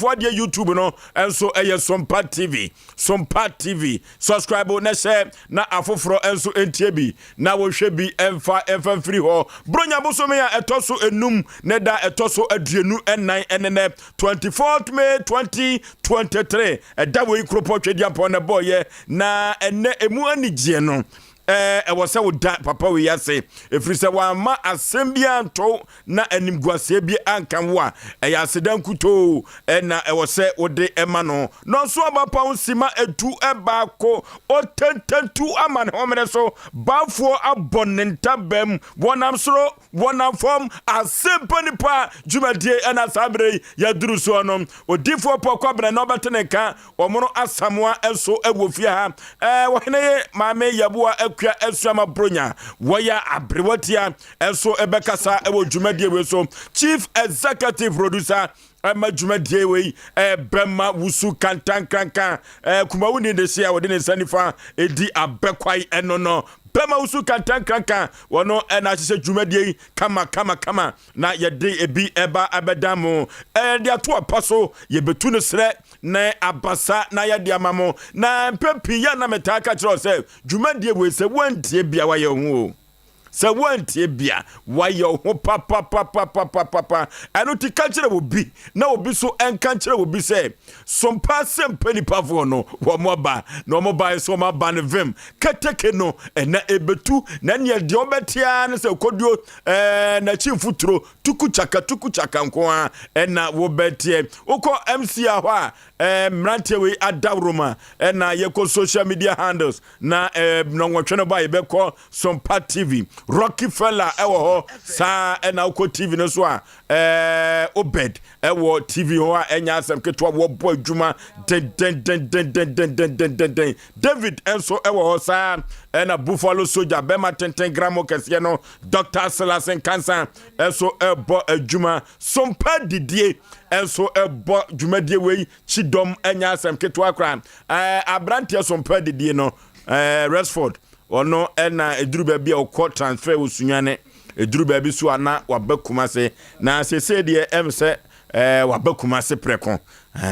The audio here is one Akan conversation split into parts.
Adeɛ YouTube no nso ɛyɛ Sompa TV, Sompa TV. Subscribe na hyɛ na afoforɔ nso ntie bi na wɔhwɛ bi mfa mfa mfiri hɔ. Bronya bosome a ɛtɔ so enum ne da ɛtɔ so 24 ɛne nɛ 24th May 2023. Ɛda wei kuropɔn Twɛdiampɔn na ɛbɔɔyɛ na ɛnɛ emu anigyeɛ no ɛwɔ sɛ woda papa wei ase, ɛfiri sɛ wamma asɛm bi anto na animguaseɛ bi anka wo a, ɛyɛ aseda nkutoo ɛna ɛwɔ sɛ wode ɛma no. Nɔnso aba pa ho sima 11 ɔtɛntɛntu ama ne homene so baafoɔ abɔ ne ntabam, wɔnam soro, wɔnam fam. Asɛmpa nipa dwumadie ɛna saa berɛ yi yɛduru soɔ no. Odifoɔ pɔ kɔbrɛ na ɔbɛte ne nka ɔmono Asamoa nso ɛwɔ fie ha. Wɔhene ye maame Yɛboa Akua Asuama Bronya, wɔyɛ aberewatia nso ɛbɛkasa ɛwɔ dwumadie wei so. Chief executive producer ɛma dwumadie wei ɛbɛma Wusu Kantankranka kumawu ni de se a wɔde ne nsa nifa ɛdi abɛkwae ɛno no bɛma Wusu Kantankranka. Wɔno ɛna ahyehyɛ dwumadie yi kama kama kama na yɛde ebi ɛba abɛda mo ɛde ato apa so. Yɛbɛtu no serɛ na abasa na yɛde ama mo. Na mpɛ pii yɛ na metaa ka kyerɛ sɛ dwumadie wei, sɛ woantie bia wayɛ ho o, sɛ woantie bia wayɛ ho papapapapapapa. Ɛno ti ka kyerɛ obi na obi so ɛnka kyerɛ obi sɛ Sompa Sɛmpa nipafoɔ no wɔn aba na wɔn ba so, wɔn aba no vim keteke no ɛna ebetu na neɛ deɛ ɔbɛtea ne sɛ koduo n'akyi mfuturo tuku kyaka tuku kyaka nko a ɛna wɔbɛteɛ. Wokɔ MCA hɔ a, mmeranteɛ wei adaworoma ɛna yɛkɔ social media handles na nɔnwɔtwe no ba yɛbɛkɔ Sompa TV. Rocky Fella ɛwɔ hɔ saa, ɛna wokɔ TV no so a, Obed ɛwɔ TV hɔ a ɛnya asɛm ketewa, wɔbɔ adwuma dendendendendendendendenden. David nso ɛwɔ hɔ saa, ɛna Buffalo Soldier bɛma tenten gramo kɛseɛ no, Dr Silas Nkansa ɛnso ɛbɔ adwuma. Sompa Didie ɛnso ɛbɔ dwumadie wei kyidɔm, ɛnya asɛm ketewa koraa. Aberanteɛ Sompa Didie no, Resford, ɔno ɛna ɛduru baabi a ɔkɔ transfer wɔ Sunyane, ɛduru baabi so a na waba Kumase, na seesei deɛ ɛm sɛ waba Kumase prɛko,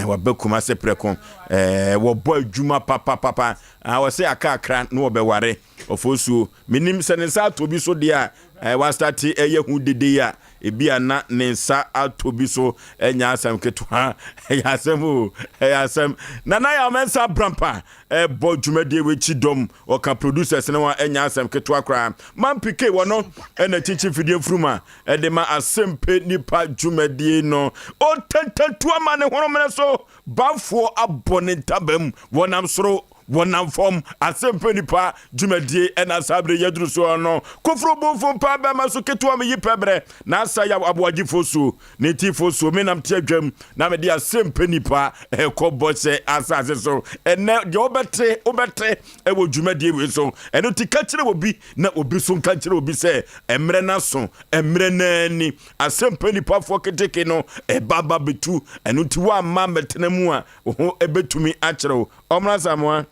waba Kumase prɛko. Wɔbɔ adwuma papapapa. Wɔsɛ aka akra na wɔbɛware ɔfosuo. Menim sɛ ne nsa atɔ bi so deɛ a, wastart ɛyɛ ho dede yi a, ebi a na ne nsa atɔ bi so, ɛnya asɛm ketewa. Ɛyɛ asɛm o, ɛyɛ asɛm. Nana yɛ ɔmɛnsa Brampa ɛbɔ dwumadie w'akyi dɔm, ɔka producers no a, ɛnya asɛm ketewa koraa. Mampike wɔ no ɛna kyikyi fidie mfurum a ɛde ma Asɛmpe nipa dwumadie no. Ɔtantantu ama ne honomene so bafoɔ abɔ ne ntabam, wɔnam soro, wɔnam fam. Asɛmpe nipa dwumadie ɛna saa bere yɛduru soɔ no. Koforo bomfo mpa bɛma so ketewa me yi pɛ berɛ na asa yɛ aboagyefoɔ so ne tifoɔ so. Menam te adwam na mede Asɛmpe nipa ɛkɔ bɔhyɛ asase so. Ɛnɛ deɛ wobɛte wobɛte ɛwɔ dwumadie wei so. Ɛno ti ka kyerɛ obi na obi so nka kyerɛ obi sɛ mmerɛ no aso, mmerɛ no ani Asɛmpa nipafoɔ keteke no ɛba ba bɛtu. Ɛno nti woamma mmɛtena mu a, wo ho ɛbɛtumi akyerɛ wo. Ɔmmra Samoa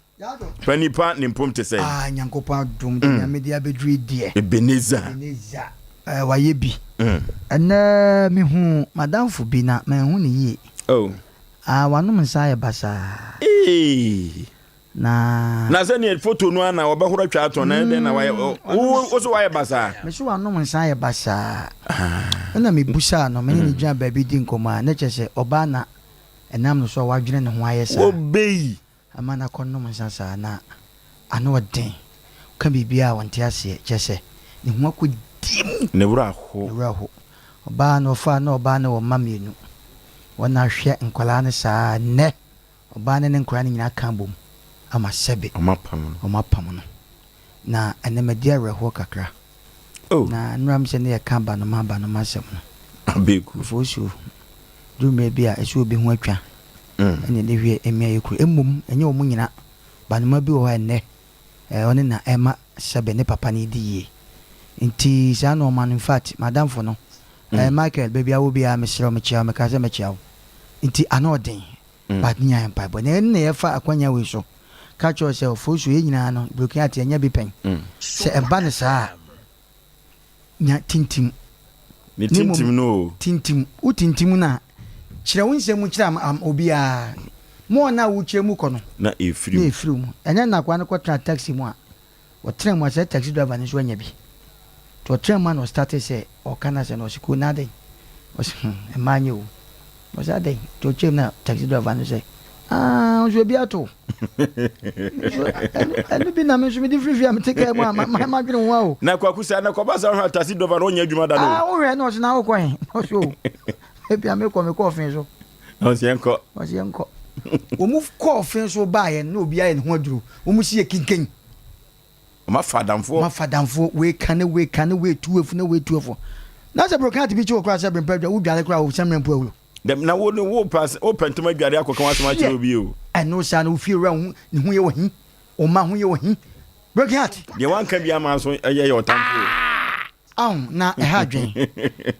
pa nipa ne mpom te sɛ Ah, Nyankopɔn adom de Nyame de abɛduru yi deɛ. Ebenezer. Ebenezer, wayɛ bi. Ɛnɛ mehu madamfo bi na manhu ne yie. Oh. Ah, wanom nsa ayɛ basaa. Ee. Na na sɛ neɛ foto no ana wɔbɛhoro atwa atɔn na ɛdɛn na wayɛ wo so wayɛ basaa? Me so wanom nsa ayɛ basaa. Ɛna mebusaa no, mene ne gyina baabi di nkɔmmɔ a, na kyerɛ sɛ ɔbaa na ɛnam no so a wadwene ne ho ayɛ saa. Wɔbɛyi ama no akɔnom nsa saa na ano ɔden ka biribiara a ɔnte aseɛ, kyerɛ sɛ ne ho akɔdi mu. Ne werɛ aho. Ne werɛ aho. Ɔbaa no ɔfaa na ɔbaa no wɔ mma mmienu. Wɔn ahwɛ nkwadaa no saa. Nnɛ ɔbaa no ne nkwadaa no nyinaa ka bom ama sɛbe ɔmapam no. Ɔmapam no na ɛnɛ madi awerɛhoɔ kakra. Oh. Na nnura m sɛ ne yɛka banoma banoma asɛm no. Abeku. Ofosuo duru mmerɛ bi a ɛsɛ obi ho atwa ɛne ɛde hwɛ mmea yɛ kuro. Mmom ɛnyɛ wɔn nyina. Banoma bi wɔ hɔ a ɛnnɛ ɔne na ɛma sɛbe ne papa no di yie. Nti saa nneɛma no, in fact, madamfo no, Michael, baabi a wɔ biara, mesrɛ wo, mekyia wo, meka sɛ mekyia wo. Nti ano ɔden, but ne nyinaa yɛ mpaebɔ na ɛno na yɛfa akwanya wei so ka kyerɛ wo sɛ Ofosuo, yɛn nyinaa no broken heart yɛnyɛ bi pɛn. Sɛ ɛba no saa a, nya tintim. Ne tintim no o. Tintim, wo tintim no a. Kyerɛ wo nsɛm mu kyerɛ am obiara. More no a wokyerɛ mu kɔ no, Na ɛfiri na mu. ɛfiri wo mu. Ɛnyɛ na akoa no kɔtena taxi mu a, ɔtena mu a sɛ taxi driver no nso anya bi. Nti ɔtena mu a na ɔstartee sɛ ɔɔka n'asɛm na ɔse koo na adɛn? Ɔse hmm mmaa nyɛ o. Na ɔse adɛn? Nti ɔkyerɛ mu na taxi driver no sɛ aah wo nso ebi ato wo. Me nso ɛno ɛno bi na me nso mede firi fie a mete kaa mu a ma ma madwene ho a o. Na Kwaku saa na kɔba saa wohwɛ a taxi driver no ɔnyɛ adwuma da no o. Ah wohwɛ na ɔse na wokɔ he? Na ɔse o ebia mekɔ mekɔ ɔfe so. Na ɔse yɛnkɔ. Ɔse yɛnkɔ. Wɔn kɔɔ ɔfe so baeɛ no na obiara ayɛ ne ho aduro. Wɔn si yɛ kinkan. Wɔn afa adamfoɔ. Wɔn afa adamfoɔ. Wei ka ne wei ka ne wei tu afu ne wei tu afu. Na sɛ broken heart bi kye wo koraa sɛ bere mpa wo dware koraa wo sɛ mmerɛ mpo awuro. Dɛm na wo ne wo pɛ wo pɛ ntɛm adware akɔka w'asɛm akyerɛ obi o. Ɛno saa no wo fie wura ho ne ho yɛ wɔ he? Wo mma ho yɛ wɔ he? Broken heart. Deɛ wanka bi ama nso ɛyɛ yɛ ɔtamfo o. Ahu, na ɛha adwene.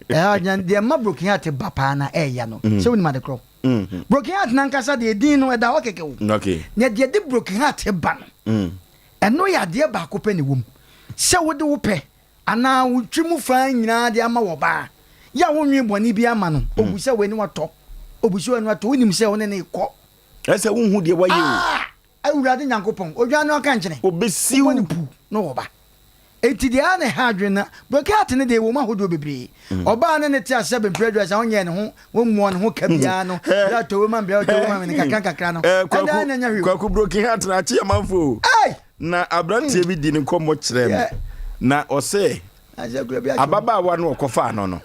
Ɛha adwene. Deɛ ɛma broken heart ba paa na ɛɛya no, sɛ wonim ade korɔ. Broken heart n'ankasa deɛ edin no ɛda hɔ kɛkɛ o. Okay. Na deɛ ɛde broken heart ba no, ɛno yɛ adeɛ baako pɛ na ɛwɔ mu. Sɛ wode wo pɛ anaa wo tiri mu faa nyinaa de ama wɔ baa, yɛ a wonwene bɔne bi ama no, obu sɛ wei ne watɔ, obu sɛ wei ne watɔ, wonim sɛ wo ne no rekɔ. Ɛsɛ wonhu deɛ wayɛ o. Ah! Awurade Nyankopɔn, odwan no aka nkyene, Obesiw. wobɔ no puw, na ɔba. Enti deɛ ara na ɛha adwene na broken heart no deɛ ɛwɔ mu ahodoɔ bebree. Ɔbaa ne ne te ase sɛ bempere aduasa a ɔnyɛɛ ne ho, ɔmmuɔ ne ho ka biara no, berɛ a tɔ wei ma me, berɛ a tɔ wei ma me no nkakra nkakra no, ɛnde ara na ɛnyɛ hwee o. Kwaku broken heart no akye amanfo o. Ei! Na aberanteɛ bi di ne nkɔmmɔ kyerɛɛ me, na ɔse ababaawa no ɔkɔfaa no no,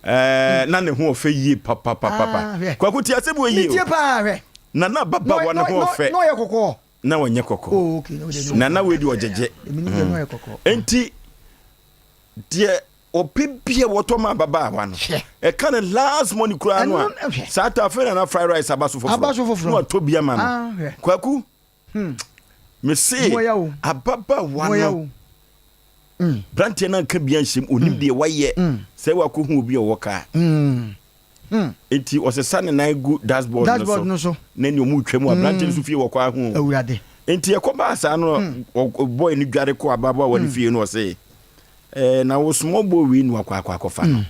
ɛɛ na ne ho ɔfɛ yie papapapa. Kwaku ti asɛm wɔ yie o. Na na ababaawa no ho ɔfɛ. Na ɔyɛ kɔkɔɔ. Na ɔnyɛ kɔkɔɔ. Oh, okay. Na na wei deɛ ɔgyegye. Enti deɛ ɔpɛ bia wɔtɔ ma ababaawa no ɛka ne last money koraa no a saa ta afei na na fried rice aba so foforɔ na watɔ bi ama no. Kwaku mese ababaawa no Branteɛ no anka bia nhyɛm, onim deɛ wayɛ sɛ wakɔhu obi a ɔwɔ kaa. Enti ɔsesa ne nan gu dashboard no so na nea ɔmo retwa mu aberanteɛ no so fie wɔ kwan ho. Enti ɛkɔbaa saa no boy no dware kɔ ababaawa no fie no ɔse ɛɛ na wo small boy wei na wakɔ akɔ akɔfa no.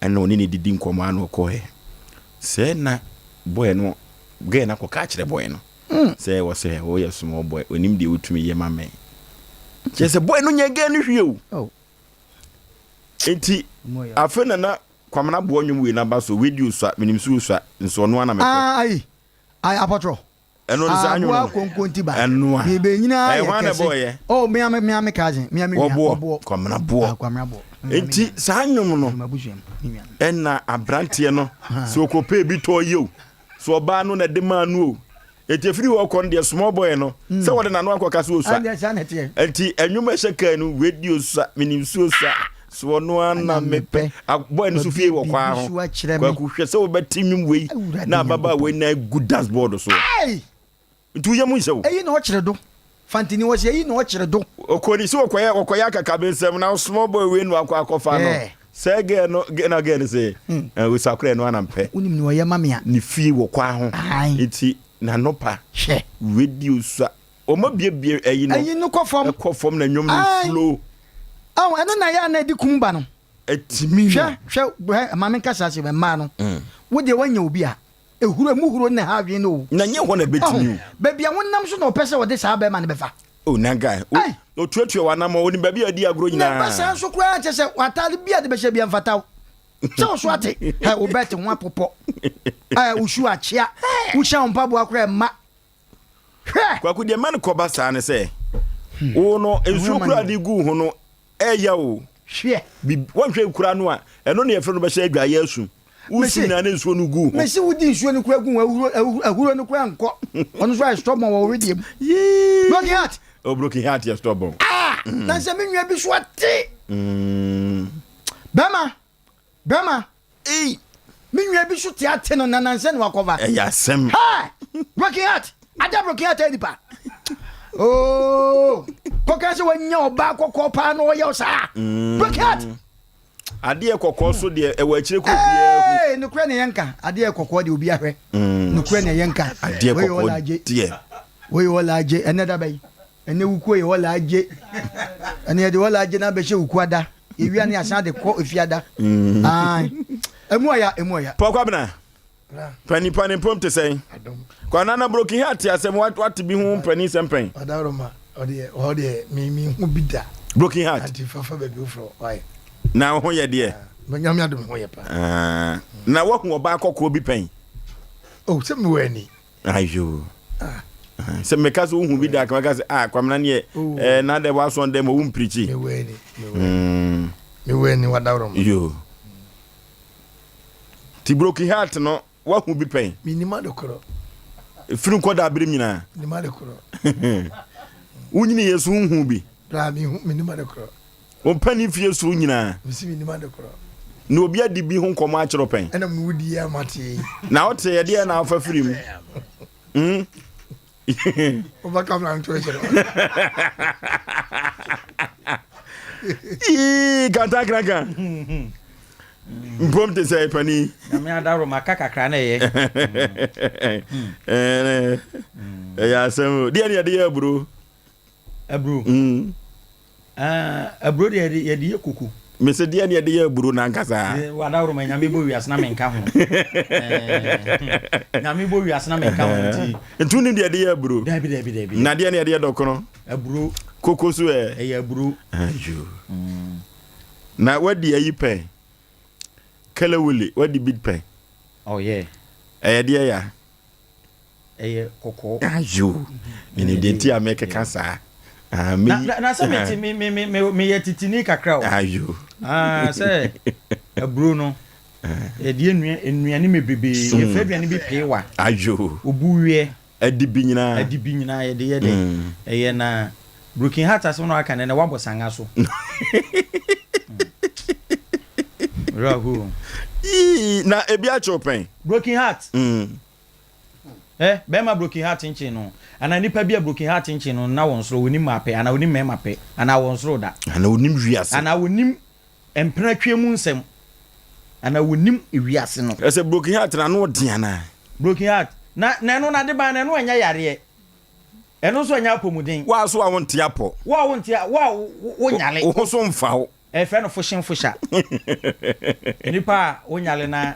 Ɛna ɔne no didi nkɔmmɔ ara na ɔkɔɛ. Sɛɛ na boy no girl no akɔka akyerɛ boy no. Sɛ wɔ sɛ woyɛ small boy onim deɛ wotumi yɛ ma me. Kyerɛ sɛ boy no nyɛ girl no hwee o. Oh. Enti afei na na Kwamina boɔ nnwom wei naba so wei di osua menim sɛ osua nso ɔno ara na mepɛ. Ah ayi ayi apɔtrɔ. Ɛno ne saa nnwom no. Aboa konkonti ba. Ɛno a. Bebe nyinaa Ɛyɛ yɛ hwan na kɛse. ɛbɔɔyɛ? Oh mea me mea me cousin mea me nua Wɔboɔ. ɔboɔ. Kwamina boɔ. Ah Kwamina boɔ. Mea me Enti nua. saa nnwom no Ɛfiri m'abusua mu me nua no. ɛna aberanteɛ no sɛ ɔkɔpɛɛ bi tɔɔ yɛ o sɛ ɔbaa no na ɛde maa no o Enti ɛfiri hɔ kɔ no deɛ small boy no sɛ wɔde n'ano akɔka sɛ ɔsua. Ɛndeɛ saa na ɛteɛ. Enti ɛnwom a ɛhyɛ kaa no radio sua, menim nsuo sua, so ɔno ara na mepɛ. Boy no so fie wɔ kwaa ho. Kwaku hwɛ sɛ wobɛte nnwom wei na ababaawa wei nan gu dashboard so. Nti wo yam nhyɛ wo. Eyi na ɔkyere do. Fantini wɔ se eyi na ɔkyere do. Ɔkɔ ni sɛ ɔkɔyɛ ɔkɔyɛ akakabensɛm na small boy wei na wakɔ akɔfa no. Sɛ girl no na girl no se osua koraa ɛno ara na mepɛ. Wonim nea ɔyɛ ma me a. Ne fie wɔ kwaa ho. Nti n'anɔpa. Hwɛ. Radio sua. Wɔn abiebie ɛyi no. Ɛyi no kɔ fam. Ɛkɔ fam na nnwom no flow. Aw ɛno na ɛyɛ a na ɛde kum ba no. Ɛtumi no. Hwɛ hwɛ hwɛ ma menka saa asɛm mmaa no. Wo deɛ woanya obi a. Ehuro emu huro na ɛha adwene no o. Na nyɛ hɔ na ɛbɛtumi o. Baabi a wonam so na ɔpɛ sɛ ɔde saa bɛrima no bɛfa. O na guy, o otuatua w'anamɔ, onim baabi a adi agorɔ nyinaa. Na ɛba saa nso koraa kyɛ sɛ w'ataade bi a de bɛhyɛ bi mfata wo. Sɛ wo so ate, ɛ wo bɛt ho apopɔ, ɛ wo shoe akyea, wohyia wo mpaboa koraa ɛmma. Hwɛ! Kwaku deɛ mma no kɔba saa ne sɛ, wo no nsuo koraa de gu wo ho no ɛya o. Hwɛ! Wɔnhwɛ kura no a, ɛno na yɛfrɛ no bɛhyɛ adwaeɛ asu. Wosu nyinaa ne nsuo no gu ho. Mese wodi nsuo no kura gu ho, ahuro no kura nkɔ. Ɔno nso ayɛ stubborn wɔ wo wedeɛ mu. Broken heart. Oh, broken heart yɛ stubborn. Ah, na sɛ me nua bi so ate. Bɛma, bɛma. Ei. Me nua bi so te ate no na nansɛ na wakɔva. Ɛyɛ asɛm. Ha! Broken heart. Ada broken heart ayɛ nipa. Oh, kɔka sɛ wanya ɔbaa kɔkɔɔ paa na ɔyɛ saa. Broken heart. Adeɛ kɔkɔɔ so deɛ ɛwɔ akyire kɔ obiara hu. Ee, nokorɛ na yɛnka. Adeɛ kɔkɔɔ deɛ obi ahwɛ. Nokorɛ na yɛnka. Adeɛ kɔkɔɔ deɛ. Wei yɛ ɔla agye. Ɛnɛ da bɛyi. Ɛnɛ wukuo yɛ ɔla agye. Ɛnɛ yɛde ɔla agye na abɛhyɛ wukuo ada. Yɛwia ne asan de kɔ efiada. Ae. Emu ɔya, emu ɔya. Paul Kwabena, Pani pani mpom te sɛn? Kwana na broken heart asɛm wate bi ho mpani sɛm pɛn? Ɔdaworoma ɔdeɛ ɔhɔ deɛ me me hu bi da. Broken heart. Anti fafa baabi foforɔ why? Na wo ho yɛ deɛ? Nyame adom ho yɛ paa. Na wahu ɔbaa kɔkɔɔ bi pɛn? Oh sɛ mewɔ ani. Ayo. Ah. Sɛ meka sɛ wohu bi da kama ka sɛ ah Kwamina neɛ oh. eh, na dɛ wasɔn dɛ ma wo mpirikyi. Mewɔ ani. Mewɔ ani. Mewɔ ani wadaworoma. Yo. Ti broken heart no wahu bi pɛn? Menim ade korɔ. Firi nkɔda berem nyinaa? Menim ade korɔ. Wonyini yɛ so wohu bi? Bra mehu menim ade korɔ. Wo mpani fie soro nyinaa? Mesi menim ade korɔ. Na obi adi bi ho nkɔmmɔ akyerɛ pɛn? Ɛna mu wodi yɛ amate yi. Na wote ɛdeɛ na wofa firi mu? Hmm? Wobɛka mra nto akyerɛ. Ii kantankraka. Mpom te sɛ pani. Nyame adaworo ma ka kakra na ɛyɛ. Ɛyɛ asɛm o. Deɛ ne yɛde yɛ aburo. Aburo. Ah, aburo deɛ yɛde yɛde yɛ koko. Mese deɛ ne yɛde yɛ aburo nankasa. Wadaworo ma nyame bɔ wiase na menka ho. Nyame bɔ wiase na menka ho nti. Nti wonim deɛ yɛde yɛ aburo? Dabi dabi dabi. Na deɛ ne yɛde yɛ dɔkono? Aburo. Koko so ɛ? Ɛyɛ aburo. Ayo. Na wadi ayi pɛn? Kelewele wadi bi pɛn? Oh yeah. Ɛyɛ deɛ ya? Ɛyɛ kɔkɔɔ. Ayo, menim deɛ nti a mekeka saa. Ah, me, na, na sɛ mete me me me me meyɛ titini kakra o. Ayo. Ah, sɛ aburo no yɛde nnua nnuane bebrebe yɛfrɛ aduane bi peewa. Ayo. Obuweɛ. Adibi nyinaa. Adibi nyinaa yɛde yɛ dɛ. Ɛyɛ na broken heart asɛm na waka no ɛnɛ wabɔ sanga so. Rahu. Yii, na ebi akyew pɛn. Broken heart. Eh, bɛrima broken heart nkye no anaa nipa bi a broken heart nkye no na wɔn soro wɔnim maa pɛ anaa wɔnim mmarima pɛ anaa wɔn soro da. Anaa wɔnim wiase. Anaa wɔnim mpena twe mu nsɛm anaa wɔnim wiase no. Ɛsɛ broken heart na ano ɔden anaa. Broken heart na na ɛno na de ban na ɛno ɛnyɛ yareɛ ɛno nso ɛnyɛ apɔmuden. Wo a so a wonte apɔ. Wo a wonte wo a wonyale. Wo ho so mfa wo. Yɛfrɛ no fohyenfohya. Nipa a wonyale na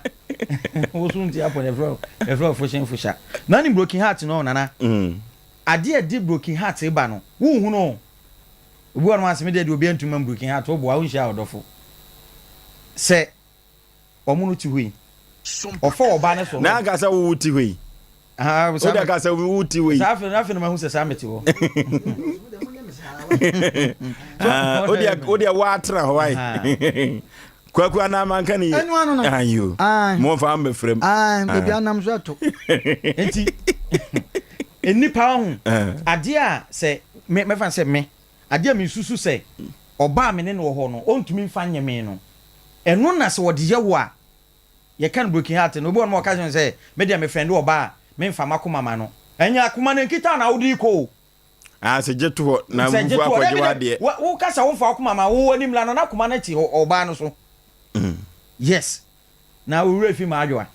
wo so nti apɔ no yɛfrɛ wo fohyenfohya. Na ne broken heart no nana. Adeɛ a ɛde broken heart ba no wonhunu o. Obi wɔ nom a se me deɛ deɛ obiara ntumi ma me broken heart woboa wonhyia ɔdɔfo. Sɛ wɔn no te hɔ yi ɔfa ɔbaa no so. Na anka sɛ wo te hɔ yi. Ah, o de ka sɛ wo te hɔ yi. Saa afei afei na mahu sɛ saa mete hɔ. Ah, o de o de woatena hɔ ayi. Kwaku anaa manka ne yie. Ɛnu ano no. Ayo. Mo nfa mbɛfrɛ mu. Ah, baabi anam so ato. Nti nnipa ho adeɛ a sɛ me mɛfa sɛ me adeɛ a mesusu sɛ ɔbaa me ne no wɔ hɔ no ɔntumi nfa nyɛ me no ɛno na sɛ ɔde yɛ wo a Yɛka no broken heart no, obi wɔ hɔ nom a ɔka kyerɛ no sɛ, me deɛ me friend ɔbaa a, me nfa m'akoma ma no. Ɛnyɛ akoma no nkita na wode rekɔ o. Ah, sɛ gye to hɔ na Sɛ gye wufu to hɔ, akɔgye dabi dabi, w'adeɛ. wo wo ka sɛ wo nfa w'akoma ma wo anim la no, n'akoma no te ɔbaa no so. Yes. Na wo werɛ fi m'adwoa.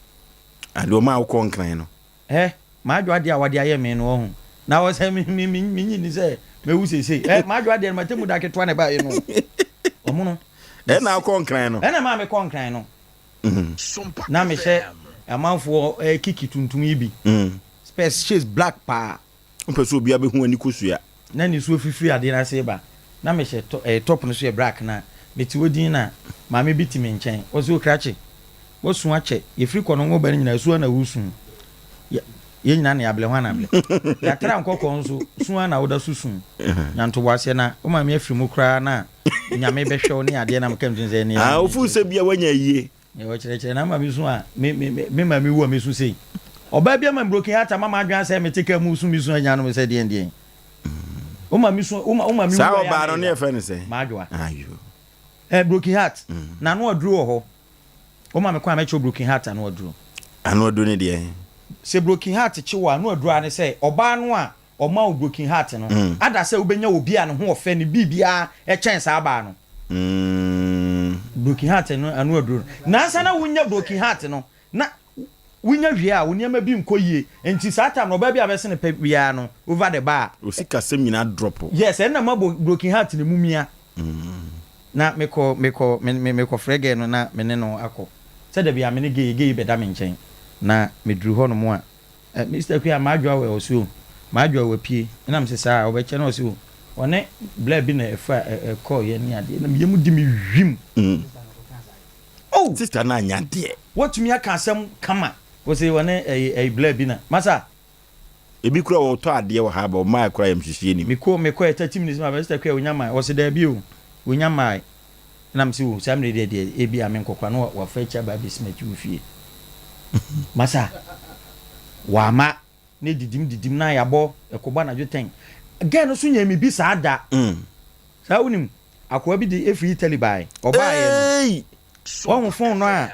Ah, deɛ ɔmaa wokɔɔ Nkran no. Hɛ, m'adwoa deɛ a wɔde ayɛ me no, wahu. Na wɔ sɛ me me me menyi nni sɛ mɛwu seesei. Hɛ, m'adwoa deɛ no, m'atemmu da ketewa na ɛbaeɛ no o. Ɔmono. Ɛna wokɔɔ Nkran no. Ɛna ɛmaa mekɔɔ Nkran no. Na mehyɛ amanfoɔ kiki tuntum yi bi. Spɛs shades black paa. Wopɛ sɛ obiara bɛhu w'ani kosua. Na nisuo fifiri adeɛ no ase reba. Na mehyɛ tɔ ɛɛ top no so yɛ black na mete hɔ dinn na maame bi te me nkyɛn. Ɔse o krakye, woasu akyɛ. Yɛfiri kɔ no ngo ba no nyinaa su ara na woresu. Yɛ yɛn nyinaa na yɛablɛ hwan na ablɛ. Yɛatra nkɔkɔɔ nso su ara na woda so su. Nya ntoboaseɛ na wo maame afiri mu koraa na Nyame bɛhwɛ wo ne adeɛ na meka me tirim sɛ ɛneɛ. Ah, wofuu sɛ bia woanya ayie. Nea ɔkyerɛkyerɛ na ama me su a me me me maame wu a me su sei. Ɔbaa bi ama me broken heart ama m'adwene asɛe me te kaa mu su me su agya no me sɛ deɛn deɛn. Wo ma me su wo ma wo ma me wu Saa ɔbaa no ne yɛfrɛ no sɛn? M'adwoa. Ayo. Eh broken heart na ano aduro wɔ hɔ. Wo ma me kwan a mɛkyerɛ wo broken heart ano aduro. Ano aduro ne deɛn? Sɛ broken heart kye wo a ano aduro ara ne sɛ ɔbaa no a Ɔma wo broken heart no ada sɛ wobɛnya obi a ne ho ɔfɛ ne biribiara kyɛn saa baa no. Broken heart no ano aduro no. Nansa na wonya broken heart no na wonya wie a wo nneɛma bi nkɔ yie nti saa time no ɔbaa bi a bɛsene pɛ biara no over the bar. Wo sikasɛm nyinaa drop. Yes ɛno na ma broken heart no mu mia. Na mekɔ mekɔ me mekɔ frɛ girl no na me ne no akɔ. Sɛ dabi a me ne gay, gay bɛda me nkyɛn. Na meduru hɔ nom a, eh, Mister Akua, m'adwoa wɔ ɔse o, m'adwoa wapue. Ɛna mese saa a, ɔbɛkyɛ na ɔse o, ɔne bla bi na ɛfa ɛkɔɔyɛ ne adeɛ. Na me yam di me wim. Oh! Sister no anyɛ adeɛ. Watumi aka asɛm kama. Ɔse ɔne ɛyi ɛyi bla bi na. Masa! Ebi koraa wɔtɔ adeɛ wɔ ha ba ɔmaa koraa yamhyehyeɛ nim. Mekɔ mekɔɛ 30 minutes ma Sister Akua onya mae. Ɔse daabi o, onya mae. Ɛna mese o saa mmerɛ yi deɛ deɛ ebi a menkɔ koraa na wafa akyi aba abɛsi m'akyi wɔ fie. Masa! Wama ne didim didim na yɛabɔ ɛkɔbɔ anadwo tɛn. Girl no so nyɛɛ me bi saa da. Saa wonim akoa bi de efiri Italy bae. Ɔbaeɛ no wahu phone no a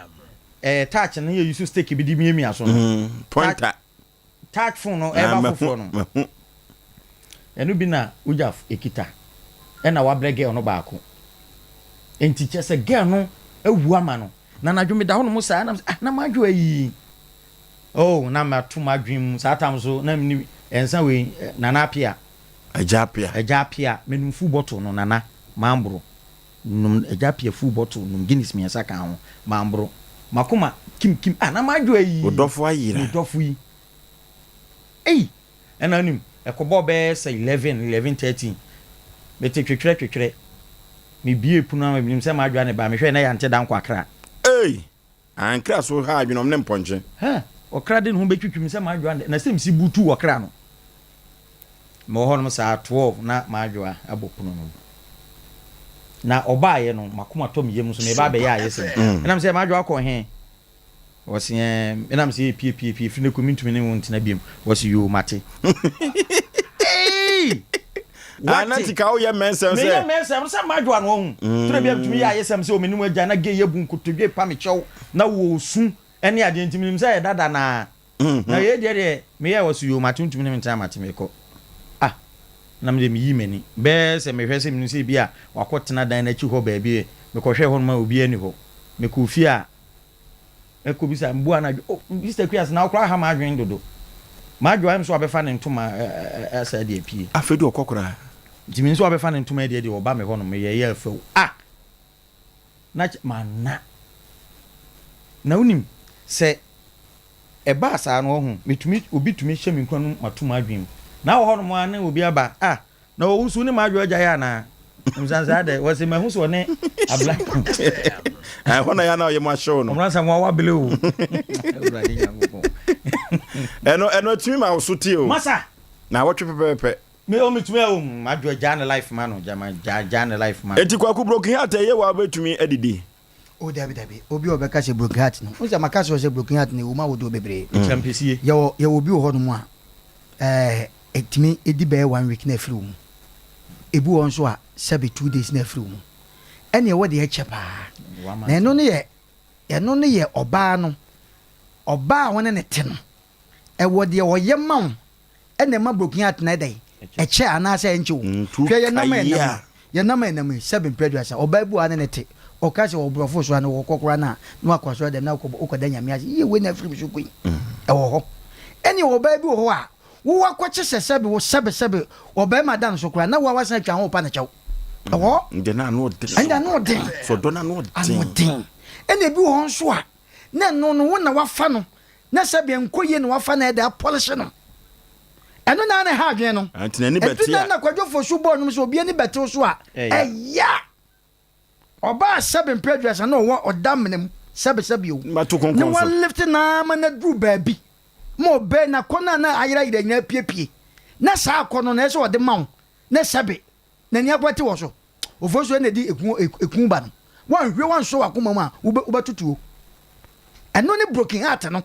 ɛɛ touch no yɛ use stick bi de miamia so no. Pointer. Touch phone no ɛba foforɔ no. Ɛno bi na Ujaf ekita ɛna wabrɛ girl no baako. Enti kyerɛ sɛ girl no awu ama no. Na anadwo meda hɔ nom saa na mesɛ ah na madwo ayi. Oh na mato m'adwene mu saa tam so na menim nsa wei Nana Apia. Agya Apia. Agya Apia menom full bottle no Nana mamboro nom Agya Apia full bottle nom Guinness miɛnsa ka ho mamboro makoma kim kim ah na madwo ayi. Wo dɔfo ayera. Me dɔfo yi ei ɛna wonim ɛkɔbɔɔ bɛyɛ sɛ 11 11:30 mete twetwerɛ twetwerɛ mebie pono a menim sɛ madwo a ne ba mehwɛɛ na yɛante dankwa kra. Ei! Ankra so ha adwene ɔmo ne mpɔnkye. Heh ɔkra de ne ho bɛtwitwi me sɛ m'adwoa ndɛ na sɛ mesi butuu ɔkra no. Mewɔ hɔ nom saa 12 na m'adwoa abɔ pono no mu. Na ɔbaayɛ no makoma tɔ me yam nso meba abɛyɛ ayɛsɛm. Ɛna mesɛ m'adwoa kɔ he? Ɔse ɛɛm ɛna mesɛ ee pie pie pie firi ne kɔ mentumi ne wo ntena biom. Ɔse yoo mate. Eii! Ah, na nti ka woyɛ mmɛnsɛm sɛ. Meyɛ mmɛnsɛm sɛ m'adwoa no ɔhu. Toro bi a metumi yɛ ayesɛm sɛ omenim agya na gay abu nkotodwe pa me kyɛw na wɔsu ne adeɛ nti menim sɛ ɛyɛ dada naa. Na yei deɛ deɛ meyɛɛ wɔ so yoo mate wontumi ne me ntena mate mekɔ. Ah na medeɛ meyii m'ani bɛɛ sɛ mehwɛ sɛ menim sɛ ebi a wakɔ tena dan no akyi hɔ baabi mekɔhwɛɛ hɔ nom a obiara nni hɔ. Mekɔɔ fie a Mekɔbisa, mebua no adwo, oh, Mister Kuase, na wo koraa ha m'adwene dodo. M'adwo ayɛ me sɛ wabɛfa ne ntoma asa adi apue. Afei deɛ ɔkɔ koraa. Nti menim sɛ wabɛfa ne ntoma adi adi, ɔba me hɔ nom, meyɛeɛ afɛw. Ah! Na kyɛ, manna. Na wonim, sɛ ɛbaa saa no, wahu, metumi, obi tumi hyɛ me nkuran no mato m'adwene mu. Na wɔ hɔnom ara na obi aba, ah, Na owu so ne m'adwo agya yɛ anaa? Nsa saa dɛ, wɔse mahu sɛ ɔne abla. Ɛhɔ na yɛ na ɔyɛ mu ahyew no. Ɔmra nsa mo awa bele o. Awurade Nyankopɔn. Ɛno ɛno atumi ma wo so tie o. Masa. Na awɔtwe pɛpɛɛpɛ. Me o metumi o m'adwo agya ne life ma no gyama gya gya ne life ma no. Eti Kwaku broken heart ɛyɛ wa wobɛtumi adidi? Oh dabi dabi, obi a ɔbɛka sɛ broken heart no, wohu sɛ maka sɛ sɛ broken heart no ɛwɔ mu ahodoɔ bebree. Kyɛmpesie. Yɛwɔ yɛwɔ obi wɔ hɔnom a ɛɛ ɛtumi ɛdi bɛyɛ one week na afiri wo mu. Ebi wɔ hɔ nso a sɛbe two days na afiri wo mu. Ɛne ɛwɔ deɛ ɛkyɛ paa. One Na month. ɛno no yɛ ɛno no yɛ ɔbaa no, ɔbaa a wo ne no te no, ɛwɔ deɛ ɔyɛ ma wo ɛna ɛma broken heart no ɛdɛn ɛkyɛ anaasɛ ɛnkyɛ o hwɛ yɛn nam a yɛnam yi yɛn nam a yɛnam yi sɛbi mpɛ aduasa ɔbaa bi wɔ ha ne ne te ɔka sɛ ɔborɔfo so a na ɔkɔ koraa na na wakɔ asɔre dɛm na ɔkɔ ɔkɔda nyame ase yie wei na afiri mi so kɔ yi ɛwɔ hɔ ɛne ɔbaa bi wɔ hɔ a wowɔ akɔkye sɛ sɛbi wo sɛbi sɛbi ɔbarima da no so koraa na wo a wasan atwa ho pa ne kyɛw ɛwɔ hɔ ɛnde na ano ɔden ɛnde ano ɔden sɛ ɔdɔ no ano ɔden ano ɔden ɛna ebi wɔ hɔ nso a na ɛno no wo na wafa no na sɛdeɛ nkɔ yie na wafa no ɛde apɔlehye no ɛno na na ɛha adwene no Nti n'ani ɛnti bɛte na a na Kwadwo Fosu bɔɔ nnwom sɛ obi ani bɛtew so a Ɛya. ɛya ɔbaa sɛbe mprɛ aduasa na ɔwɔ ɔda mena mu sɛbe sɛbe o Mato ne konkɔn so. walifte na ama no aduru baabi ma ɔbɛ na akɔnnɔ a na ayerayera nyinaa apiepie na saa akɔnnɔ no ɛsɛ sɛ ɔde ma wo na sɛbe N'ani akɔ te wɔ so. Ofosuo na ɛdi eku eku ba no. Wanhwie wansɔ w'akoma mu a wobɛ wobɛtoto o. Ɛno ne broken heart no.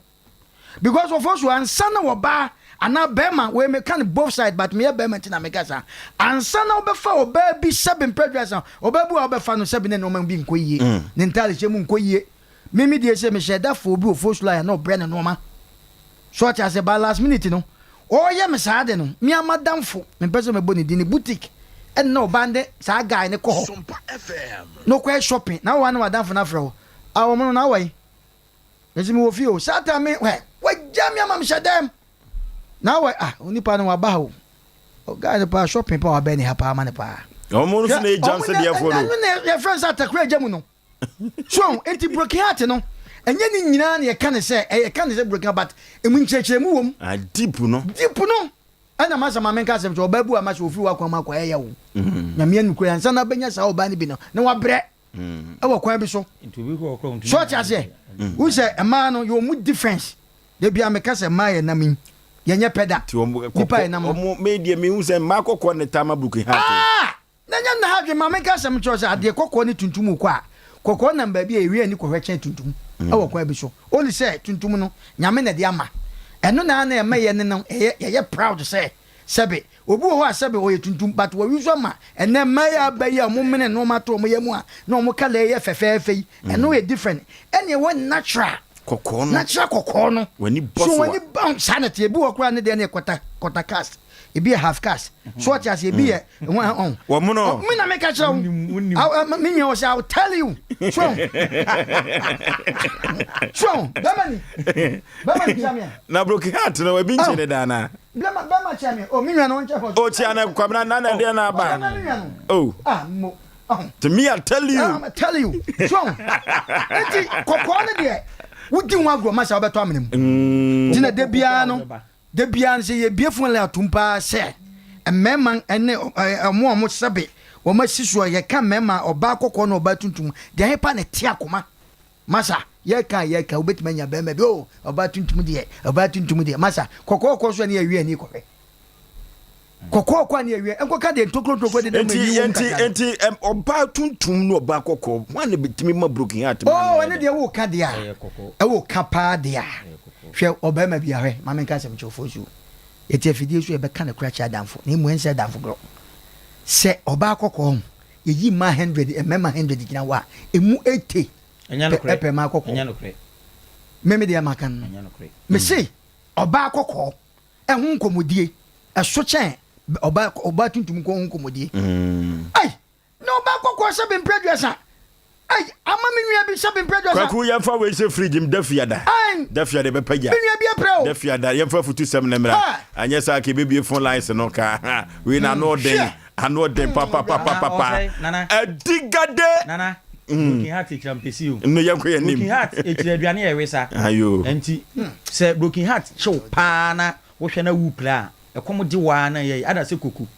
Because ofosuo ansa na ɔbaa anaa bɛrima wei meka no both side but meyɛ bɛrima nti na meka saa. Ansa na wobɛfa ɔbaa bi sɛbe mpɛ aduasa ɔbaa bi wɔ a wobɛfa no sɛbe ne nneɛma bi nkɔ yie. Ne ntaade hyɛ mu nkɔ yie. Me me deɛ sɛ mehyɛ da fa obi wɔ first line a na ɔbrɛ ne nnoɔma so ɔte aseɛ but last minute no ɔreyɛ me saa ade no me ara m'adamfo mempɛ sɛ mɛbɔ ne din ne boutique ɛna na ɔbaa no de saa guy no kɔ hɔ na ɔkɔyɛ shopping na wɔn na w'adamfo no afrɛ wo a wɔn no na awɔ yi mesi mewɔ fie o saa time me hwɛ wagya me ama mehyɛ dɛm na awɔ ah onipa no waba ha o guy no paa shopping paa wabɛn ne ha paa ma ne paa Wɔn nso hwɛ na egya wɔn na nsɛdeɛfoɔ no. ɛno na yɛfrɛ no sɛ atakora agya mu no So ahu? Enti broken heart no, Ɛnyɛ ne nyinaa na yɛka ne sɛ ɛyɛ ka ne sɛ broken heart but emu nkyerɛkyerɛmu wɔ mu. Ah, deep no. Deep no. Ɛna masa ma menka asɛm sɛ ɔbaa bu a masa ofiri w'akwan mu akɔ ɛyɛ wo. Nyame anim koraa ansa na abɛnya saa ɔbaa no bi no na wabrɛ ɛwɔ kwan bi so. So ɔte aseɛ? Wohu sɛ mmaa no yɛwɔ mu difference. Da biara meka sɛ mmaa yɛ nam yi yɛnyɛ pɛ da. Nipa yɛ nam no. Wɔn me deɛ mehu sɛ mmaa kɔkɔɔ ne taa ma broken heart. Ah! Na ɛnyɛ nna ha adwene. Ma menka asɛm nkyerɛ wo sɛ adeɛ kɔkɔɔ ne tuntum rekɔ a, kɔkɔɔ nam baabi a ewia ani kɔhwɛ kyɛn tuntum wɔ kwan bi so. Only sɛ tuntum no, Nyame na ɛde ama. Ɛno na na ɛma yɛne no yɛyɛ yɛyɛ proud sɛ sɛbe obi wɔ hɔ a sɛbe ɔyɛ tuntum but wɔyi nso ama ɛnnɛ mmaa yi a aba yi a wɔn mene nnoɔma to wɔn yam a na wɔn colour yɛ fɛfɛɛfɛ yi, ɛno yɛ different. Ɛne ɛwɔ natural Kɔkɔɔ no. natural kɔkɔɔ no. W'ani bɔ So so a. w'ani ba saa na ɛteɛ. Ebi wɔ hɔ koraa ne deɛ no yɛ kɔta kɔta cast. Ebi yɛ half caste. So ɔte ase ebi yɛ wɔn ɔn. Wɔn no. Mi na mi ka kyerɛ wo. Mi nua ɔsɛ I will tell you. So so bɛma ni bɛma ni kyia mi a. Na broken heart no ebi nkyɛn ne daa na. Bɛma bɛma kyia mi o mi nua no ɔnkyɛ hɔ. O kyia na kwamina na na ɛdeɛ na aba. Ɔkyia mi nua no. Oh. Ah mo. To me I tell you. I tell you. So eti kɔkɔɔ ne deɛ wodi ho agorɔ ma sɛ wobɛtɔ amena mu. Gyina de biara no. Da biara no, sɛ yɛbue fon line atom paa sɛ mmarima ne wɔn a wɔsɛbe wɔn asi so a, yɛka mmarima, ɔbaa kɔkɔɔ ne ɔbaa tuntum, deɛ he paa na ɛte akoma? Masa, yɛka a yɛka, wobɛtumi anya barima bi, oh, ɔbaa tuntum deɛ, ɔbaa tuntum deɛ, masa, kɔkɔɔ kɔ so a ne yɛwe ani kɔhwɛ. Kɔkɔɔ kɔ a ne yɛwe, nkɔka deɛ ntokuro ntokuro deda mu ani wɔ mu kakra no. Nti, nti, ɔbaa tuntum ne ɔbaa kɔkɔɔ, hwan na bɛtumi ma broken heart ma Oh, ɛne deɛ woka deɛ a, ɛwɔ ka paa deɛ a. Hwɛ ɔbarima bi a, hwɛ, ma menka asɛm nkyerɛ wo, Fosu. Yɛte afidie so a, yɛbɛka nokorɛ akyerɛ adamfo, na mmom ɛnsɛ adamfo gorɔ. Sɛ ɔbaa kɔkɔɔ ho, yɛyi mmaa hundred, mmarima hundred gyina hɔ a, ɛmu 80 pɛ pɛ mmaa kɔkɔɔ. Me me deɛ maka no no, mese ɔbaa kɔkɔɔ ɛho nkɔmmɔdie ɛso kyɛn ɔbaa ɔbaa tuntum nko ho nkɔmmɔdie. Ai! Na ɔbaa kɔkɔɔ sɛ bempere aduasa. Ei, ama me nua bi sɛ bempere aduasa. Kwaku, yɛmfa wei hyɛ fridge mu da fiada. Ei, Da fiada yɛbɛpagya. me nua bi aprɛ o. Da fiada yɛmfa afutusɛm no mmra. Ha! Anyɛ saa ka yɛbɛbue phone lines no ka. Wei no ano ɔden. Hwɛ! Ano ɔden papapapapa. Nana, ɔsɛe, Nana. Adigade! Nana, broken heart ekyira mpɛsi o. No yɛnkɔ yɛn anim. Broken heart ekyira aduane yɛ wesa. Ayo. Ɛnti sɛ broken heart kyew paa na wohwɛ na wu pira a, ɛkɔm de wo ara na ɛyɛ ada sɛ koko.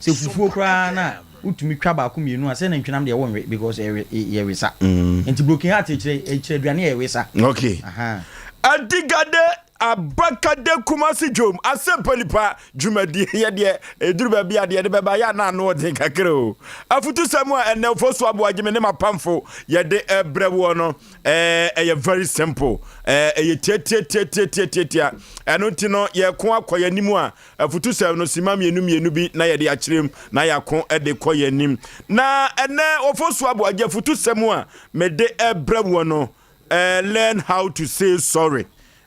Sɛ fufuo koraa na wotumi twa baako mienu a sɛ nantwinam deɛ wonwe because ɛwe yɛ wesa. Nti broken heart ɛkyerɛ ɛkyerɛ aduane a ɛwesa. Okay. Ahaa. Adigade Abakade Kumasi Dwom Asɛmpa Nipa dwumadie yɛ deɛ ɛduru baabi a deɛ de bɛba yɛ a na ano ɔden kakra o. Afutusɛm a ɛnɛ Ofosu Aboagye me ne m'apamfo yɛde ɛbrɛ woɔ no ɛɛ ɛyɛ very simple ɛɛ ɛyɛ tiatiatiatiatiatia ɛno nti no yɛko akɔ yɛn anim a Afutusɛm no, simma mmienu mmienu bi na yɛde akyerɛ mu na yɛako de kɔ yɛn anim. Na ɛnɛ Ofosu Aboagye afutusɛm a mede ɛbrɛ woɔ no, eh, learn how to say sorry.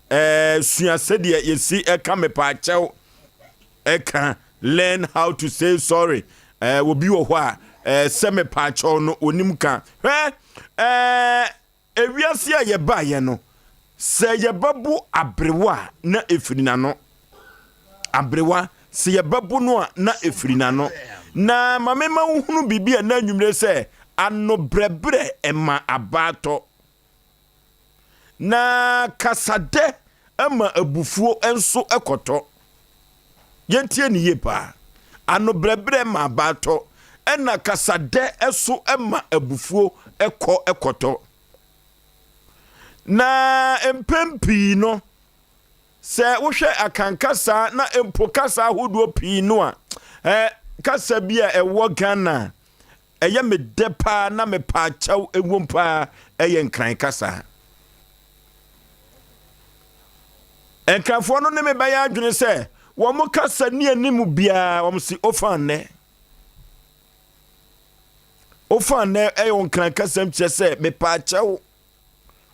Eh, sua sɛdeɛ yɛsi ɛka mepaakyɛw ɛka learn how to say sorry. Eh, obi wɔ hɔ a eh, sɛ mepaakyɛw no onim ka. Hwɛ, eh, Ewiase a yɛbaeɛ no, sɛ yɛbɛbo aberewa a, na ɛfiri n'ano. Aberewa, sɛ yɛbɛbo no a, na ɛfiri n'ano. Na ma memma wohunu biribi a na anwummere sɛ, anobrɛbrɛ ma abaa tɔ, na kasadɛ ma abufuo nso kɔtɔ. Yɛntie no yie paa. Ano brɛbrɛ ma aba tɔ, ɛna kasadɛ so ma abufuo kɔ kɔtɔ. Na mpɛn pii no, sɛ wohwɛ Akan kasa na mpo kasa ahodoɔ pii no a, eh, kasa bi a ɛwɔ Ghana Ɛyɛ me dɛ paa na mepaakyɛw wom paa ɛyɛ Nkran kasa. Nkranfoɔ no ne me bɛyɛ adwene sɛ wɔn kasa ni anim biara wɔn si ofa nnɛ. Ofa nnɛ ɛyɛ Nkran kasam kyerɛ sɛ mepaakyɛw.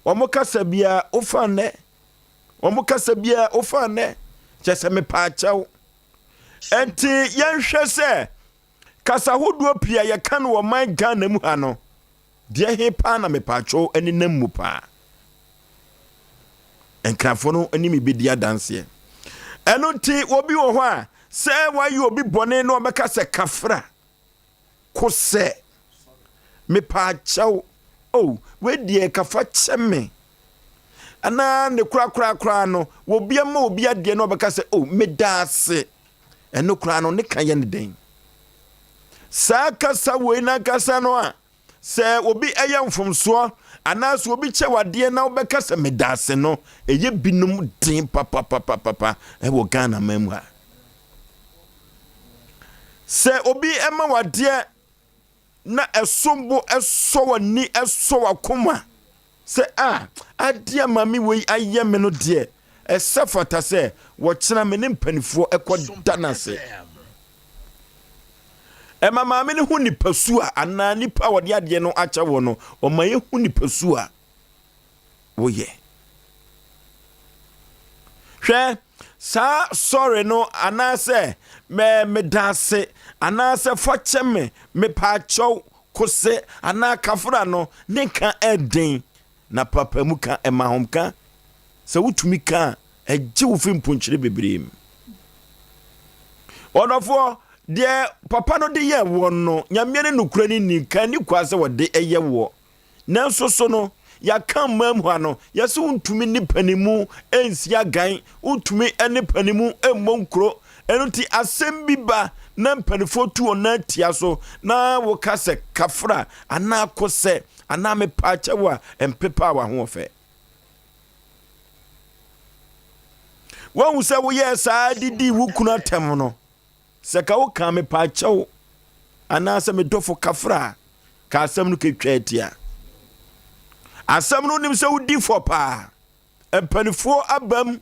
Wɔn kasa biara ofa nnɛ. Wɔn kasa biara ofa nnɛ kyerɛ sɛ mepaakyɛw. Enti yɛnhwɛ sɛ Kasa hodoɔ pii a yɛka no wɔ man Ghana mu ha no, deɛ he paa na mepaakyɛw nenam mu paa? Nkrafoɔ no ne me bɛdi adanseɛ. Ɛno nti, obi wɔ hɔ a, sɛ wayɛ obi bɔne na ɔbɛka sɛ kafra, kosɛ, mepaakyɛw, oh, wei deɛ kafa kyɛ me. Anaa ne korakorakoraa no, obi ama obi adeɛ na ɔbɛka sɛ, oh, meda ase. Ɛno koraa no, ne ka yɛ ne dɛn? Saa kasa wei n'ankasa no a, sɛ obi yɛ mfomsoɔ anaasɛ obi kyɛ wadeɛ na wobɛka sɛ meda ase no, ɛyɛ binom den papapapapa wɔ Ghana man mu ha. Sɛ obi ma wadeɛ na ɛsom bo sɔ w'ani sɔ w'akoma sɛ a adeɛ a maame wei ayɛ me no deɛ ɛsɛ fata sɛ wɔkyena me ne mpanimfoɔ ɛkɔ da no ase. Ɛma maame no hu nipasu a anaa nipa a wɔde adeɛ no akyɛ wɔ no, ɔma yɛhu nipasu a woyɛ. Hwɛ, saa sɔre no anaasɛ mɛ meda ase anaasɛ fa kyɛ me, mepaakyɛw, kose anaa kafra no ne ka ɛden na papa mu ka ɛma ahomka. Sɛ wotumi ka a, ɛgye wo fi mponkyerɛ bebree mu. Ɔdɔfoɔ, deɛ papa no de yɛɛ woɔ no, Nyame ne nokorɛ no nni nka nni kwa sɛ wɔde yɛ woɔ. Nanso so no, yɛaka mmaa mu ha no, yɛse wontumi ne panimu nsi agan, wontumi ne panimu mmɔ nkuro. Ɛno nti asɛm bi ba na mpanifoɔ tu wɔn nan tia so na woka sɛ kafra anaa kosɛ anaa mepaakyɛw a, mpepa w'ahoɔfɛ. Woahu sɛ woyɛɛ saa de dii wo kunu atɛm no, sɛ ka wokaa mepaakyɛw anaasɛ me dɔfo kafra a, ka asɛm no ketwaa tia. Asɛm no wonim sɛ wodi fɔ paa. Mpanimfoɔ abam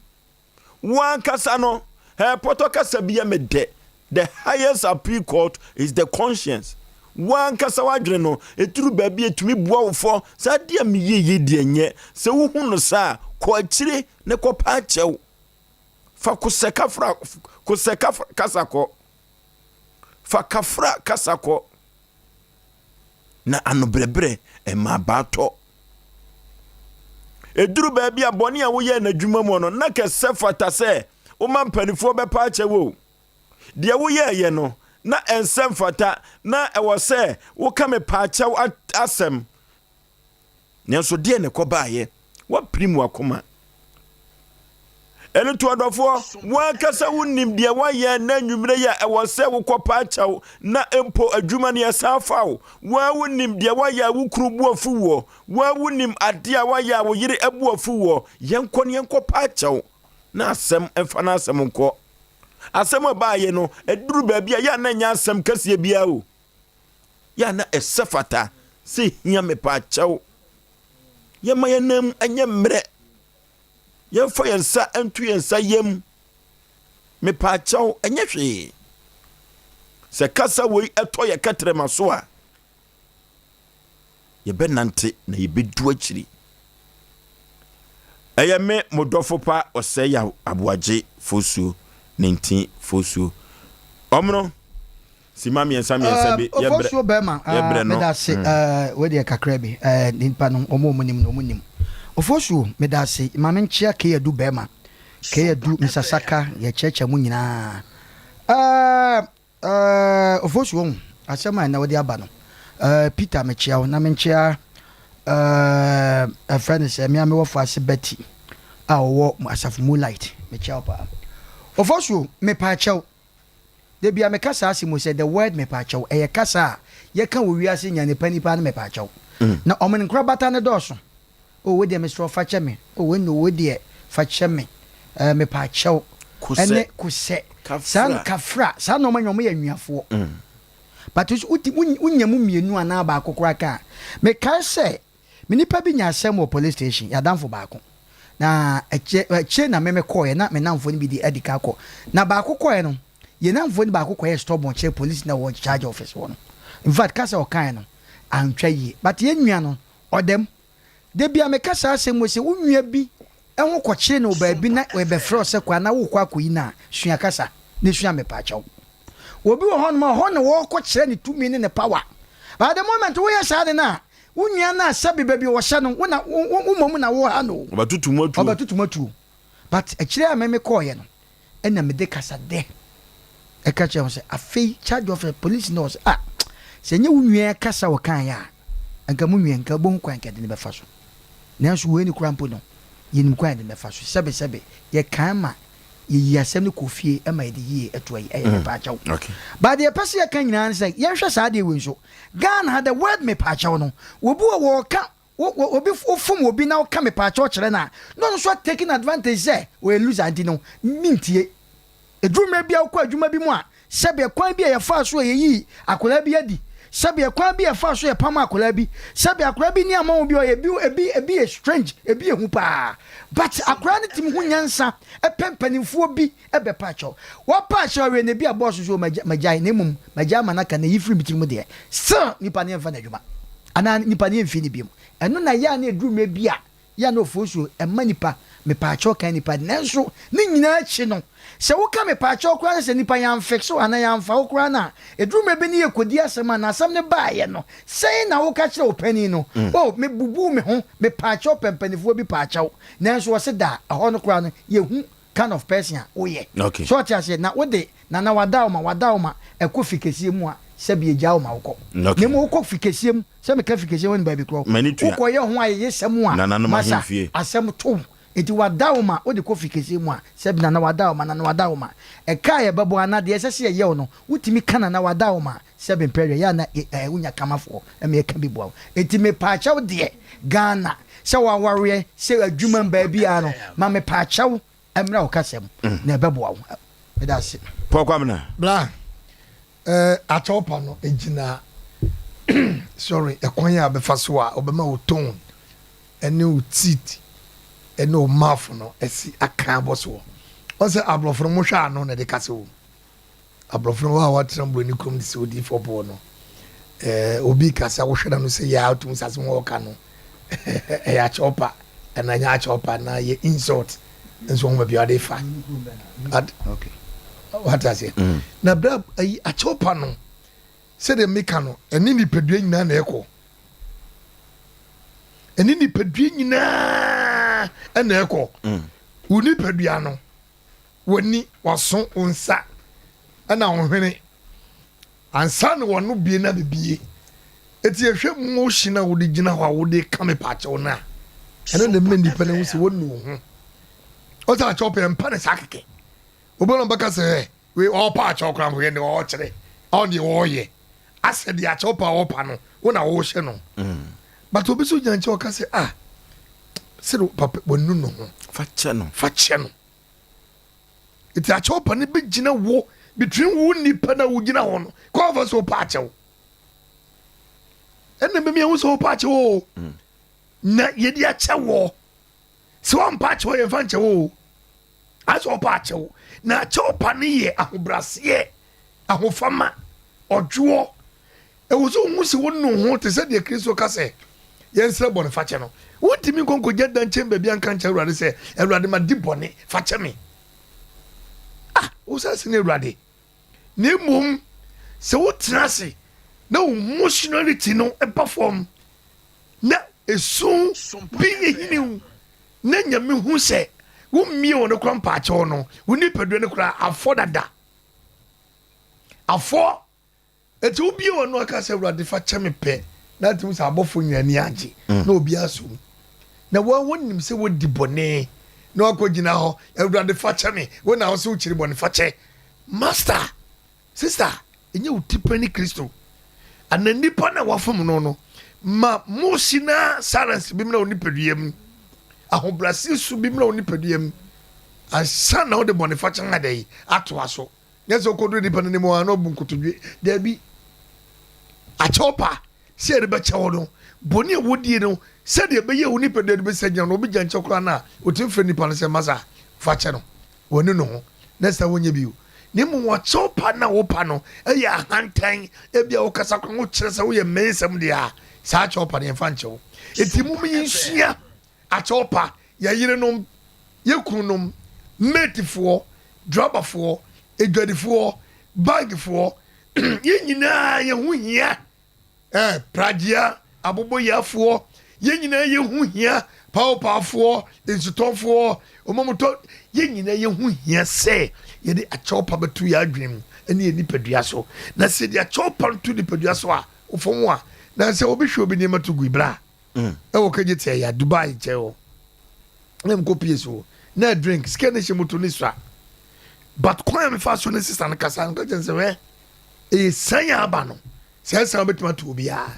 Wo ankasa no, eh, pɔtɔ kasa bi yɛ me dɛ. The highest appeal court is the conscience. Wo ankasa w'adwene no, ɛduru baabi a ɛtumi bua wo fɔ sɛ adeɛ a meyɛ yi deɛ nyɛ. Sɛ wohu no saa a, kɔ akyire na kɔpa akyɛw. Fa kosɛ kafra, kosɛ kafra kasa kɔ. Fa kafra kasa kɔ. Na anobrɛbrɛ ɛma abaa tɔ. Ɛduru baabi a bɔne a woyɛɛ no adwuma mu no, na kɛsɛ fata sɛ woma mpanimfoɔ bɛpa akyɛ wo. Deɛ woyɛeɛ no, na ɛnsɛ mfata, na ɛwɔ sɛ woka me paakyɛw asɛm. Nanso deɛ na ɛkɔbaeɛ? Woapirim w'akoma. Ɛno nti ɔdɔfoɔ, wo ankasa wonim deɛ woayɛ nnɛ anwummerɛ yi a ɛwɔ sɛ wokɔpa akyɛw na mpo adwuma no yɛsan fa wo. Wo ara wonim deɛ woayɛ a wo kunu bo afu woɔ. Wo ara wonim adeɛ a woayɛ a wo yere bo afu woɔ. Yɛnkɔ na yɛnkɔpa akyɛw na asɛm mfa n'asɛm nkɔ. Asɛm a ɛbaeɛ no, ɛduru baabi a yɛ a na ɛnyɛ asɛm kɛseɛ biara o. Yɛ a na ɛsɛ fata sɛ hia mepaakyɛw. Yɛma yɛn nan mu nyɛ mmerɛ. Yɛmfa yɛn nsa nto yɛn nsa yam. Mepaakyɛw, ɛnyɛ hwee. Sɛ kasa wei ɛtɔ yɛ kɛtrɛma so a, yɛbɛnante na yɛbɛdu akyiri. Ɛyɛ me mo dɔfo pa ɔsɛe yaw aboagye fosuo ne nti fosuo. Ɔmono Sima mmiɛnsa mmiɛnsa bi yɛ brɛ Ofosuo bɛrima yɛ brɛ no. meda ase wei deɛ kakra bi nipa no wɔn a wɔn nim no wɔn nim. Ofosuo meda ase ma me nkyea Keyadu bɛrima Keyadu Mr Saka yɛkyerɛkyerɛ mo nyinaa Ofosuo ho asɛm a ɛnɛ wɔde aba no Peter mekyea wo na menkyea ɛfrɛ no sɛ mea mewɔ faase Betty a ɔwɔ asafo Moonlight mekyea wo paa. Ofosuo mepaakyɛw Da bia meka saa asɛm yi sɛ the word mepaakyɛw ɛyɛ kasa a yɛka wɔ wiase nya nipa nipa ne mepaakyɛw. Na ɔmo nkorabata no dɔɔso. Oh wei deɛ mesrɛ wo fakyɛ me oh wei no wei deɛ fakyɛ me eh mepaakyɛw ɛne kosɛ saa kafra saa nnoɔma nyinaa ɔmo yɛ anuafoɔ but nso wonya mu mmienu anaa baako koraa ka a mekae sɛ Me nipa bi nyaa asɛm wɔ police station, yɛn adamfo baako. Na akyire akyire na me mekɔeɛ, na me nnamfoɔ no bi de adi kan kɔ. Na baako kɔeɛ no, yɛn nnamfoɔ no baako kɔyɛɛ stubborn kyerɛɛ police no a ɔwɔ charge office hɔ no. In fact, kasa a ɔkaeɛ no, antwa yie. But yɛn nua no, ɔda mu. Da biara meka saa asɛm wei sɛ, wo nua bi ho kɔkyere no wɔ baabi na wɔbɛfrɛ wo sɛ kɔ anaa worekɔ akɔyi no a, sua kasa na sua mepaakyɛw. Obi wɔ hɔnom a, ɔhɔ na wɔrekɔkyerɛ ne tumi ne ne power. But the moment woyɛ saa ade no a, Wo nua no a sɛbe baabi a ɔhyɛ no wo na wo mmom na wo ha no o. Ɔbɛtoto mu atuo. Ɔbɛtoto mu atuo. But akyire a me me kɔɔeɛ no ɛna mede kasadɛ ɛka kyerɛɛ wɔn sɛ afei charge officer police no ɔsɛ ah sɛ ɛnyɛ wo nua kasa ɔkaeɛ a nka mo nua nka wobɛhu kwan nka ɛde no bɛfa so. Nanso wei no koraa mpo no. Yɛnim kwan a yɛde bɛfa so. Sɛbesɛbe, yɛkae ma yɛyi asɛm no kɔ fie ma yɛde yie to ayi. Ɛyɛ mepaakyɛw. But deɛ yɛpɛ sɛ yɛka nyinaa ne sɛ, yɛnhwɛ saa adeɛ wei nso. Ghana ha, the word mepaakyɛw no, obi wɔ hɔ ɔka, wo, wo, obi, wofom obi na woka mepaakyɛw kyerɛ no a, na ɔno nso taking advantage sɛ ɔyɛ loser nti no, mentie. Ɛduru mmerɛ bi a wokɔ adwuma bi mu a, sɛdeɛ kwan bi a yɛfaa so a yɛyii akwadaa bi adi, sɛdeɛ kwan bi a yɛfaa so yɛpam akwadaa bi, sɛdeɛ akwadaa bi nneɛma ho bi ɔyɛ ebi ebi ebi yɛ strange, ebi yɛ hu paa. But akwadaa no tumi ho nyansa ɛpɛ mpanimfoɔ bi ɛbɛpa akyɛw. Wɔpa akyɛw awie no ebi a bɔɔso so magyae na mmom magyae ama no aka na eyi firi me tirim deɛ. Still nipa no yɛmfa no adwuma anaa nipa no yɛmfie no biom. Ɛno na ɛyɛ a na ɛduru mmerɛ bi a Yɛ a na ofosuo mma nipa mepaakyɛw kan nipa de nanso ne nyinaa akyi no sɛ woka mepaakyɛw koraa na sɛ nipa yɛanfix wo anaa yɛanfa wo koraa no a ɛduru mmerɛ bi no yɛkɔdi asɛm a na asɛm no baeɛ no sɛn na woka kyerɛ wo panin no oh mebubuu me ho mepaakyɛw pɛ mpanifoɔ bi paakyɛw nanso wɔse da ɛhɔ no koraa no yɛhu kind of person a woyɛ Okay. so ɔte aseɛ na wode nana wada wo ma wada wo ma ɛkɔ fi kɛseɛ mu a sɛbi egya wo ma wokɔ Okay. na mmom wokɔ fi kɛseɛ mu sɛ meka fi kɛseɛ mu ne baabi korɔ M'ani tua. wokɔyɛ ho ayeyesɛm a Nananom masa ahemfie. asɛm to wo nti wada wo ma wode kɔ fi kɛseɛ mu a sɛbi nana wada wo ma nana wada wo ma ɛka a yɛbɛbɔ anaa deɛ ɛsɛ sɛ yɛyɛ wo no wotumi ka nana wada wo ma sɛbi mpɛ yɛ a na wonya kamafoɔ ɛma yɛka bi boa wo nti mepaakyɛw deɛ Ghana sɛ wawareɛ sɛ adwuma mu baabiara no ma mepaakyɛw mmra wo kasa mu na ɛbɛboa wo. Meda ase. Paul Kwamina. Bra, eh, akyɛwpa no egyina sorry, ɛkwan a bɛfa so a ɔbɛma wo tone ɛne wo teeth ɛne wo mouth no ɛsi aka abɔ soɔ. Ɔsɛ aborɔfo no mohwɛ ano na ɛde kasa wɔ mu. Aborɔfo no a wɔatena buroni kurom de sɛ odiyifoɔ Paul no, ɛɛ obi kasa wohwɛ n'ano sɛ yɛ a wotumi sɛ asɛm a ɔka no ɛyɛ akyɛwpa anaa ɛnyɛ akyɛwpa anaa ɛyɛ insult nso wɔn baabi a wɔde fa. At wate aseɛ. Na berɛ a ayi akyɛwpa no sɛdeɛ meka no ɛne nipadua nyinaa na ɛkɔ. Ɛne nipadua nyinaa ɛna ɛkɔ. Wo nipadua no w'ani, w'aso, wo nsa, ɛna wo hwene ansa na w'ano bie na bebie. Eti yɛhwɛ motion a wode gyina hɔ a wode ka me paakyɛw no a, ɛno na ɛma nnipa no hu sɛ wɔnu wo ho. Ɔsɛ akyɛw pɛ mpa ne saa kɛkɛ. Obi na ɔbɛka sɛ ɛ wei ɔɔpa akyɛw koraa mpo yɛ deɛ ɔɔkyerɛ ɔn deɛ ɔɔyɛ asɛ deɛ akyɛw pa ɔɔpa no wo na wɔɔhyɛ no. But obi so gyina nkyɛn ɔka sɛ ah sɛde papa wanu ne ho. Fa kyɛ no. Fa kyɛ no. Eti akyɛw pa no bɛgyina wo between wo nipa na wogyina hɔ no kɔ afa sɛ ɔpa akyɛw. Ɛna mmemme ɛho sɛ ɔpa akyɛw o. Na yɛde akyɛ wɔ. Sɛ wɔmpa akyɛw yɛmfa nkyɛ wo o. Asɛ ɔpa akyɛw. Na akyɛw pa no yɛ ahobraseɛ, ahofama, ɔdwoɔ. Ɛwɔ sɛ wohu sɛ wonu ho te sɛ deɛ Kristo ka sɛ yɛnsrɛ bɔnefakyɛ no. Wontumi nkɔ nkɔgya da nkyɛn baabi anka nkyerɛ Awurade sɛ, Awurade, madi bɔne, fa kyɛ me. Ah, wo sɛ sene Awurade. Na mmom, sɛ wotena ase na wo emotionality no ba fam na esu bi ehini wo na Nyame hu sɛ wommie wɔn kora mpaakyɛw no, wo nipadua no koraa afɔ dada. Afɔ. Enti wobue w'ano aka sɛ, Awurade, fa kyɛ me pɛ, na ate hu sɛ abɔfoɔ nyinaa ani agye, na obiara asɔ mu. Na wɔn a wɔnim sɛ wɔdi bɔne na wɔakɔgyina hɔ, Awurade, fa kyɛ me, wo na wose wokyiri bɔne, fa kyɛ. Master, sister, ɛnyɛ wo tipɛ ne Kristo, anaa nnipa no a wɔafom no no, ma emotional silence bi mmra wo nipadua mu, ahobrɛaseɛ su bi mmra wo nipadua mu, ansa na wode bɔnefakyɛ adɛn atoa so. Nyɛ sɛ ɔkɔduru nipa no anim a na ɔbu nkotodwe. Daabi. Akyɛw pa sɛ yɛde bɛkyɛ wo no, bɔne a wodie no, sɛdeɛ ɛbɛyɛ wo nipadua no bɛsi agyina no, obi gya nkyɛ koraa no a, ɔtumi frɛ nipa no sɛ, Masa, fa kyɛ no. Wanu ne ho. Next time wonyɛ bio. Na mmom akyɛw pa no a wopa no yɛ ahantan, ebia wokasa koraa wokyerɛ sɛ woyɛ mmensɛm deɛ a, saa akyɛw pa no yɛmfa nkyɛ wo. Enti mom yɛnsua Akyɛw pa, yɛn yerenom, yɛn kununom, matefoɔ, drabafoɔ, adwadifoɔ, bankfoɔ, yɛn nyinaa yɛn ho hia. Eh, pragyea, aboboyafoɔ, yɛn nyinaa yɛn ho hia. Paopaafoɔ, nsutɔfoɔ, wɔn a wɔtɔ, yɛn nyinaa yɛn ho hia sɛ yɛde akyɛw pa bɛto yɛn adwene mu ne yɛn nipadua so. Na sɛ yɛde akyɛw pa to nipadua so a, wofam a, na sɛ obi hwɛ obi nneɛma to gui, bra. Ɛwɔ kagye tia ya Dubai nkyɛn hɔ. Na mekɔ pie so na drink sika ne hyɛ moto ne sua, but kwan a mefa so ne sister no kasa no ka kyɛn sɛ hwɛ, ɛyɛ san a aba no sɛ ɛsan wobɛtumi ato obiara,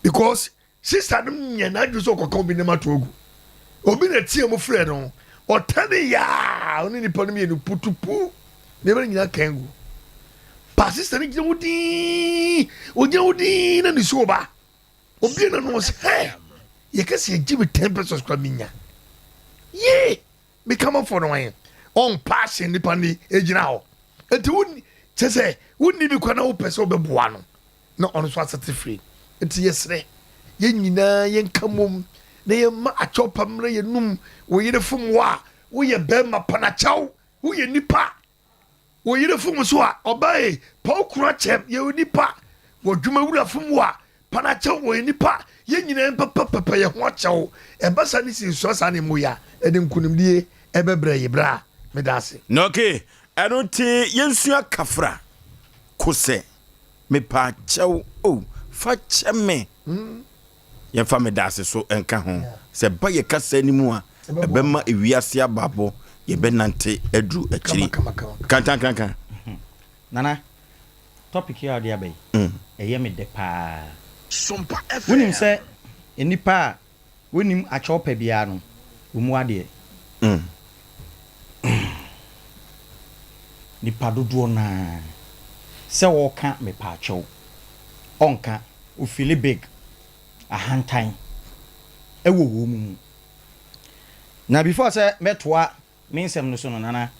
because sister no nyɛ n'adwene sɛ ɔkɔka obi nneɛma to agu. Obi na tie mu frɛ no, ɔtɛne yaa, ɔne nipa no mmienu putupu nneɛma no nyinaa kan gu pa. Sister no gyina wo din, ogyina wo din na ne suo ba obi na no sɛ hɛ yɛka sɛ yɛgye me 10 pesos kora menya yee mekama fɔ no ɛ ɔn passion nipa ni egyina hɔ. Nti wo kyɛ sɛ wonni bi kora na wopɛ sɛ wobɛboa no na ɔno nso asete firi. Nti yɛsrɛ yɛn nyinaa yɛnka mom na yɛma akyɛw pa mmerɛ yɛnum. Wo yere fom wo a, woyɛ bɛrima panakyɛw, woyɛ nipa. Wo yere fom so a, ɔbaa yi pa wo kunu akyɛm, yɛwɔ nipa. Wɔ dwumawura fom wo a, panakyɛw, wɔyɛ nipa. Yɛn nyinaa mpɛpɛpɛpɛ yɛn ho akyɛw. Ɛba saa ne si nsua saa ne mu yɛ a, ɛde nkonimdie ɛbɛbrɛ yi brɛ a meda ase. Na okay, ɛno nti yɛnsua kafra ko sɛ mepa kyɛw o, fa kyɛ me. Yɛmfa meda ase so nka ho sɛ ba yɛ kasa no mu a, ɛbɛma ewiase abaabɔ yɛbɛnante aduru akyiri. Kama kama kama. Kantankankan. Nana, topic yi a wɔde aba yi, ɛyɛ me dɛ paa. Wonim sɛ nnipa a wonim akyɛw pɛ biara no, wɔmu adeɛ. Nipa dodoɔ naa sɛ wɔka mepa akyɛw, ɔnka ofili big ahantan ɛwɔ wɔn mu. Na before sɛ mɛtoa me nsɛm no so no, Nana,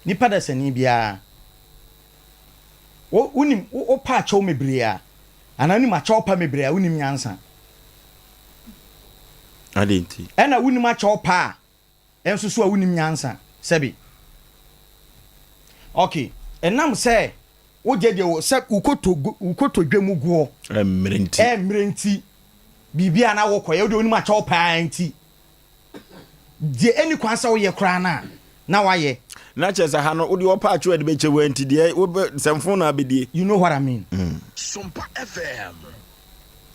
nipa dasani biara wo wonim wo wopa akyɛw mebree a, anaa wonim akyɛw pa mebree a, wonim nyansa. Ade nti. Ɛna wonim akyɛw pa a ɛnso so a, wonim nyansa. Sɛbi, okay, ɛnam sɛ wogye deɛ wo sɛ wokɔtɔ dwa mu goɔ. Mmerɛ nti. Ɛmmerɛ nti biribi a na wokɔyɛ wode wonim akyɛw paa nti deɛ ɛni kwan sɛ woyɛ koraa no a na wayɛ. Na kyerɛ sɛ ha no wode ɔpa akyɛw a de bɛkyɛ wo nti deɛ wobɛ sɛmfo na abɛdie. You know what I mean? Sompa FM.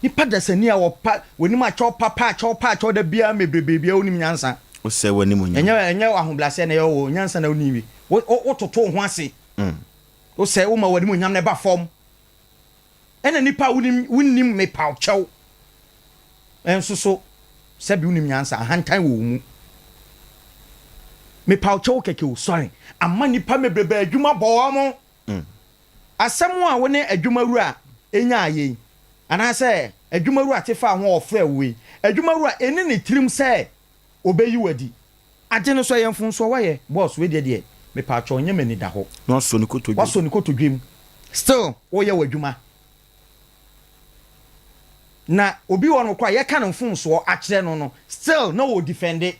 Nipa dasani a wɔpa wɔnim akyɛw pa pa akyɛw pa akyɛw da biara mebrebe biara, wonim nyansa. Wosɛ w'anim onyam. Ɛnyɛ ahobrɛaseɛ na ɛyɛ wɔ nyansa na wonim bi. Wototo wo ho ase, wosɛ woma w'anim onyam na ɛba fam. Ɛna nipa a wonim wonim mepaw kyɛw ɛnso so, sɛbi, wonim nyansa, ahantan wɔ wo mu. Mepaw kyɛw kɛkɛ o, sorry, ama nipa mebrebe adwuma bɔ wɔn. Asɛm a wo ne adwumawura nya ayɛ yi, anaasɛ adwumawura te faa ho a ɔfrɛ wo yi, adwumawura ɛni ne tirim sɛ ɔbɛyi wo adi. Ade no so ɛyɛ mfomsoɔ wayɛ, boss, wei deɛ mepaakyɛw, nyɛ m'ani da hɔ. Na wasɔ ne kotodwe. Wasɔ ne kotodwe mu, still woyɛ w'adwuma. Na obi wɔ no koraa yɛka no mfomsoɔ akyerɛ no, still na wɔ defend.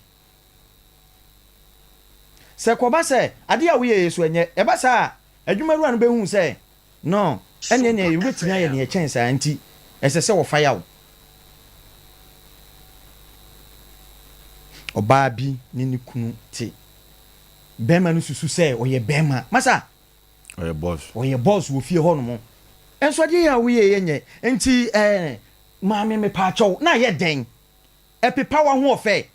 Sɛ kɔba sɛ adeɛ a woyɛ yɛ so ɛnyɛ ɛba saa a, adwumawura no bɛhu sɛ no ɛneɛ neɛ yɛbɛtumi ayɛ neɛ ɛkyɛn saa, nti ɛsɛ sɛ wɔfa yaw. Ɔbaa bi ne ne kunu te, bɛrima no susu sɛ ɔyɛ bɛrima masa. Ɔyɛ boss. Ɔyɛ boss wɔ fie hɔ nom, nso adeɛ yɛ a woyɛ yɛ nyɛ nti maame, mepaakyɛw, na ayɛ dɛn ɛpepa w'ahoɔfɛ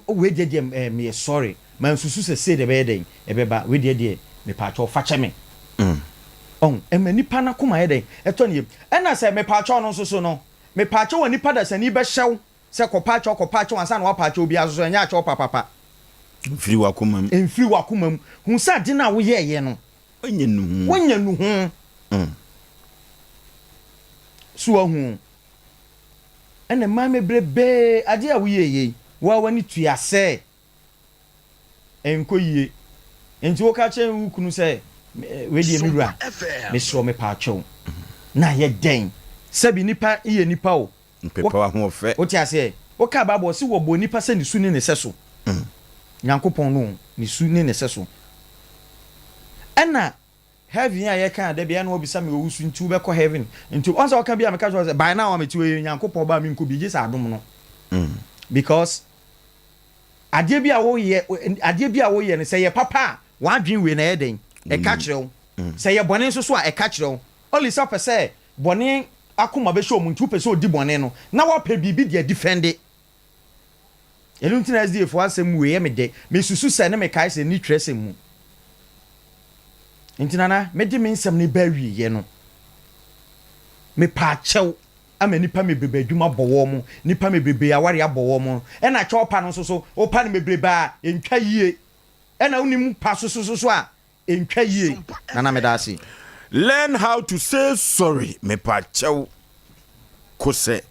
wei deɛ meyɛ sorry, mansusu sɛ sei de ɛbɛyɛ dɛn ɛbɛba. Wei deɛ mepaakyɛw, fa kyɛ me. Ɔn ɛma nipa n'akoma yɛ dɛn ɛtɔ ne yam. Ɛna sɛ mepaakyɛw no nso so no, mepaakyɛw a nipa dasani bɛhyɛw sɛ kɔpaakyɛw kɔpaakyɛw ansa na wapaakyɛw biara nso so, ɛnyɛ akyɛw papapa. Mfiri w'akoma mu. Mfiri w'akoma mu. Hu sɛ ade no a woyɛɛyɛ no, Ɔnyɛ nuhu. Wonyɛ nuhu. So wahu ɛna mmaa bebrebee adeɛ a woyɛɛyɛ yi, woa w'ani tua sɛ ɛnkɔ yie, nti woka kyerɛ wo kunu sɛ wei deɛ me wura, mesrɛ, mepaakyɛw, na yɛ dɛn? Sɛbi, nipa yɛ nipa o. Mpepa w'ahoɔfɛ. Wote aseɛ? Woka Bible, ɔse wɔbɔ nipa sɛ ne su ne ne sɛ so. Nyankopɔn no ne su ne ne sɛ so. Ɛna heaven a yɛka da bia na wɔbisa me, owu so nti wobɛkɔ heaven? Nti ɔn sɛ ɔka bi a meka kyerɛ sɛ by now a mete hɔ yi, Nyankopɔn ba a menkɔ bi gye sɛ adom no, because adeɛ bi a woyɛ, adeɛ bi a woyɛ no, sɛ yɛ papa a, w'adwene wei na ɛyɛ dɛn ɛka kyerɛ wo. Sɛ yɛ bɔne nso so a, ɛka kyerɛ wo. Ɔli sɛ ɔpɛ sɛ bɔne akoma bɛhyɛ ɔmu nti wopɛ sɛ ɔdi bɔne no na wapɛ biribi de adifɛnde. Ɛno nti na SDA foɔ asɛm wei yɛ me dɛ. Mesusu sɛ ne mekae sɛ ɛnni twerɛsɛm mu. Nti Nana, mede me nsɛm no reba awieɛ no, mepaakyɛw ama nnipa mebrebe adwuma bɔ wɔn, nnipa mebrebe aware abɔ wɔn, ɛna kyɛw pa no nso so, wopa no mebrebe a, ɛntwa yie, ɛna wonim pa so so so a, Ɛntwa yie Nana medaase. Learn how to say sorry mepakyɛw kosɛ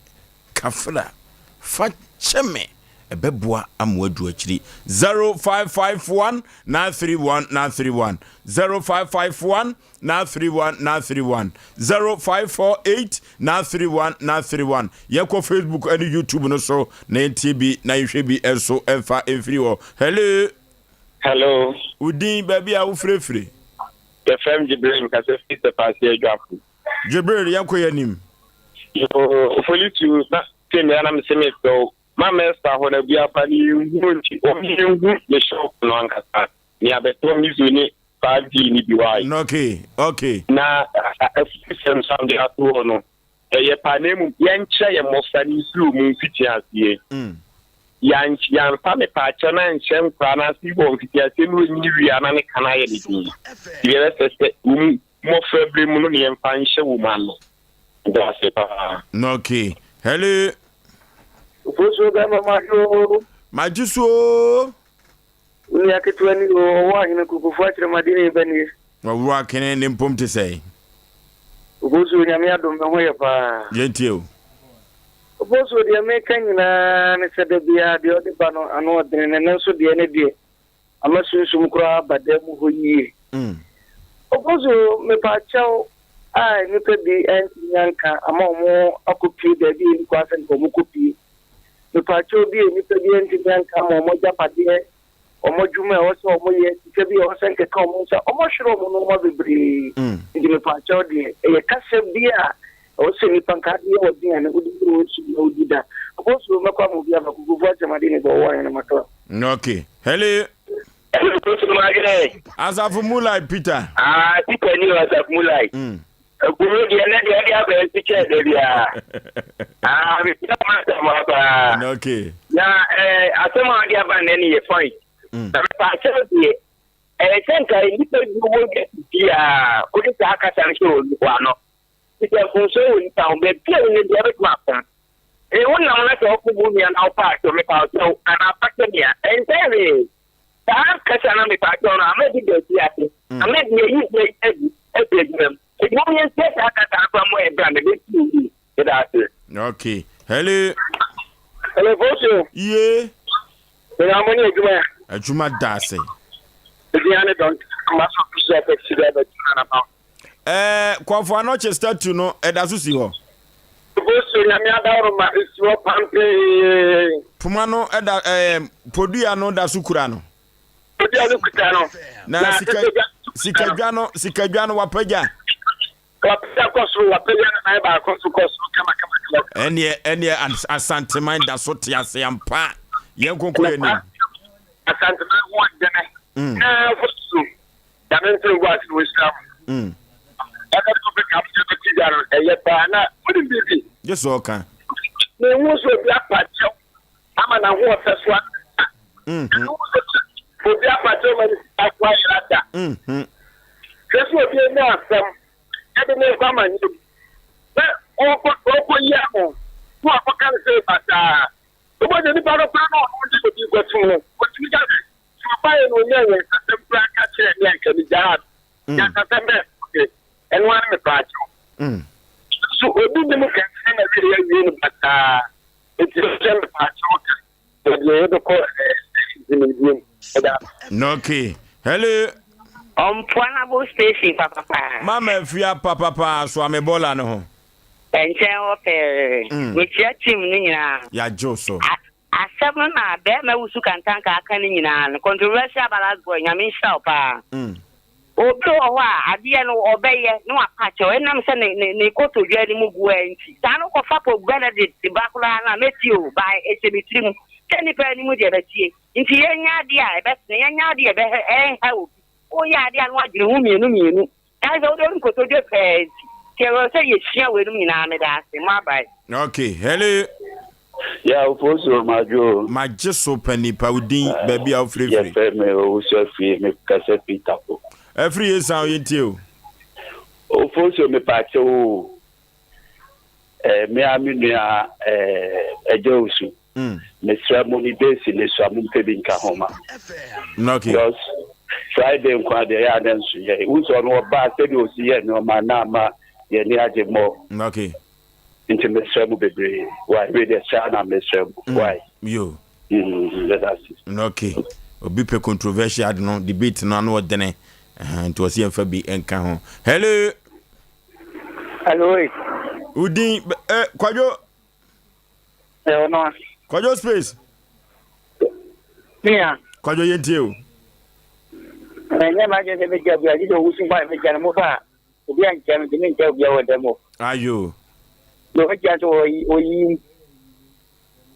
kafra fa kyɛ me ɛbɛboa ama wadu akyiri 0551 931 931 0551 931 931 0548 931 931 yɛkɔ Facebook ɛne YouTube no so na yɛntie bi na yɛhwɛ bi nso ɛmfa mfiri hɔ hello. Hello. Wo din, baabi a wofirefire. Yɛfrɛ me Jibril, mekasa firi Sɛpaase Adwafo. Jibril, yɛnkɔ yɛn anim. Yoo, Ofolitu, na te mmea na mese mepɛ wo. Ma mɛsa hɔ na Abuafa no yɛnhunu nti ɔmo yɛnhu me shop no ankasa. Nea bɛtɔ miso ne 5G no bi why. Okay, okay. Na afutusɛm nso a mede ato hɔ no, Ɛyɛ paa na mmom yɛnkyerɛ yɛn mmɔfra no mfiri wɔn mfitiaseɛ. Yɛamfa mepaakyɛw no anhyɛ nkwadaa no ase wɔ mfitiaseɛ na wɔnyini wie a na ne ka no ayɛ ne den. Nti yɛbɛsrɛ sɛ wɔn mmɔfra berɛ mu no na yɛmfa nhyɛ wɔn ano. Meda ase paa. Okay. Hello. Ofosuo bɛma madwo oo. Magye so oo. Wo nua ketewa ni oo, ɔwɔ ahene Kokofo akyerɛmade ni ba nie. Ɔwɔ akene ne mpom te sɛn? Ofosuo Nyame adom me ho yɛ paa. Yɛntie o. Ofosuo deɛ meka nyinaa ne sɛ da biara deɛ ɔde ba no ano ɔdene na ɛnɛ nso deɛ ne deɛ ama sunsum koraa aba dan mu hɔ yie. Ofosuo mepaakyɛw a nnipa bi antumi anka ama wɔn akɔpue baabi a ɛnni kwan sɛ nka wɔkɔpue. Mepaakyɛw bi a nnipa bi antumi anka ama wɔn agyapadeɛ, wɔn adwuma a ɛwɔ sɛ wɔyɛ, sika bi a ɛwɔ sɛ nkeka wɔn nsa, wɔahwere wɔn nneɛma bebree. Nti mepaakyɛw deɛ, ɛyɛ kasa bi a ɛwɔ sɛ nnipa nka ade yɛ w'aduane, wode yɛ wo nsu na wodi da. Ɔbɔsoro mɛkɔ ama obi aba, Kokofu akyɛm ade ne bɛ ɔwɔ ahene makla. Okay. Hello. Asafo Mulai Peter. Ah, Peter ni Asafo Mulai. Ekuro deɛ ne deɛ ɛde abɛn nso kyɛn da biara. Ah, mesua ma asɛm a paa. Okay. Na eh, asɛm a ɔde aba nnɛ no yɛ fine. Na mepa akyɛw deɛ, ɛyɛ sɛ nka nnipa bi wɔ wiase biara, wode saa kasa no hyɛ wɔn ano. Sɛ mfomsoɔ wɔ nipa ho, baabi a wonya biara wobɛtumi afom. Ee, wonam na sɛ wofom wo nua na wopa akyɛw, mepa akyɛw, anaa fa kyɛ me a, ɛnsɛ hwee. Saa kasa na mepa akyɛw no, ama bi da afiase, ama bi ayi bi adi afi adwuma mu. Enti mom yɛntie saa kasa no koraa mmɔ yɛn bra na ɛbɛsi yɛn yie. Meda ase. Okay. Hello. Hello, Fosu. Ye. Mena mo ne adwuma. Adwuma da ase. Edin ne Don Maso Bishop taxi driver tuna na ma. Ɛɛ Kɔfo Anɔkye statue no ɛda so si hɔ. Fosu Nyame adaworoma esi hɔ pampee. Poma no ɛda ɛɛ podua no da so kura no. Podua no kuta no. Na sika sikadwa no sikadwa no wapagya. Wapagya kɔ soro wapagya ne nan baako so kɔ soro kama kama kama. Ɛneɛ ɛneɛ Asanteman da so te ase ampa yɛn nkonko yɛn nim. Asanteman ho ɔdene. Na fosu. Nyame nto ngu ase na ɔnhyira mo. Ɛka topic a mode bɛto dwa no ɛyɛ paa na wonim biribi? Gye sɛ ɔka. Menhu sɛ obi apa kyɛw ama n'ahoɔfɛ so aba. Menhu sɛ obi apa kyɛw ma ne sika so ayera da. Hwɛ sɛ obi anya asɛm de ne nkwa amanneɛ bi na ɔrekɔyi ano na wakɔka no sɛ basaa. Wobɛhu sɛ nipa no koraa na ɔno de obi rekɔtom no, ɔtumi ka sɛ, Sɛ ɔbaeɛ na ɔnyaa nyansasɛm koraa ka kyerɛɛ me a, anka megyaa no. Nyansasɛm bɛn? Ɔse, Ɛno ara ne mepaakyɛw. Nanso obi nni mu kɛse na wieɛ awie no basaa. Enti mesrɛ mepaakyɛw ka na deɛ yɛbɛkɔ nkonimdie mu. Meda ase. Okay. Hello. Ɔmpoanabo station papapaa. Mama Afia papapaa soa me bɔɔla no ho. Nkyɛn hɔ pɛɛ. Mekyia team no nyinaa. Yɛagye wo so. Asɛm no na bɛɛma wusu kantanka aka no nyinaa no controversial balance boy nyame nhyira wo paa obi wɔ hɔ a adeɛ no ɔbɛyɛ na wapa kyɛw ɛnam sɛ ne ne ne kotodwe anim gu a nti saa no kɔfa Pope Benedict ba koraa no a mɛtie o by ɛhyɛ me tirim sɛ nipa anim deɛ bɛtie nti yɛnyɛ adeɛ a ɛbɛtene yɛnyɛ adeɛ a ɛbɛhɛ ɛnha obi woyɛ adeɛ a na wadwene ho mmienu mmienu Ɛne sɛ wode wo nkotodwe pɛɛ nti, nti ɛwɔ sɛ yɛsua weinom nyinaa. Meda ase. Mo abae. Okay, hello. Yeah, Ofosu Madwo. Magye so pani pa wo din baabi a wofirifiri. Yɛfrɛ me Owusu Afie, mekasa firi Tafo. Afiri yɛ san yɛntie o. Ofosu mepaakyɛw o. Eh, me a me nua eh, Agya Osu. Mm. Mesrɛ mo ne base ne so a mompɛ bi nka ho ma. Okay. Because Friday nko adeɛ yɛ a na nso yɛ. Wo sɛ ɔno ɔbaa sɛdeɛ ɔsi yɛ nneɛma na ama yɛni agye mmɔ. Okay. Nti mesrɛ mo bebree. Why? Wei deɛ srɛ na mesrɛ mo. Mm. Why? Yo. Yɛda ase. Okay. Obi pɛ controversial ade no, debate no ano ɔdene. Nti ɔsi yɛmfa bi nka ho. Hello. Hello. Udin eh, Kwadwo. Eh, ɔno a. Kwadwo space. Mia. Kwadwo yɛntie o. Ɛnyɛ ma adwene sɛ mɛgya bi a gye sɛ ɔwusu mpo a mɛgya no mo fa a obi ankyɛ me nti menkyɛ obi a wɔ dɛm o. Ayo. Na ɔbɛgya nso ɔyi ɔyi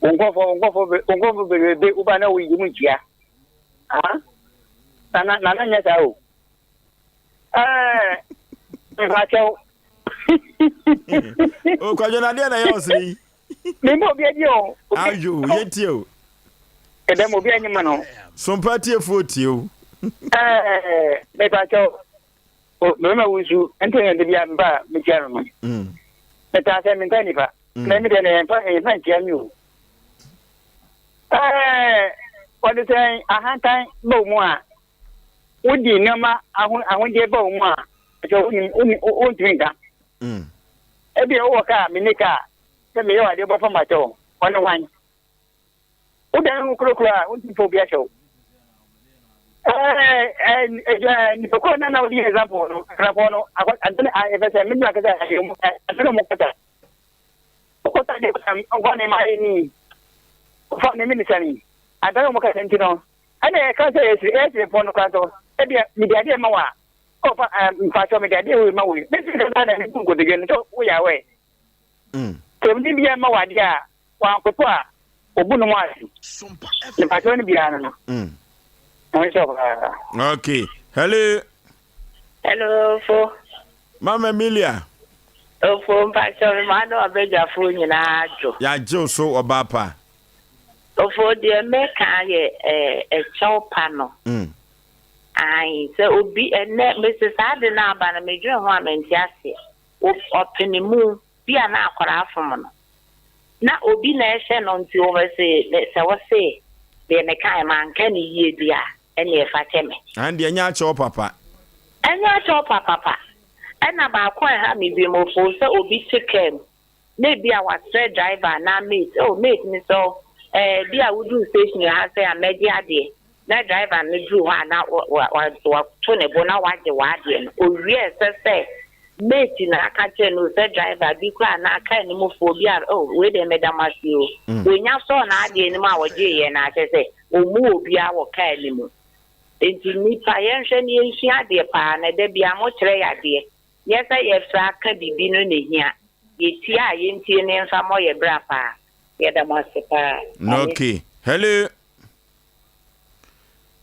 wo nkurɔfoɔ wo nkurɔfoɔ wo nkurɔfoɔ bebrebe woba na woyi mu nkyia. Ah nana nana nyɛ saa o. Ɛɛ mpakyɛw. O Kwadwo na adeɛ na ɛyɛ ɔsere yi. Memmɔ obi adi o. Ayo yɛntie o. Ɛdɛm obi anyi ma no. Sompa tiefoɔ tie o. Ɛɛ mepakyɛw mmarima wo nsu nti na de bia mba a mekyia no no. Metaa sɛ menta nipa. Na mi deɛ na yɛmfa yɛmfa nkyia mi o. Ɛɛ wɔde sɛ ahantan ba wo mu a wodi nneɛma aho ahodeɛ ba wo mu a ɛsɛ wonim wonim wontumi nka. Ebi wowɔ kaa menni kaa sɛ meyɛ wɔ adeɛ bɔfa makyɛ wo ɔne hwan. Wodan ho korokoro a wontumi fa obi ahyɛ wo. Nipakuo na na wode yɛ example no akrafoɔ no adene ɛfɛ sɛ mene akasa adene ɔmo kasa ɔkɔta deɛ kɔta ɔkɔ ne ma ni ɔfa ne minisa ni adene ɔmo kasa nti no ɛna ɛka sɛ ɛsiri ɛsiri no kora so ebi mede adeɛ ma wa ɔfa mpatsɔ mede adeɛ wei ma wei mesi kasa na mebu nkotodwe no sɛ woyɛ awɛ sɛ mede bi ma wɔ adeɛ a wankoto a obu no mu ase mpatsɔ no biara no no nhyɛ paa. Okay. Hello. Hello, fo. Mama Emilia. Ofo mpatsɔ mi ma no abadwafo nyinaa dwo. Yɛagye wo so ɔbaa pa. Ofo deɛ mɛka yɛ ɛkyɛw pa no. Ayi sɛ obi ɛnɛ mesi saa de no aba no medwene ho a mente aseɛ. Ɔpene mu bi a na akwaraa fom no. Na obi na ɛhyɛ no nti wɔbɛse sɛ wɔse deɛ mekae manka ne yie bi a ɛne ɛfa kyɛ me. An deɛ ɛnyɛ akyɛw papa. Ɛnyɛ akyɛw papapa. Ɛna baako a ɛha me bi mofo sɛ obi te kaa mu na ebi a wasrɛ driver anaa mate oh mate mesɛ wo ɛɛ bi a woduru station ha sɛ a mɛgye adeɛ na driver no duru hɔ a na wato ne bo na wagye w'adeɛ no owie ɛsɛ sɛ mate na aka kyerɛ no sɛ driver bi koraa na kaa no mufoɔ bi a oh wei deɛ meda mo ase o wonya sɔɔ n'adeɛ no mu a wɔgyeeɛ no akyɛ sɛ ɔmmu obiara wɔ kaa no mu nti nipa yɛnhwɛ ne yɛnsua adeɛ paa na da bia mokyerɛ yɛ adeɛ nyɛ sɛ yɛfrɛ aka biribi no ne hia yɛtie a yɛntie ne mfa mmɔ yɛ bra paa yɛda mo ase paa. Okay. Hello.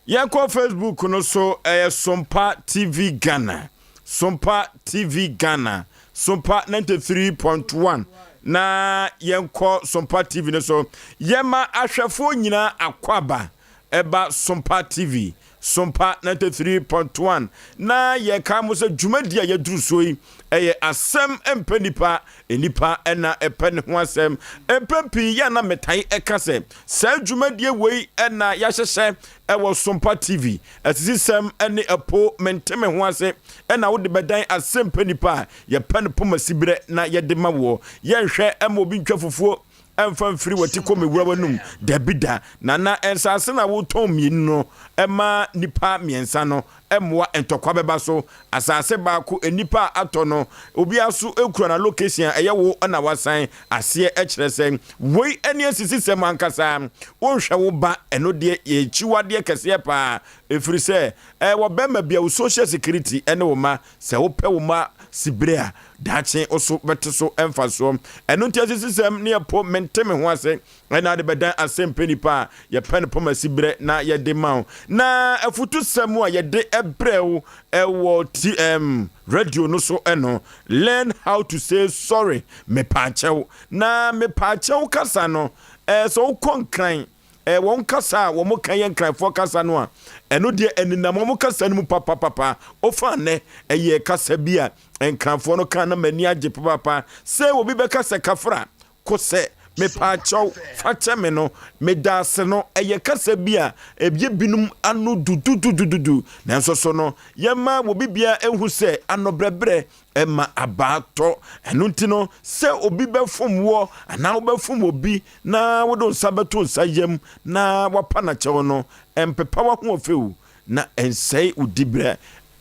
Yɛnkɔ Facebook no so ɛyɛ Sompa TV Ghana. Sompa TV Ghana. Sompa 93.1 na yɛnkɔ Sompa TV no so. Yɛma ahwɛfoɔ nyinaa akwaaba ɛba Sompa TV. Sompa 93.1 na yɛka mo sɛ dwumadi a yɛduru so yi ɛyɛ asɛm mpɛ nipa nipa ɛna ɛpɛ ne ho asɛm. Mpɛn pii yɛ na metae ɛka sɛ saa dwumadie wei ɛna yɛahyehyɛ ɛwɔ Sompa TV asisisɛm ɛne ɛpo mente me ho ase ɛna wode bɛdan asɛm pɛ nipa a yɛpɛ no poma siberɛ na yɛde ma woɔ. Yɛnhwɛ ɛma obi ntwa fufuo ɛmfa mfiri wati kɔ mewura w'anum dabi da. Nana nsase na wotɔn mmienu no ɛma nipa mmiɛnsa no ɛmmoa ntɔkwa bɛba so. Asase baako nipa a atɔ no obiara so ekura na location a ɛyɛ wo na wasan aseɛ ɛkyerɛ sɛ wei ɛne asisisɛm ankasa. Wonhwɛ wo ba ɛno deɛ yɛ akyiwadeɛ kɛseɛ paa ɛfiri sɛ ɛwɔ bɛrima bia wo social security ɛne wo ma sɛ wopɛ wo ma sibire a daakye wo so bɛte so mfasoɔ. Ɛno nti asisisɛm ne ɛpo mente me ho ase ɛna ade bɛdan asɛm pɛ nipa a yɛpɛ no pɔma siberɛ na yɛde ma wo. Na afutusɛm a yɛde ɛbrɛ wo ɛwɔ TM radio no so ɛno learn how to say sorry mepaakyɛw. Na mepaakyɛw kasa no Ɛɛ sɛ wokɔ Nkran, ɛɛ wɔn kasa a wɔn ka yɛ Nkranfoɔ kasa no a, ɛno deɛ ɛnenam wɔn kasa no mu papapapa. Wofa nnɛ, ɛyɛ kasa bi a Nkranfoɔ no ka na m'ani agye papaapa. Sɛ obi bɛka sɛ kafra, kosɛ, mepaakyɛw, fa kyɛ me no, medaase no, ɛyɛ kasa bi a ɛyɛ binom ano dududududu. Nanso so no, yɛma obi biara nhu sɛ anobrɛbrɛ ma abaa tɔ. Ɛno nti no, sɛ obi bɛfom woɔ anaa wobɛfom obi na wode wo nsa bɛto nsa yam na wapa no akyɛw no, ɛmpepa w'ahoɔfɛ o, na ɛnsɛe wo diberɛ.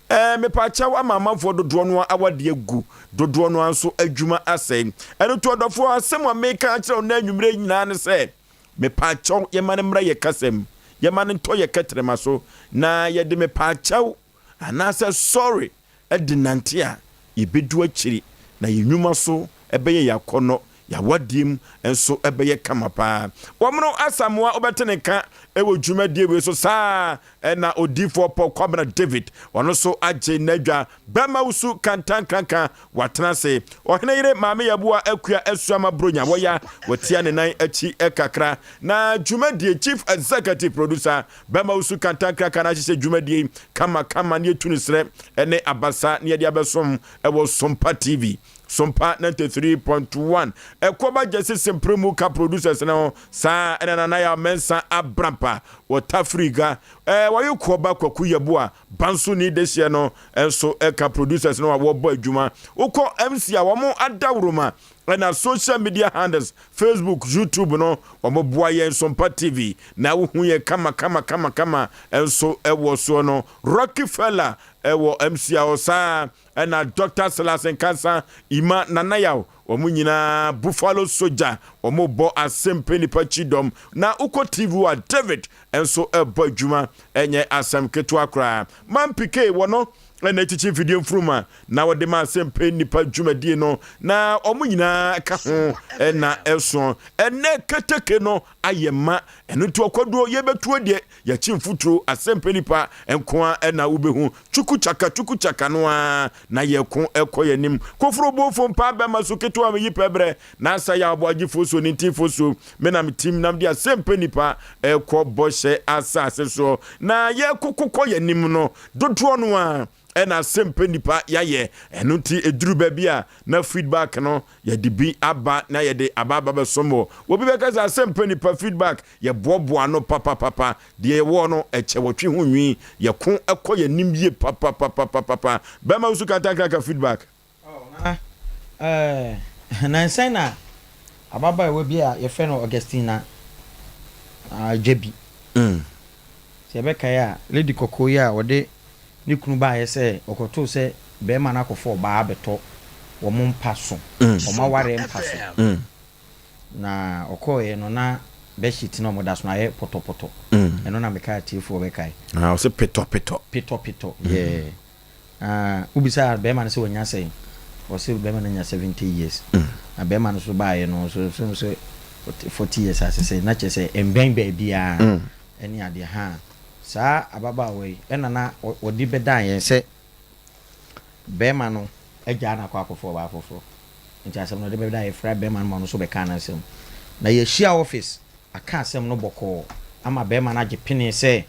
Ɛɛ, mepaakyɛw ama amanfoɔ dodoɔ no ara awadeɛ agu, dodoɔ no ara nso adwuma asɛe. Ɛno nti ɔdɔfoɔ, asɛm a meka akyerɛ wo nnɛ anwummerɛ yi nyinaa ne sɛ, mepaakyɛw yɛma no mmra yɛ kasa mu, yɛma no ntɔ yɛ kɛtrɛma so, na yɛde mepaakyɛw anaasɛ sɔre de nante a, yɛbɛdu akyiri, na yɛn nnwuma so bɛyɛ yɛn akɔnnɔ, yɛn awadeɛ mu nso bɛyɛ kama paa. Wɔmono Asamoah wobɛte ne nka wɔ dwumadie wei so saa ara na Odiyifoɔ Paul Kwabena David ɔno nso agye n'adwa Bɛma Wusu Kantankanka watena ase Ɔhene yere Maame Yeboah Akua Asuama Bronya wɔya watia ne nan akyi kakra na dwumadie Chief Executive Producer Bɛma Wusu Kantankraka na ahyehyɛ dwumadie yi kama kama ne yɛtu no serɛ ne abasa ne yɛde abɛsom wɔ Sompa TV Sompa 93.1 Ɛkɔba Gyasi Sempere mu ka producers no ho saa ɛna Nana Yaw Mensah Abrampa wɔ Tafriga ɛɛ wɔye Koɔba Kwaku Yeboah Banso ni dehyeɛ no nso ɛka producers no a wɔbɔ adwuma wokɔ MC a wɔn adaworoma ɛna social media handles Facebook, YouTube no wɔn boa yɛn Sompa TV na wohu yɛn kama kama kama kama nso ɛwɔ soɔ no Rocky Fella ɛwɔ MC a ɔsaa ɛna Doctor Silas Nkansa Ima Nana Yaw wɔn nyinaa Buffalo Soldier wɔn bɔ asempe nipa kyidɔm na wokɔ TV a David nso ɛbɔ adwuma ɛnyɛ asɛm ketewa koraa Man Pike wɔ no ɛna ɛkyikyi mfidie mfuruma na wɔde ma asɛmpa nnipa dwumadie no na wɔn nyinaa ka ho ɛna ɛso ɛnɛ keteke no ayɛ ma ɛno nti ɔkwaduo yɛbɛtuo deɛ yɛkyi mfuturo asɛmpa nnipa nkoa ɛna wobɛhu twuku kyaka twuku kyaka no ara na yɛko ɛkɔ yɛn anim koforo bofo mpa bɛma so ketewa meyi pɛ berɛ na asa yɛ aboagyefoɔ so ne ntinfoɔ so me na metim nam de asɛmpa nnipa ɛkɔ bɔhyɛ asase soɔ na yɛkokokɔ yɛn anim no dodoɔ no ara ɛna asɛmpɛ nipa yayɛ ɛno nti ɛduru baabi a na feedback no yɛde bi aba na yɛde aba aba bɛsom wɔ obi bɛka sɛ asɛmpɛ nipa feedback yɛboaboa no papapapa deɛ yɛwɔ no ɛkyɛ wɔtwe ho nwi yɛko ɛkɔ yɛnim yie papapapapapa bɛma wo so kantankraka feedback. Oh, na eh, nansa na ababaawa bi a yɛfrɛ no Augustina Dwabi. Mm. Sɛ yɛbɛkae a, lady kɔkɔɔ yi a ɔde ne kunu baeɛ sɛ ɔkɔtoo sɛ barima no akɔfa ɔbaa abɛtɔ wɔn mpa so, mm. wɔn awareɛ mpa so. Mm. Na ɔkɔeɛ no na bedsheet na wɔda so no ayɛ pɔtɔpɔtɔ. Mm. Ɛno na meka atiefoɔ bɛkae. Ah, ɔsɛ petɔpetɔ. Petɔpetɔ, mm. yeah. Ah, wobisaa bɛrima no sɛ wanya sɛn? Ɔse bɛrima no anya 70 years. Na bɛrima no so baeɛ no, ɔso so sɛ 40 years ase sɛ, na kyerɛ sɛ ɛmbɛn baabiara ɛne adeɛ. Ha, saa ababaawa yi ɛna na ɔde bɛdan yɛn sɛ bɛrima no agyaa no akɔ akɔfa ɔbaa foforɔ. Nti asɛm no ɔde bɛdan yɛn, yɛfrɛ bɛrima no ma ɔno nso bɛkaa n'asɛm. Na yɛahyia office aka asɛm no bɔkɔɔ ama bɛrima no agye pene sɛ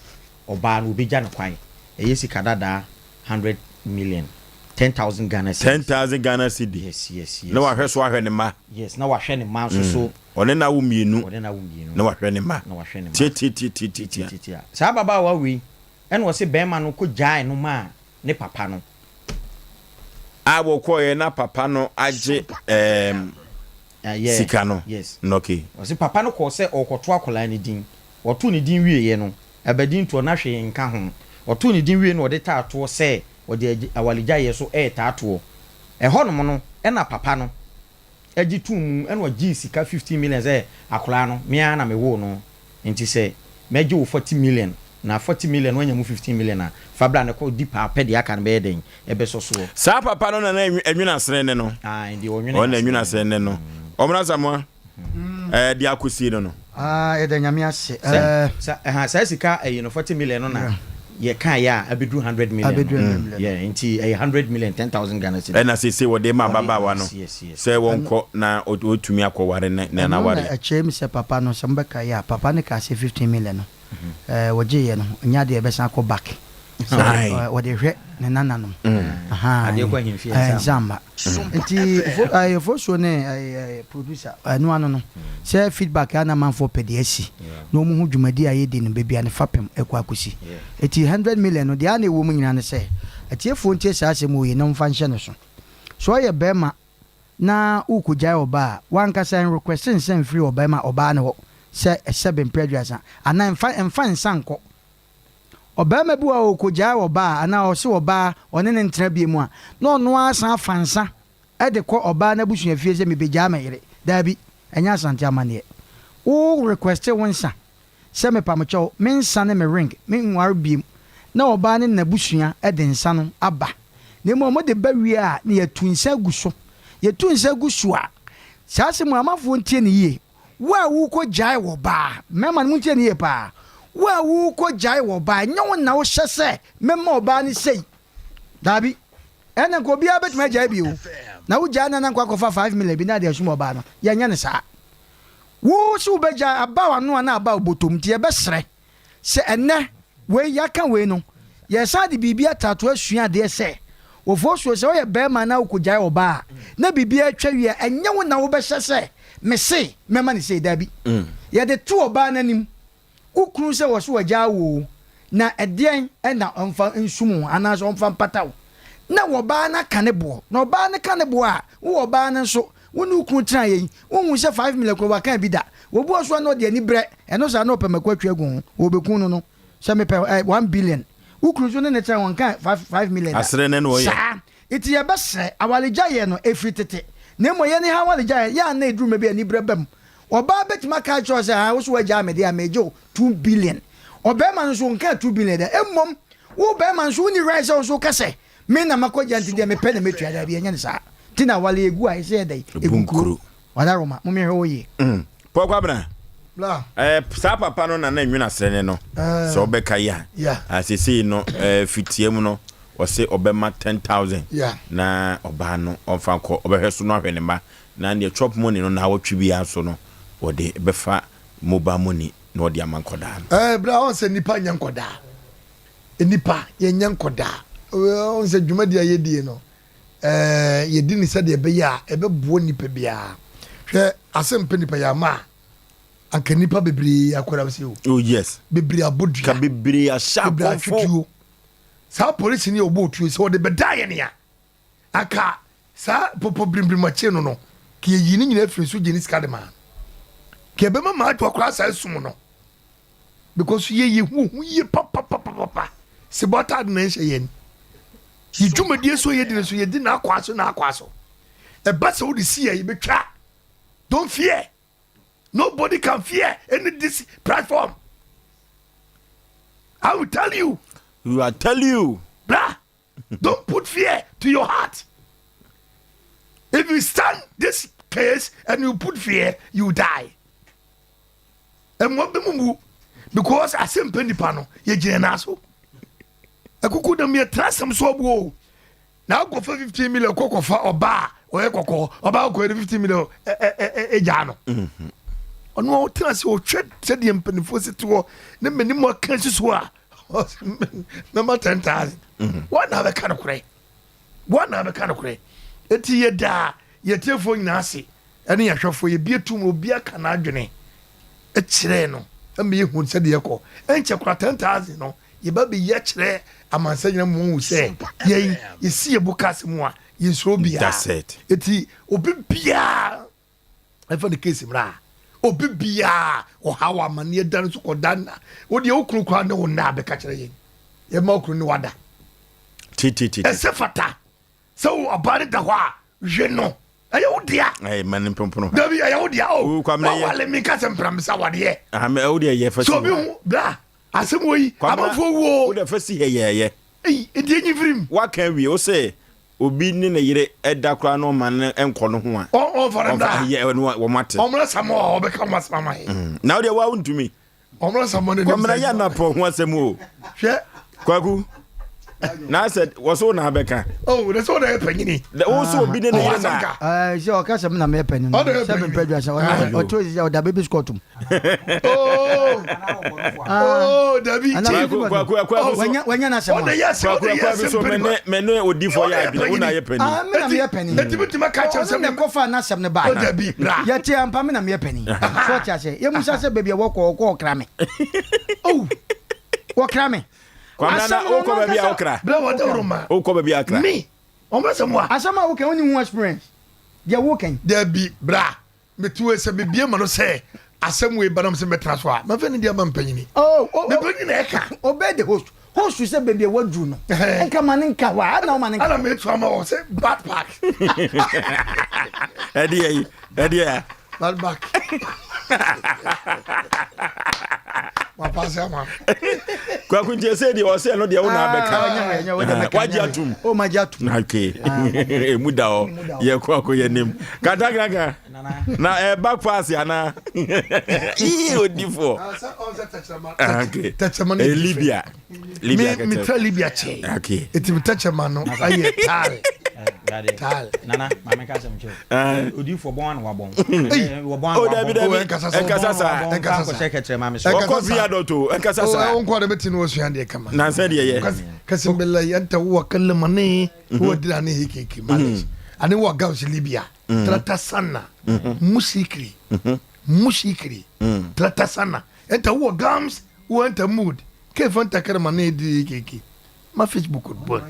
Ɔbaa no obegya no kwan. Ɛyɛ sika dadaa hundred million, 10,000 Ghana cedis. 10,000 Ghana cedi. Yes, yes. Na wahwɛ so ahwɛ ne mma. Yes, na wahwɛ ne mma nso so. Ɔne no awo mmienu. Ɔne no awo mmienu. Na wahwɛ ne mma. Na wahwɛ ne mma. Tiatiatiatiatia. Tiatiatia. Saa ababaawa wei ɛna ɔse bɛɛma no kɔ gyae no maa ne papa no. A wɔkɔeɛ na papa no agye ɛɛm Yeah, sika no. Yes. Okay. Ɔse papa no kɔɔ sɛ ɔrekɔto akwadaa no din. Ɔtoo ne din wieeɛ no, abadintoɔ na hwee nka ho. Ɔtoo ne din wiei no ɔde taa toɔ sɛ ɔde awaregyaeɛ so retaa toɔ. Ɛhɔnom no na papa no gye too mu na ɔgyee sika 15 million sɛ akwadaa no me ara na mewoo no nti sɛ mɛgye wo 40 million na 40 million no woanya mu 15 million a fa bra na kɔ di paa pɛ deɛ aka no bɛyɛ dɛn ɛbɛsɔ soɔ. Saa papa no na na ɛnwene asene ne no. Ae deɛ ɔnwene Ɔno na ɛnwene asene asene ne no. Ɔmena Asamoah. Ɛɛ deɛ akɔsie no no. Ah yɛda Nyame ase Sɛ ɛɛ. sa ɛha saa sika ɛyi no 40 million no na Yeah. Yɛkaeɛ a abɛduru 100 million Abɛduru no. 100 million. Yeah, nti ɛyɛ 100 million, 10,000 Ghana cedis. Ɛna seesei wɔde ma Wɔde, ababaawa no yes, yes, yes. sɛ wɔnkɔ na ɔtumi akɔware ne Ɛno na n'awareɛ. ɛkyerɛ me sɛ papa no, sɛ mobɛkae a, papa no kaa sɛ 15 million no, ɛɛ, wɔgyeeɛ no, ɛnyɛ adeɛ a ɛbɛsan akɔ back. Sɛ Aye. wɔde hwɛ ne nananom. Ahaa, Adeɛ kɔ ahemfie a, ɛɛ, nsa nsa mma. mma. Nti fo ɛɛ Fosuo ne ɛɛ producer ɛno ano no sɛ feedback a na amanfoɔ pɛ deɛ asi na wɔn hu dwumadi a yɛdi no baabi a ne fapem ɛkɔ akɔsi. Eti 100 million no deɛ a na ɛwɔ mu nyinaa ne sɛ atiefoɔ ntie saa asɛm wei na wɔmfa nhyɛ ne so. Sɛ ɔyɛ bɛrima na worekɔgyae ɔbaa a, w'ankasa nrequest nsa mfiri ɔbarima ɔbaa no hɔ sɛ sɛbe mprɛ 30 anaa mfa mfa nsa nkɔ. Ɔbarima bi wɔ hɔ a ɔrekɔgyae ɔbaa anaa ɔse ɔbaa ɔne no ntena biom a, na ɔno ara san fa nsa de kɔ ɔbaa no abusuafie sɛ mebɛgyaa me yere. Daabi, ɛnyɛ Asante amanneɛ. Wo request wo nsa sɛ mepamokyɛw me nsa ne me ring me nware biom na ɔbaa ne n'abusua de nsa no aba. Na mmom wɔde ba wie a na yɛatu nsa agu so. Yɛtu nsa gu so a, saa asɛm yi amanfoɔ ntie no yie. Wo a worekɔ gyae wɔ baa, mmarima no montie no yie paa, wo a worekɔ gyae wɔ baa, ɛnyɛ wo na wohyɛ sɛ mɛma ɔbaa no sei. Daabi. Ɛnna nka obiara bɛtumi agyae bi o. Na wogyae no a na nka akɔfa 5 million bi na ade asum ɔbaa no. Yɛnyɛ no saa. Wo se wobɛgyae aba w'ano anaa aba wo bɔtɔm nti yɛbɛsrɛ sɛ ɛnnɛ wei yɛaka wei no yɛsan de biribi ataato asua adeɛ sɛ Ofosuo sɛ woyɛ barima na wokɔgyae ɔbaa a na biribiara atwa wie a ɛnyɛ wo na wobɛhyɛ sɛ mese mɛma no sei daabi yɛde to ɔbaa no anim Wo kunu sɛ ɔse wagyaa wo o, na ɛdeɛn na ɔmfa nsum wo anaasɛ ɔmfa mpata wo? Na ɔbaa no aka ne boɔ. Na ɔbaa no ka ne boɔ a, wo ɔbaa no nso, wo ne wo kunu tenaeɛ yi, wonhuu sɛ 5 million koraa waka bi da. Obi wɔ so a na ɔde aniberɛ, ɛno saa na ɔpɛ mako atwi agu ho, ɔrebɛku no no, sɛ mepɛ eh, 1 billion. Wo kunu nso ne no tenaeɛ, ɔnka 5 million da. Asere ne na ɔyɛ. Saa. Nti yɛbɛsrɛ, awaregyaeɛ no, ɛfiri tete. Na mmom yɛne ha awaregyaeɛ, yɛ a na ɛduru mmerɛ bi a aniberɛ ba mu. Ɔbaa bɛtumi aka akyerɛ wo sɛ, haa, wo so woagyaa me deɛ a, megye wo 2 billion. Ɔbarima no nso, ɔnkaa 2 billion da. Mmom, wo barima nso, wonni right sɛ wo nso woka sɛ, me na makɔgya nti deɛ mepɛ na mɛtua. Daabi, ɛnyɛ no saa. Nti na aware ɛgu a, ɛsɛ yɛ dɛn? Ɛgu kuro. Wadaroma, mommɛhwɛ wo yie. Paul Kwabena, Bla. Eh, saa papa no na na nwene asrɛne no. Eh. Sɛ ɔbɛka yi a. Yeah. Ah, seesei no, eh, fitia mu no, ɔse ɔbɛma 10,000. Yeah. Na ɔbaa no, ɔmfa nkɔ, ɔbɛhwɛ so no ahwɛ ne mma. Na neɛ chop money no, naawɔtwe biara nso no, wɔde bɛfa mobile money na wɔde ama nkɔdaa no. Eh, bra, ɔn sɛ nipa nyɛ nkɔdaa. Nipa, yɛnyɛ nkɔdaa. Ɔn sɛ dwumadi a yɛdie no, eh, yɛdi ne sɛdeɛ ɛbɛyɛ a ɛbɛboa nipa biara. Hwɛ, asɛm pɛ nipa yɛ ama a, anka nipa bebree akɔda sɛ o. Oh yes. Bebree abɔ dua. Ka bebree ahyɛ Bebree akɔmfo. atwetuo. Saa polisi ni a ɔbɔ otuo sɛ ɔde bɛda yɛ nea aka saa popo birimbirim akyi no no ka yɛyi ne nyinaa firi so gye ne sika de maa no. Ka ɛbɛma maa adwoa koraa saa sum no because yɛ yɛ hu hu yie papapapapa sebɔ ataade na ɛnhyɛ yɛn yɛ dwumadie so yɛdi no so yɛdi n'akwa so n'akwa so ɛba sɛ wode si yɛ yɛbɛtwa. Don't fear, nobody can fear any this platform. I will tell you. You are tell you. Bra, don't put fear to your heart. If you stand this case and you put fear, you die. Ɛmmoa bi mu mu because asɛm pɛ nipa no yɛgyina naa so. Ɛkuku dam yɛtena asɛm so abuo o. Na akɔfa 15 million kɔ kɔfa ɔbaa a ɔyɛ kɔkɔɔ ɔbaa kɔyɛ no 15 million ɛgyaa no. Ɔno a ɔtena ase ɔhwɛ sɛdeɛ mpanimfoɔ si te hɔ ne mmanim aka si so a mɛma 10,000. Wɔn na abɛka nokorɛ. Wɔn na abɛka nokorɛ. Eti yɛda yɛtiefoɔ nyinaa ase ɛne yɛhwɛfoɔ yɛbie tum obi aka n'adwene kyerɛɛ no ɛma yɛhu sɛdeɛ ɛkɔ. Ɛnkyɛ kora 10,000 no yɛba bɛyi akyerɛ amansa nyina mu wɔhu sɛ yɛn yɛsi yɛ bo ka asɛm a yɛnsuro biara. That's it. Eti obi biara ɛfa ne case mmra a obi biara ɔhaw amanneɛ da no so kɔda nna wodeɛ wo kunu koraa ne wo nna a bɛka kyerɛ yɛn yɛma wo kunu ne wada Titititi. Ɛsɛ fata sɛ wo ɔbaa no da hɔ a hwe no ɛyɛ wo dea. Ɛyɛ ma ne mpompon ha. Dabi ɛyɛ wo dea o. Wo Kwamina yɛ. Wawale mi nka sɛ mpira mi sa wadeɛ. Aha mɛ o deɛ yɛ fɛ si. So obi hu bra asɛm wɔ yi amanfoɔ wu o. Wo deɛ fɛ si hɛ yɛɛyɛ. Eyi nti enyi firim. Waka awie wo sɛ obi ne ne yere ɛda koraa na ɔma no nkɔ no ho a. Ɔnfa ne bra. Yɛ ɛno wɔn ate. Ɔmra samoa ɔbɛka wɔn asɛm ama yɛ. Na wo deɛ wa ntumi. Ɔmra samoa ne nim sɛ. Kwamina yɛ anapɔ ho asɛm o. Hwɛ. Kwaku. Na sɛ wɔso na abɛka. Oh, na sɛ ɔna yɛ panyini. Wo so obi ne ne yere na. Ɛɛ sɛ ɔka sɛ me na meyɛ panyin no. Sɛ me mpɛ dwa sɛ ɔno ɔto sɛ ɔda baby squat mu. Oh. Oh, dabi. Kwaku kwaku kwaku. Wanya wanya na sɛm. Ɔna yɛ sɛ ɔna yɛ sɛ so me ne me ne odifo yɛ adwene wo na yɛ panyin. Ah, me na meyɛ panyin. Eti mi tuma ka kyerɛ sɛ me na kɔfa na sɛm ne ba. Dabi bra. Yɛ te ampa me na meyɛ panyin. So ɔte ase. Yɛ musa sɛ baabi a wɔkɔ wɔkɔ ɔkra me. Oh. Wɔkra me. Kwamina na wokɔ baabi a wokra. Bra wɔde woroma. Wokɔ baabi a kra. Me. Ɔmo sɛ mo a. Asɛm a woka wonni ho experience. Deɛ woka yi. Dabi bra. Mete wei sɛ mebie ma no sɛ asɛm wei ba na mesɛ mɛtena so a mɛfɛ ne deɛ ama mpanyini. Oh, oh, oh. Mepanyini na ɛka. Obey the host. Host sɛ baabi a waduru no. Nka ma ne nka hɔ a, ana woma ne nka. Ana metu ama wɔ sɛ bad park. Ɛdeɛ yi, ɛdeɛ a. Bad back. Wapase ama. Kwaku nti ɛsɛ deɛ ɔsɛ ɛno deɛ wo na abɛka. Ah, Wagye atum. O ma gye atum. Okay. Emu da hɔ. Yɛ kɔ akɔ yɛ nim. Katakraka. Na ɛ back pass ana. Ii odifoɔ. Okay. Libya. Libya kɛtɛ. Me tra Libya kyɛ. Okay. Eti me tɛkyɛma no ayɛ taale. Taale. Nana, maame ka asɛm kyerɛ. Odiifo bɔn ano wabɔn. Wɔbɔn ano Oh, dabi wabɔn. dabi. Ɛnkasa saa. Ɛnkasa saa. Ɛnkasa saa. Kɔhyɛ kɛkyerɛ maame so. Wɔkɔ via dɔto. Ɛnkasa saa. O nkɔ de bɛti no wɔsua deɛ kama. Nansa deɛ yɛ. Kasim bɛlɛ yɛnta wɔ kalamane wɔ dira ne hekeke malish. Ane wɔ gams Libya. Trata sana. Musikri. Musikri. Trata sana. Ɛnta wɔ gams wɔ ɛnta mood. Kefo ntakrama na edi keke ma Facebook bɔ.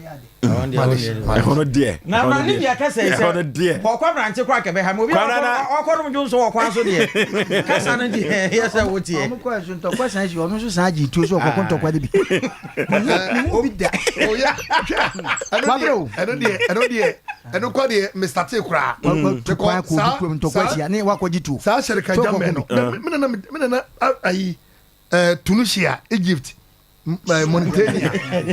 Ɛhɔ no deɛ. Na na ne bia kasa yi Ɛhɔ no sɛ deɛ. ɔkɔ abrante kora kɛbɛ ha ma obi a ɔkɔ nom dwonso wɔ kwan so deɛ kasa no deɛ yɛ sɛ woteɛ. Ɔmo kɔ ɛso ntɔkwa san si ɔno nso san gye tuo so ɔkɔkɔ ntɔkwa de bi. Mehu bi da. Oya hwɛ ɛno deɛ ɛno deɛ ɛno deɛ ɛno kɔ deɛ Mr. T koraa. Wakɔ kwan kɔ obi kurom ntɔkwa si ne wakɔ gye tuo. Saa hyɛreka gyamɛ no. Me nana me nana ayi Eh, Tunisia, Egypt, eh, Mauritania,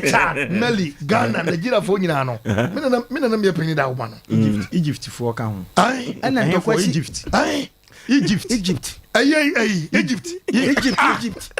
Chad, Mali, Ghana, Nigeria foɔ nyinaa no. Me nana me nana meyɛ panyin da awoma no. Egypt, Egypt foɔ ka ho. Ayi. Ɛna ntɔkwa si. Egypt. Ayi. Egypt. Egypt. Ɛyɛ ɛyi Egypt. Egypt Egypt.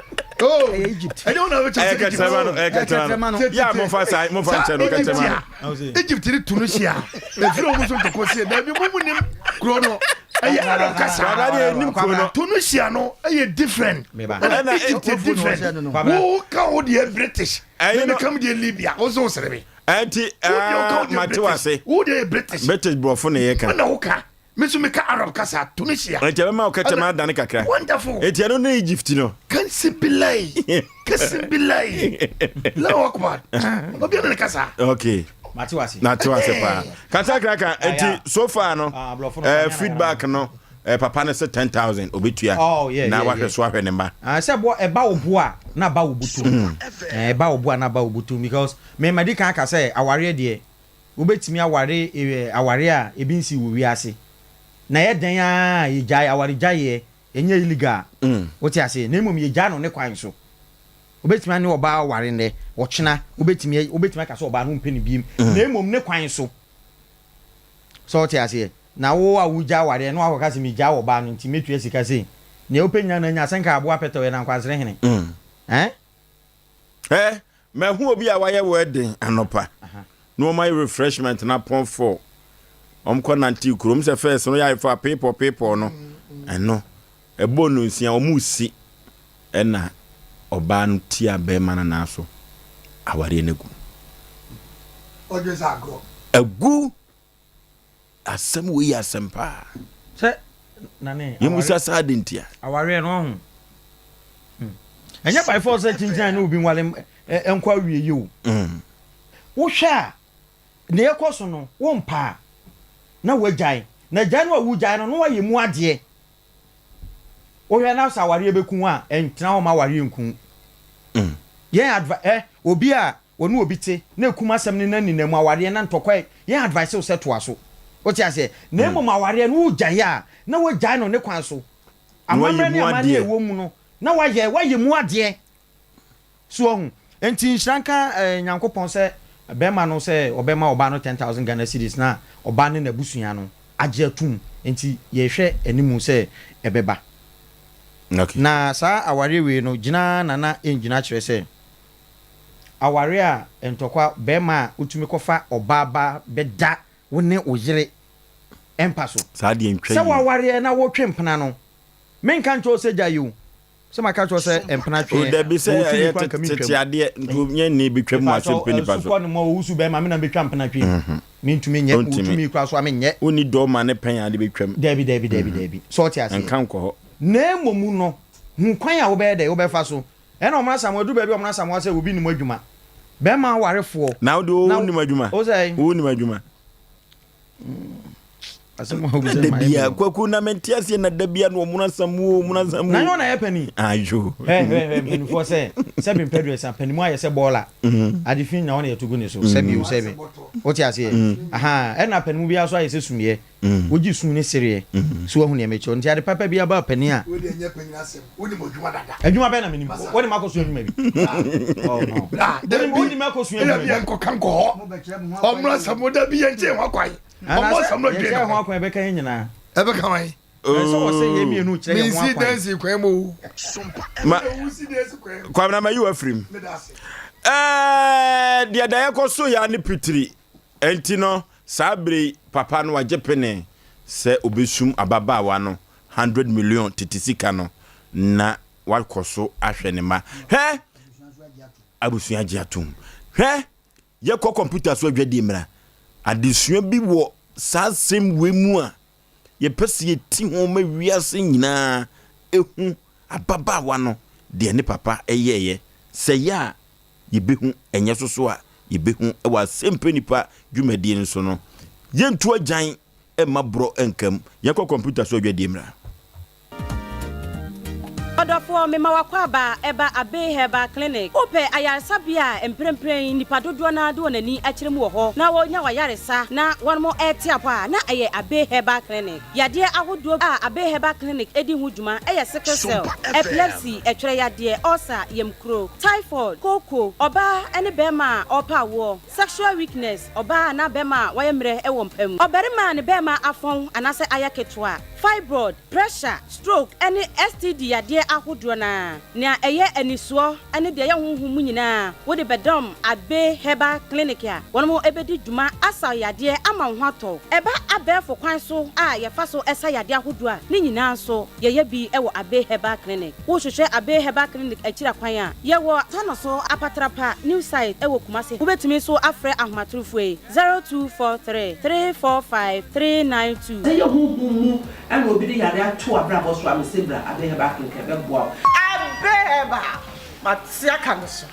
Oh. Ɛyɛ Egypt. Ɛnyɛ wɔn na bɛ kyɛ sɛ Egypt. Ɛyɛ kɛtɛma no, ɛyɛ kɛtɛma no. Yà mo fa sa, mo fa nkyɛn no kɛtɛma no. Egypt ni Tunisia. Efiri wɔn so ntɔkwa si. Dabi mo mu nim kuro no. Ɛyɛ Arab kasa. Baba de enim kuro no. Tunisia no ɛyɛ different. Ɛna Egypt yɛ different. Wo ka wo deɛ British. Ɛyi no. Mimi kam deɛ Libya. Wo so sere mi. Ɛnti ɛɛ mate wase. Wo deɛ yɛ British. British borɔfo na yɛ ka. Ɛna wo ka. Me nso meka Arab kasa, Tunisia. Nti ɛbɛma wo kɛtɛma adane kakra. Wonderful. Nti ɛno ne Egypt no. Kansibilai. Kansibilai. Allahu Akbar. Obi ne kasa. Okay. Mate wase. Mate wase paa. Kasa kraka nti so far no ah, eh, feedback no eh, papa no sɛ 10,000 obetua. Oh, yeah, na yeah, wahwɛ yeah. so ahwɛ ne mma. Ah, sɛ bo ɛba wo bo a na ba wo butum. Eh, ɛba wo bo a na ba wo butum because me madi kan aka sɛ awareɛ deɛ Wobɛtumi aware awareɛ a ebi nsii wɔ wiase. Na ɛyɛ dɛn ara a yɛgyae awaregyaeɛ, ɛnyɛ illegal. Wote aseɛ? Na mmom yɛgyae no ne kwan so. Wobɛtumi ane ɔbaa aware nnɛ, ɔkyena wobɛtumi wobɛtumi aka sɛ ɔbaa no wompɛ no biem. Na mmom ne kwan so. Sɛ wote aseɛ? Na wo a wogya awareɛ na woakɔka sɛ megyaa ɔbaa no nti mɛtua sika sei. Nea wopɛ nyinaa na anya, sɛ nka aboa pɛtɛ ɔyɛ nankwansere hene. Ɛn? Ɛ mahu obi a wayɛ wedding anɔpa na wɔn ayɛ refreshment na pɔn fɔ wɔn kɔ nante kurom sɛ fɛs no yɛ ayɛ fɔ a peepɔ peepɔ no ɛno ɛbɔ no nsia wɔn si ɛna ɔbaa no tia bɛrima no nan so awareɛ no agu. Agu. Asɛm wei yɛ asɛm paa. Sɛ nane. Yɛmmusa saa ade ntia. Awareɛ no ɔho. Hmm. Ɛnyɛ by force sɛ kyinkyin ne obi nwale nkɔ awie yi o. Hmm. Wohwɛ a nea ɛkɔ so no wompa a na wagyae. Na gyae no a wogyae no na wayɛ mu adeɛ. Wohwɛ na sɛ awareɛ bɛku a ɛntena hɔ ma awareɛ nku. Hmm. Yɛn adva eh obi a Wɔne obi te na ɛkum asɛm no na nina mu awareɛ na ntɔkwa yɛn advice wo sɛ toa so. Wote aseɛ? Na mmom awareɛ no wogyae a na wagyae no ne kwan so. Amammerɛ ne amanneɛ a ɛwɔ mu no na wayɛ wayɛ mu adeɛ. So wahu? Enti nhyira nka eh, Nyankopɔn sɛ bɛrima no sɛ ɔbɛma ɔbaa no 10,000 Ghana cedis na ɔbaa ne n'abusua no agye atum. Enti yɛhwɛ animu sɛ ɛbɛba. Okay. Na saa awareɛ wei no gyina na na ɛngyina kyerɛ sɛ. Aware a ntɔkwa, barima a wotumi kɔfa ɔbaa ba bɛda wo ne wo yere mpa so. Saa deɛ ntwa Sɛ yie. woawareɛ na wotwe mpena no, menka nkyerɛ wo sɛ gyae o. Sɛ maka kyerɛ wo sɛ mpena O tweɛ, dabi sɛ mewɔ tumi ɛyɛ koraa nka tete mentwam. adeɛ nti nyɛ nni bɛtwa mu Mepakyɛw, asɛm pɛ nipa so. sukɔ no mu a ɔwusu bɛrima, me na mebɛtwa mpena twe. Mentumi nyɛ, mewɔ Ɔntumi. tumi koraa so a menyɛ. Wonni dɔ ma ne pɛn a ade bɛtwam. Dabi, dabi, dabi, dabi. Sɛ wote aseɛ? Nka nkɔ hɔ. Na mmom no, hu kwan a wobɛyɛ dɛn, wobɛfa so. Ɛna ɔmo asamoah duru baabi a ɔmo asamoah sɛ obi nim adwuma. Bɛɛma awarefoɔ. Na wo de wo nim adwuma. Wo sɛ. Wo nim adwuma. Asɛm a wobisa Da ma yɛ bia mi. kwaku na mente aseɛ na da bia no ɔmo asamoah ɔmo asamoah. Na nyɛ ɔna yɛ panin. Ayo. Hwɛ hwɛ hwɛ mpanyinfoɔ sɛ sɛbi mpɛ duasa panimu ayɛ sɛ bɔɔla. Ade fi nyina ɔna yɛto gu ne so sɛbi o sɛbi. Wote aseɛ. Ahaa ɛna panimu biara so ayɛ sɛ sumiɛ. Wogye su ne sereɛ. So wahu nea mekyerɛ wo? Nti ade papa bi aba panin a. Wei deɛ nyɛ panyin asɛm. Wonim adwuma dada. Adwuma bɛn na menim? Wode me akɔsua adwuma bi? Oh no. Wode me akɔsua adwuma bi? Dabi yɛnkɔka nkɔ hɔ. Ɔmmra sɛ mo dabi yɛnkyɛ ho akwan. Ɔmmɔ asɛm no dwen Yɛnkyɛ ho akwan ɛbɛka yɛn nyinaa. Ɛbɛka wan? Ɛsɛ wɔ sɛ yɛn mmienu kyerɛ yɛn ho akwan. Mensi dansi kwan mu o. Ma Kwabena mayi wo afiri mu. Ɛɛ deɛ da yɛkɔ so yɛ ne pitiri. Ɛnti no Saa bere yi papa no wagye pene sɛ obesum ababaawa no hundred million tete sika no na wakɔ so ahwɛ ne mma. Hwɛ! Abusua gye atom. Hwɛ! Yɛkɔ kɔmputa so adwadie mmra. Adesua bi wɔ saa asɛm wei mu a yɛpɛ sɛ yɛti ho ma wiase nyinaa ehu ababaawa no deɛ ne papa yɛeɛ. Sɛ ɛyɛ a yɛbɛhu, ɛnyɛ so so a yɛbɛhu wɔ Asɛmpɛ Nipa dwumadie no so no, yɛntu agyan mma borɔ nka mu. Yɛnkɔ kɔmputa so adwadie mmra. Ɔdɔfoɔ, mema w'akwaaba ɛba Abbey Herbal Clinic. Wopɛ ayaresabea a mprempren nnipa dodoɔ no ara de wɔn ani akyerɛ mu wɔ hɔ na wɔnya w'ayaresa na wɔn rete apɔ a, na ɛyɛ Abbey Herbal Clinic. Yadeɛ ahodoɔ a Abbey Herbal Clinic di ho dwuma yɛ sickle cell, epilepsy, ɛtwerɛ yadeɛ, ulcer, yamkuro, typhoid, kooko, ɔbaa ne barima a ɔrepɛ awoɔ, sexual weakness, ɔbaa anaa barima a wayɛ mmerɛ wɔ mpa mu, ɔbarima a ne barima afɔn anaasɛ ayɛ ketewa, fibroid, pressure, stroke ne STD yadeɛ ahodoɔ no ara. Nea ɛyɛ anisoɔ ne deɛ ɛyɛ honhom mu nyinaa, wode bɛdɔm Abbey Herbal Clinic a wɔn bɛdi dwuma asa wo yadeɛ ama wo ho atɔ wo. Ɛba abɛɛfo kwan so a yɛfa so sa yadeɛ ahodoɔ a, ne nyinaa nso yɛyɛ bi wɔ Abbey Herbal Clinic. Wohwehwɛ Abbey Herbal Clinic akyiri akwan a, yɛwɔ Tanoso Apatrapa New Site wɔ Kumasi. Wobɛtumi nso afrɛ ahomatorofoɔ yi, 0243 345 392. Sɛ ɛyɛ honhom mu na obi de yare ato w'abrabɔ so a, mese bra Abbey Herbal Clinic ɛbɛboa wo. Abbey Herbal, mate aka no so.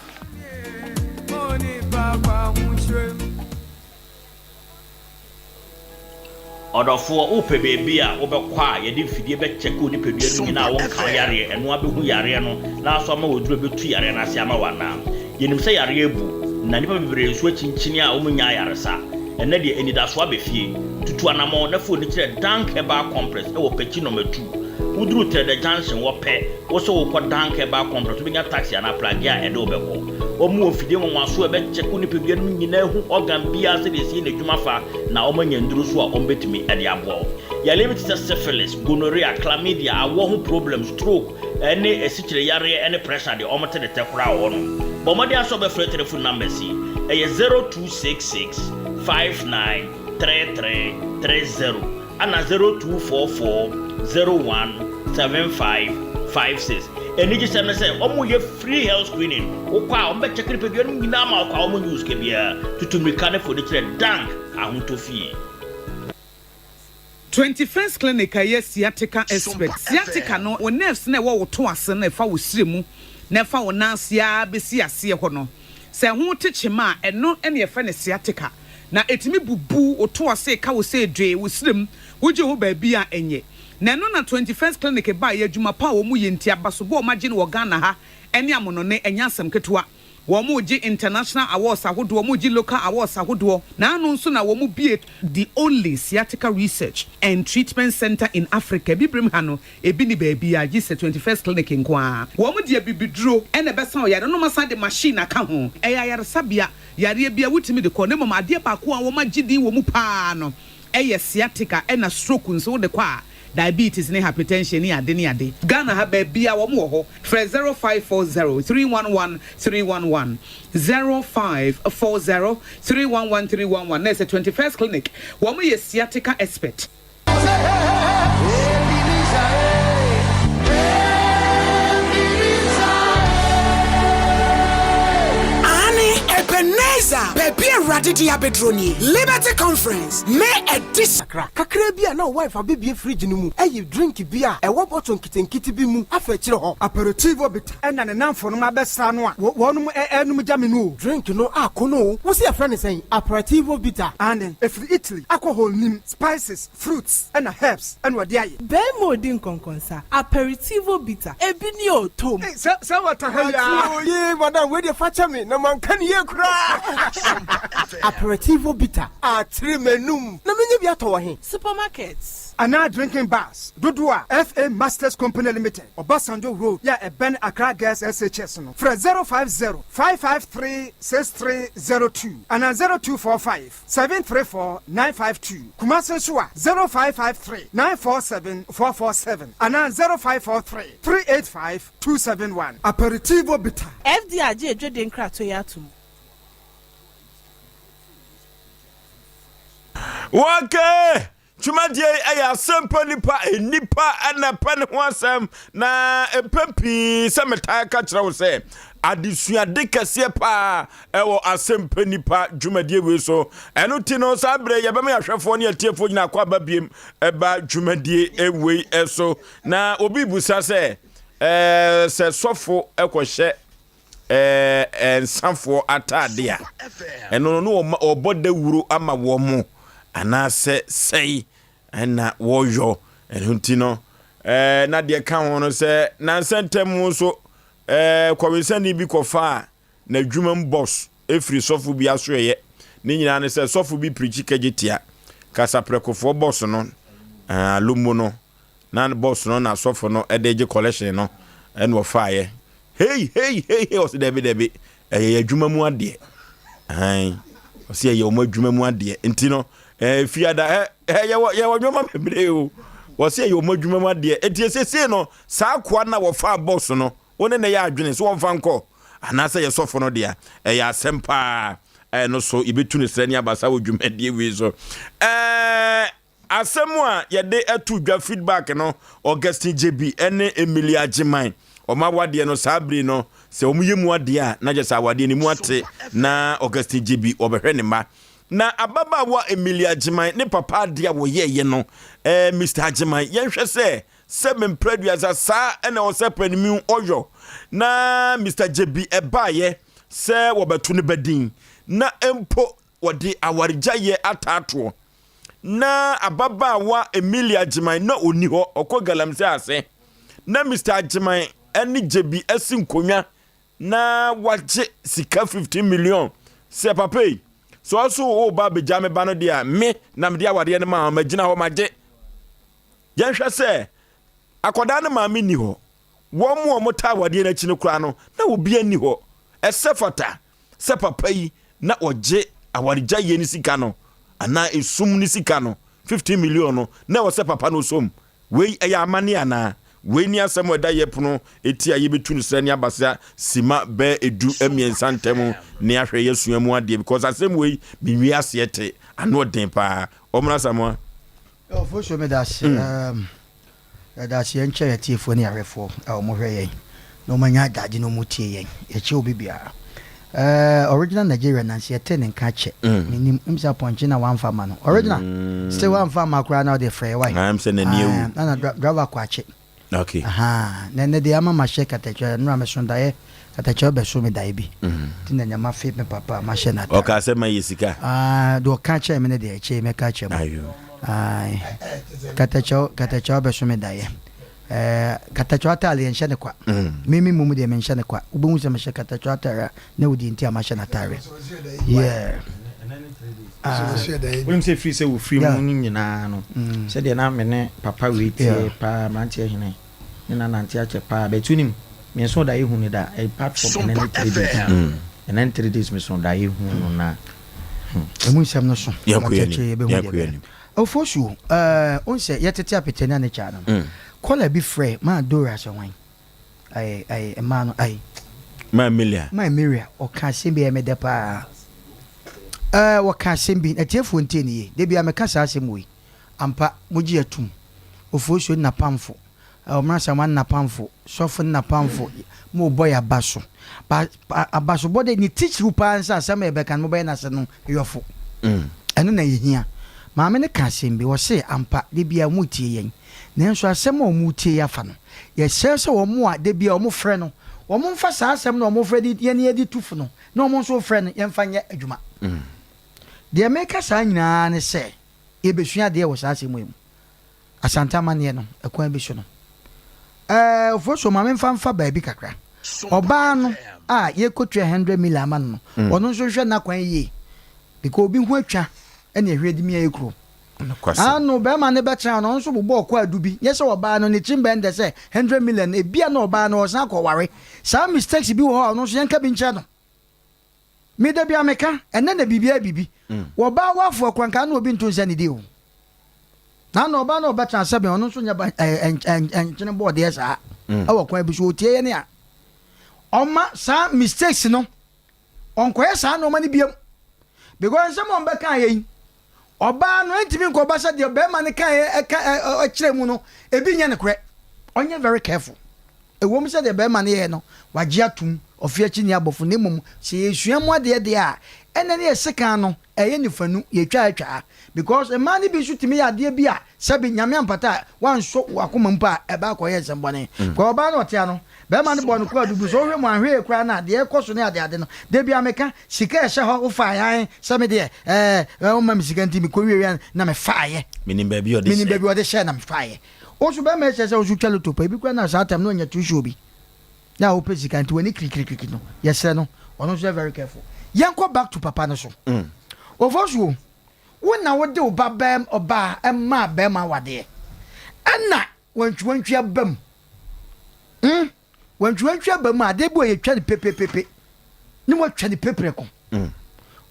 Ɔdɔfoɔ, wopɛ baabi a wobɛkɔ a yɛde mfidie bɛkyɛke wo nipadua no nyinaa a wonka wo yareɛ, ɛno ara bɛhu yareɛ no na aso ama wo aduro a ɛbɛtu yareɛ no ase ama wo anaa? Yɛnim sɛ yareɛ abu, na nnipa bebree nso akyinkyini a wɔnnya ayaresa. Ɛnnɛ deɛ, anidasoɔ aba fie. Tutu anammɔn na fa w'ani kyerɛ Dank Herbal Complex wɔ Pekyi Nɔma Tu. Woduru Trɛdɛ Junction hɔ pɛ, wo sɛ worekɔ Dank Herbal Complex, wobɛnya taxi anaa pragea a ɛde wo bɛkɔ. Wɔwɔ mfidie nwanwasoɔ a ɛbɛkyɛke wo nipadua no mu nyinaa ahu organ biara sɛdeɛ ɛsi yɛ n'adwuma fa na wɔanya nnuro nso a wɔbɛtumi de aboa wo. Yareɛ bi te sɛ syphilis, gonorrhea, chlamydia, awoɔ ho problems, stroke, ne asikyire yareɛ ne pressure deɛ wɔte ne tɛ koraa wɔ hɔnom. Bɔ mmɔden ara sɛ wobɛfrɛ telephone numbers yi, ɛyɛ 0266 59 33 30 ɛna 0244 01 75 56. Anigyesɛm ne sɛ wɔyɛ free health screening, wokɔ a wɔbɛkyɛke nipadua no mu nyinaa ma wokɔ a wɔnnye wo sika biara. Tutu mmirika ne fa w'ani kyerɛ Dank Ahotɔ Fie. 21st Clinic a ɛyɛ sciatica expert. Sciatica no, wo nerves no a ɛwɔ wo to ase no a ɛfa wo srɛ mu na ɛfa wo nan ase ara bɛsi aseɛ hɔ no, sɛ ɛho te kyema a, ɛno na yɛfrɛ no sciatica. Na ɛtumi bubu wo to ase, ɛka wo sɛ dwee, wo srɛ mu, wogye ho baabi a ɛnyɛ. Na ɛno na 21st Clinic baeɛ, adwuma pa a wɔyɛ nti, abasobɔ a wɔagye no wɔ Ghana ha ne amonɔne, ɛnyɛ asɛm ketewa. Wɔregye international awards ahodoɔ, wɔregye local awards ahodoɔ, na ano nso na wɔbue the only sciatica research and treatment centre in Africa, Abibirem ha no, ebi nni baabiara gye sɛ 21st Clinic nko ara. Wɔde abibiduro na ɛbɛsa wo yareɛ no na wɔasan de machine aka ho. Ɛyɛ ayaresabea, yareɛ biara wotumi de kɔ, na mmom adeɛ baako a wɔagye din wɔ mu pa ara no yɛ sciatica ɛna stroke nso wode kɔ a. Diabetes ne hypertension ne ade ne ade. Ghana ha baabiara wɔn wɔ hɔ. Frɛ 0540 311 311, 0540 311 311 na ɛsɛ 21st Clinic. Wɔn yɛ sciatica expert. Aane, Ebenezer, baabi a Awurade de abɛduro nie, Liberty Conference, May edition. Kakra kakra bi a na wo wife abɛbue fridge no mu ayi drink bi a ɛwɔ bottle nketenkete bi mu afa akyire hɔ. Aperitivo bitter ɛna ne namfonom abɛsra no a wɔnom ɛɛnom gya me no o. Drink no ako no o. Wo se yɛfrɛ no sɛn? Aperitivo bitter? Aane, ɛfiri Italy, alcohol nnim, spices, fruits ɛna herbs ɛna wɔde ayɛ. Barima odi nkɔnkɔnsa, Aperitivo bitter, ebi ni o, tom. Ei, sɛ sɛ wɔta ha yi aa. Ate o, yee madam wei deɛ fakyɛ me na manka no yie koraa. Aperitivo bitter, akyere m'anum. Na menya bi atɔ wɔ he? Supermarkets. Anaa drinking bars dodoɔ a FA Masters Company Limited, Obasanjo Road yɛ a ɛbɛn Accra Girls SHS no, frɛ 050 553 6302 anaa 0245 734 952. Kumasi nso a, 0553 947 447 anaa 0543 385 271. Aperitivo Bitter. FDA agye adwadie nkratoɔ yi ato mu. Wɔkɛ dwumadie yi yɛ asɛmpa nipa nnipa na ɛpɛ ne ho asɛm na mpɛn pii sɛ metaa ka kyerɛ wo sɛ adesuade kɛseɛ paa ɛwɔ asɛmpa nipa dwumadie wei so ɛno ti no saa berɛ yɛbɛma yɛahwɛfoɔ ne atiefoɔ nyina akɔ aba biem ɛba dwumadie wei so na obi busa sɛ ɛɛ sɛ sɔfo ɛkɔhyɛ ɛɛ nsafoɔ ataade a, ɛno no na wɔbɔ dawuro ama wɔn mo anaasɛ sɛe ɛna wɔyɔ ɛno nti no ɛɛ na deɛ ka ho no sɛ nansa ntam nso ɛɛ kɔwensani bi kɔfa a n'adwuma mu bɔs efiri sɔfo bi asoɛyɛ ne nyinaa ne sɛ sɔfo bi pirikyi kagye tia kasaprɛkofoɔ bɔs no ɛɛ alomo no na bɔs no na sɔfo no de gye collection no ɛna ɔfaeɛ hei hei hei hei ɔsɛ dɛbi dɛbi ɛyɛ yɛ adwuma mu adeɛ ɛn ɔsɛ ɛyɛ wɔn adwuma mu adeɛ nti no ɛɛ fiada ɛ ɛ yɛwɔ yɛwɔ nneɛma bebree o wɔsɛ ɛyɛ wɔn adwuma mu adeɛ eti esiesie no saa akoa na wɔfa bɔs no wɔn ne na ɛyɛ adwene so wɔn fa nkɔ anaasɛ yɛ sɔfo no deɛ ɛyɛ asɛm paa ɛno so yɛbɛtu ne srɛ ne abasa wɔ dwumadie wei so ɛɛ. Asɛm a yɛde to dwa feedback no Augustine Gyebi ne Emily Agyeman wɔn awadeɛ no saa bere no sɛ wɔn yɛ mu adeɛ a na kyerɛ sɛ awadeɛ no mu ate na Augustine Gyebi wɔbɛhwɛ ne mma na ababaawa Emily Agyeman ne papa adeɛ a wɔyɛɛyɛ no eh, Mr. Agyeman yɛnhwɛ sɛ sɛ memprɛduasa saa ɛna ɛwɔ sɛ panimu ɔyɔ na Mr. Gyebi ɛbaayɛ sɛ wɔbɛto ne badin na mpo Wɔde awaregyaeɛ ataatoɔ. Na ababaawa Emilia Agyeman na ɔnni hɔ, ɔkɔ galamsey ase. Na Mister Agyeman ne Gyebi asi nkonnwa na wagye sika 15 million sɛ papa yi, sɛ ɔso woba abɛgya me ba no deɛ a, me na mede awareɛ no maa wo, magyina hɔ magye. Yɛnhwɛ sɛ akwadaa no maame nni hɔ, wɔn a wɔtaa awadeɛ no akyi no koraa no, na obiara nni hɔ. Ɛsɛ fata sɛ papa yi na ɔgye awaregyaeɛ no sika no anaa esum no sika no 15 million no na ɛwɔ sɛ papa no som wei ɛyɛ amane anaa wei ne asɛm a ɛda yɛ pono eti a yɛbɛtu no srɛ ne abasa sima bɛɛ edu mmiɛnsa ntam ne ahwɛ yɛsua mu adeɛ because asɛm wei menwie aseɛ te ano ɔden paa ɔmra Samoa. Ofosuo meda ase. Mm. Yɛda ase yɛn kyɛ atiefoɔ ne ahwɛfoɔ a wɔn hwɛ yɛn na wɔn anya adagye na wɔn tie yɛn. Yɛkyɛ obi biara. Eh, original Nigeria nansi yɛte ne nka kyɛ. Mm. Menim m sɛ apɔnkye na wamfa ma no. Original. Mm. Still wamfa ma koraa na ɔde frɛ wai. I'm sɛ n'ani awu. Na na driver kɔ akye. Okay. Aha. Na ɛnɛ deɛ ama mahyɛ katakyɛ nnora meso daeɛ katakyɛ bɛso me daeɛ bi. Mm. Nti na nyama fe me papa mahyɛ n'atare. Ɔka sɛ ma yɛ sika. Ah, deɛ ɔka kyerɛ me no deɛ ɛkyɛ mɛka kyerɛ mo. Ayo. Ae katakyɛw katakyɛw abɛso me daeɛ ɛɛ katakyɛw ataare yɛnhyɛ no kwa me me mmom deɛ menhyɛ no kwa wobɛhu sɛ mehyɛ katakyɛw ataare a na wo deɛ nti a mahyɛ no ataare yeah Ah. Wonim sɛ firi sɛ wɔfiri mu no nyinaa no mm. sɛdeɛ na me ne papa wei teɛ paa mmeranteɛ hene ne na nante akyɛ paa but wonim menso da yɛhu no da apart from ɛnɛ ne 3 days ɛnɛ ne 3 days meso da yɛhu no na ɛmu nsɛm no so yɛbɛhu deɛ bɛyɛ. Ofosu, eh, wohu sɛ yɛtete apete ne anekyaa no no, kɔla bi frɛ maa Dora sɛ hwan? Ae, ae, mmaa no, ae. Maa Emilia. Maa Emilia, ɔka asɛm bi a ɛyɛ me dɛ paa. Eh, wɔka asɛm bi, atiefoɔ ntie no yie. Da biara meka saa asɛm wei. Ampa, mogye atum. Ofosuo ne n'apamfo, Ɔmrasamoah ne n'apamfo, Sɔfo ne n'apamfo, mobɔ yɛn aba so. Ba, abasobɔ de, ne titiriw paa ne sɛ asɛm a yɛbɛka no, mobɛyɛ no ase no yɔfo. Ɛno na yehia. Maame no ka asɛm bi, ɔse, Ampa, da biara wɔretie yɛn. Nanso asɛm a wɔretie yi afa no, yɛsrɛ sɛ wɔn a da biara wɔfrɛ no, wɔmfa saa asɛm no a wɔfrɛ de yɛn yɛde tu fo no, na wɔn nso refrɛ no, yɛmfa nyɛ adwuma. Deɛ meka saa nyinaa ne sɛ, yɛbɛsua adeɛ wɔ saa asɛm yi mu. Asante amanneɛ no, ɛkwan bi so no. Ɛɛ, Ofosuo, ma memfa mfa baabi kakra. Ɔbaa no a yɛrekɔtua hundred million ama no no, ɔno nso nhwɛ n'akwan yie. Because obi ho atwa ɛna ɛhwɛ de mia ekuro. Ano bɛrima no bɛtena no, ɔno nso bobɔɔ kwaadu bi. Nyɛ sɛ ɔbaa no ne tirim bɛn dɛ sɛ 100 million, ebia na ɔbaa no ɔsan akɔware. Saa mistakes bi wɔ hɔ a ɔno nso yɛnka bi nkyerɛ no. Me da bia meka, ɛnɛ na biribiara biribi. Wɔbaa wafoɔ koraa nka na obi nto nsa nidi o. Na na ɔbaa no ɔbɛtena sɛbɛn ɔno nso nyɛ ba nkyene bɔɔdeɛ saa. Ɛwɔ kwan bi so ɔtie yɛne a ɔma saa mistakes no ɔnkɔyɛ saa nnoɔma no biom because nsɛm a ɔmbɛka yɛ yi ɔbaa no ɛntumi nkɔba sɛ deɛ bɛrima no kaeɛ ɛka ɛkyerɛ mu no ebi nyɛ nokorɛ. Ɔnyɛ very careful. Ɛwom sɛ deɛ bɛrima no yɛɛ no wagye atom ɔfe akyi ni abɔfo na mmom sɛ yɛsua mu adeɛ deɛ a ɛnɛ ne yɛ sekan no ɛyɛ nifanu yɛtwa atwa because mmaa no bi nso tumi yɛ adeɛ bi a sɛbi Nyame ampata a wansɔ wakoma mpo a ɛba akɔyɛ nsɛmbɔne. Because ɔbaa no ɔtea no Bɛrima no bɔɔ no kwaadu bi. Sɛ wohwɛ mu a, anhwɛ yie koraa no a, deɛ ɛrekɔ so ne adeade no, da biara meka, sika a ɛhyɛ hɔ, wofaeɛ ae, sɛ me deɛ, ɛɛ, womma me sika nti mekɔwieeɛ na mefaeɛ. Menim baabi a ɔde Menim baabi a ɔde hyɛɛ na mefaeɛ. Wo nso bɛrima yi kyerɛ sɛ wo nso wotwa loto pa, ebi koraa na saa time no wanya too sure bi na wopɛ sika nti w'ani kirikirikiri no, yɛsrɛ no, ɔno nso yɛ very careful. Yɛnkɔ back to papa no so. Ofosuo, wo na wode wo ba bɛɛm, ɔbaa maa bɛrima awadeɛ, ɛna Wantwiwantwi aba mu. Hmm, wantwiwantwi aba mu a, adeɛ bi wɔ yɛtwa no pepepepe ne watwa no peprɛko. Mm.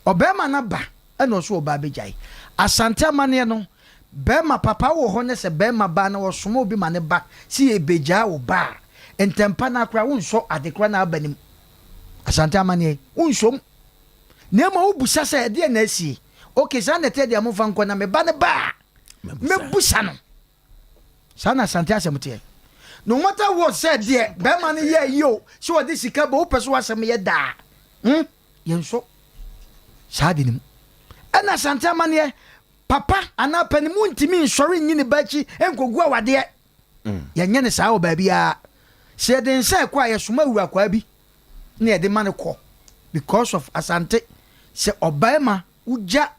Ɔbarima no aba ɛna ɔso ɔbaa bɛgyae. Asante amanneɛ no, barima papa wɔ hɔ ne sɛ barima ba na ɔsoma obi ma ne ba sɛ yɛbɛgyaa wo ba a, ntɛmpa no akora wonsɔ adekora no aba no mu. Asante amanneɛ, wonsɔ mu. Na mmom wobusa sɛ ɛdeɛ na asie. Okay, saa na ɛteɛ deɛ momfa nkɔ na me ba no ba a, mɛbusa no. Saa na Asante asɛm teɛ. No matter what sɛ deɛ bɛrima no yɛ yi o, sɛ ɔde sika bɔ wopɛ so asɛm yɛ daa. Hmm? Yɛn nso saa de no mu. Ɛna Asante amaneɛ papa anaa panimu ntumi nsɔre nyi ne ba akyi nkɔgu awadeɛ. Mm. Yɛnyɛ ne saa wɔ baabiara. Sɛ yɛde nsa ɛkɔ a yɛsoma awurakwaa bi na yɛde ma no kɔ because of Asante sɛ ɔbarima wogya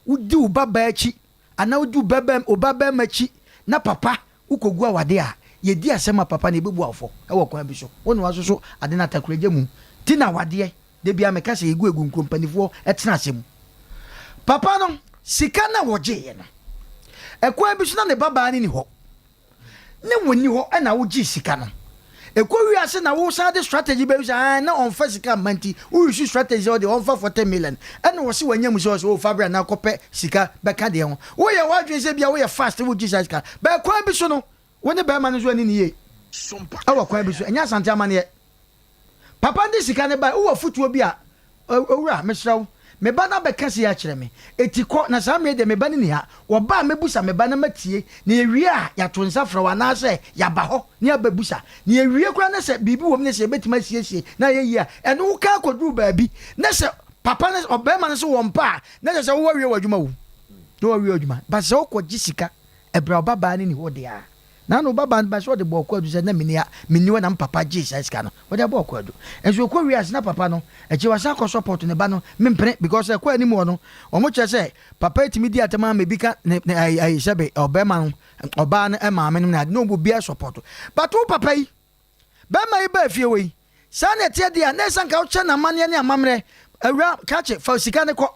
wodi wo babaa akyi Anaa wodi wo ba wo ba barima akyi na papa wokɔgu awade a, yɛdi asɛm a papa no yɛbɛbu wo fɔ wɔ kwan bi so. Wo na woasoso ade no atakoragya mu nti na awadeɛ, da biara meka sɛ yɛgu agu nkuro mpanifoɔ tena ase mu. Papa no, sika no a wɔgyeeɛ no, ɛkwan bi so na ne babaa no nni hɔ. Ne wɔnni hɔ na wogyee sika no. Ɛkɔ wiase na wosan de strategy bɛyi sɛ ae na ɔmfa sika mma nti wo use strategy sɛ ɔde ɔmfa 40 million ɛna ɔse wanya mu sɛ ɔse oh fa bra na kɔpɛ sika bɛka deɛ ho. Woyɛ w'adwene sɛ bia woyɛ fast wogye saa sika but kwan bi so no wo ne bɛrima no nso anni no yie ɛwɔ kwan bi so ɛnyɛ Asante amaneɛ. Papa no de sika no bae. Wowɔ afotuo bi a? Owura, mesrɛ wo, me ba no abɛka sei akyerɛ me. Enti kɔ, na saa mmerɛ yi deɛ me ba no nni ha. Wɔba a, mɛbusa me ba na matie, na yɛwie a, yɛato nsa frɛ wo anaasɛ yɛaba hɔ na yɛabɛbusa. Na yɛwie koraa na sɛ biribi wɔ mu na sɛ yɛbɛtumi asiesie na ayɛ yie a, ɛno woka akɔduru baabi na sɛ papa no, ɔbarima no se wɔmpɛ a, na kyerɛ sɛ wo woawie w'adwuma o. Na woawie w'adwuma. But sɛ wokɔgye sika ɛberɛ a wo babaa no nni hɔ deɛ a, Na no ba ba sɛ ɔde bɔɔ kwaadu sɛ na menni ha, menni hɔ na me papa gyee saa sika no, ɔde abɔɔ kwaadu. Nso ɔkɔ wiee ase na papa no, akyire wasan akɔ support ne ba no, mempene because ɛkɔ anim hɔ no, wɔn kyerɛ sɛ papa yi tumi di atɛm ara ma ebi ka ne ne ayi ayi sɛbe ɔbɛrima no, ɔbaa no maame nom ne ade, na obiara support. But wo papa yi, bɛrima yi baa fie hɔ yi, saa na ɛteɛ deɛ a, na ɛsɛ nka wokyɛ no amanneɛ ne amammerɛ, awura krakye fa sika no kɔ.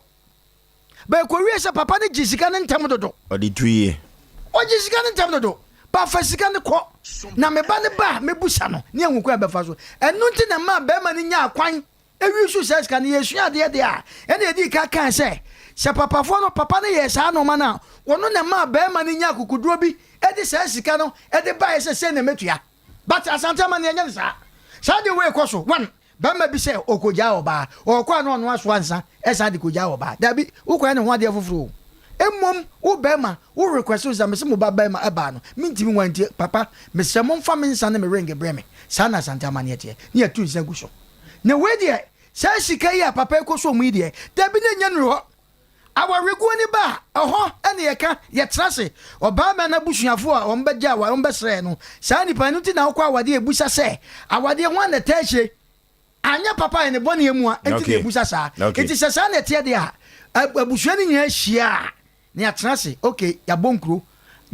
But ɛkɔwiee sɛ papa no gyee sika no ntɛm dodo. Ɔde tu yie. Ɔgye sika no ntɛm dodo. Ba fa sika no kɔ na me ba no ba a mɛbusa no ne ahu kwan a ɛbɛfa so. Ɛno nti na ɛmaa barima no nyaa kwan use saa sika no. Yɛsua adeɛ deɛ a, ɛna yɛdii kan kae sɛ, Sɛ papafoɔ no, papa no yɛɛ saa nnoɔma no a, ɔno na ɛmaa barima no nyaa akokoduro bi de saa sika no de baeɛ sɛ sei na mɛtua. But Asante amanneɛ nyɛ no saa. Saa deɛ wei kɔ so, one, barima bi sɛ ɔkɔgyaa ɔbaa, ɔɔkɔ a na ɔno asoa nsa san de kɔgyaa ɔbaa. Dabi, wokɔyɛ ne ho adeɛ foforɔ o. Mmom wo barima, wo request wo sɛ mese mo ba barima baa no, mentumi nwa nti papa mesrɛ momfa me nsa ne me ring brɛ me. Saa na Asante amanneɛ teɛ, ne yɛto nsa gu so. Na wei deɛ, Saa sika yi a papa yi kɔsɔɔ mu yi deɛ, dabi na ɛnyɛ nnuru hɔ. Awareguo no ba a, ɛhɔ na yɛka, yɛtena ase. Ɔbarima no abusuafoɔ a wɔbɛgye aware, wɔbɛsrɛɛ no, saa nipa no nti na wokɔ awadeɛ a ɛbusa sɛ, awadeɛ hwan na ɛtaa akyire? Anyɛ papa a, ɛne bɔne amua nti na ɛbusa saa. Nti sɛ saa na ɛteɛ deɛ a, abusua no nyinaa hyia a, na yɛatena ase, ok, yɛabɔ nkuro.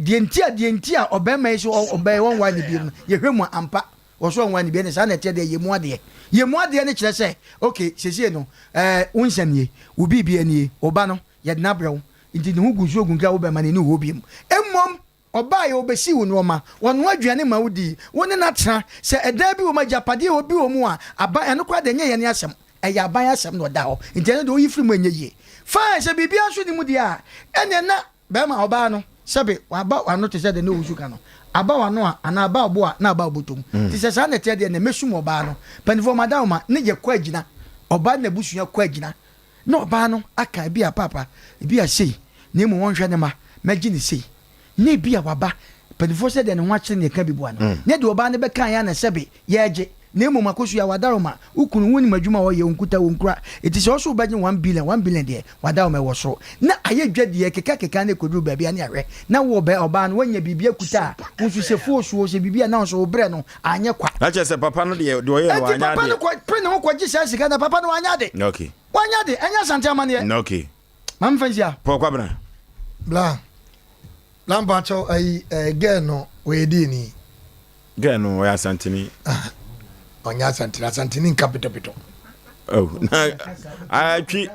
Deɛ nti a, deɛ nti a ɔbarima yi so ɔbɛyɛ wɔnware no bio no, yɛhwɛ mu a, ampa, wɔ so ɔnware no bio, ɛnna saa na ɛteɛ deɛ, yɛ mu adeɛ. Yɛ mu adeɛ no kyerɛ sɛ, ok, seesei no, ɛɛ, wo nsa nie, wo biribiara nie, wo ba no, yɛde no abrɛ wo, nti ne ho gu nsuo gu nkira wo bɛma no, ɛnni hɔ bio. Mmom, ɔbaeɛ, ɔbɛsii wo nnoɔma, ɔnoa aduane ma wodii, wo ne no atena, sɛ ɛdan bi wɔ mu, agyapadeɛ bi wɔ mu a, aban, ɛno koraa deɛ ɛnyɛ yɛn asɛm, Ɛyɛ aban asɛm na ɔda hɔ nti ɛno deɛ woyi firi mu ɛnyɛ yie. Fine sɛ biribiara nso nni mu deɛ a ɛneɛ na bɛrima ɔbaa no sɛbe waba w'ano te sɛ deɛ na owusu ka no aba w'ano a anaa aba ɔbo a na aba ɔbɔtɔ mu nti sɛ saa na ɛteɛ deɛ ɛneɛ mɛsum ɔbaa no. Mpaninfoɔ madawoma ne yɛ kɔ agyina ɔbaa ne n'abusua kɔ agyina na ɔbaa no aka ebi a paapa ebi a sei na mmom ɔnhwɛ ne mma mɛgye no sei na ebi a waba mpaninfoɔ sɛ deɛ ne ho akyere no yɛka bi boa no ne deɛ ɔbaa no bɛkaeɛ a na sɛbe yɛregye Na mmom Akosua, w'adaroma, wo kunu, wonim adwuma a ɔyɛ, ɔnkuta, ɔnkura, enti sɛ ɔse wobɛgye one billion, one billion deɛ, w'adaroma ɛwɔ soro. Na ayɛ dwa deɛ, keka keka na ɛkɔduru baabi a ne ahwɛ, na wo ɔbɛ, ɔbaa no, woanya biribi akuta a, wo nso sɛ foosu o, sɛ biribi a, na wo nso wo brɛ no anyɛ kwa. Na kyerɛ sɛ papa no deɛ, deɛ ɔyɛɛ no, Enti wanyɛ papa no adeɛ. kɔ, pere ne ho kɔgye saa sika no, na papa no wanyɛ ade. Okay. Wanyɛ ade, ɛnyɛ Asante amanneɛ. Okay. Ma memfa nsi ha. Paul Kwabena. Bla, bla mpakyɛw ayi eh, girl no ɔyɛ deɛ ni? Girl no ɔyɛ Asanteni. Ah, ɔnyɛ Asanteni, Asanteni nka pitɔpitɔ. Oh, na ah, twi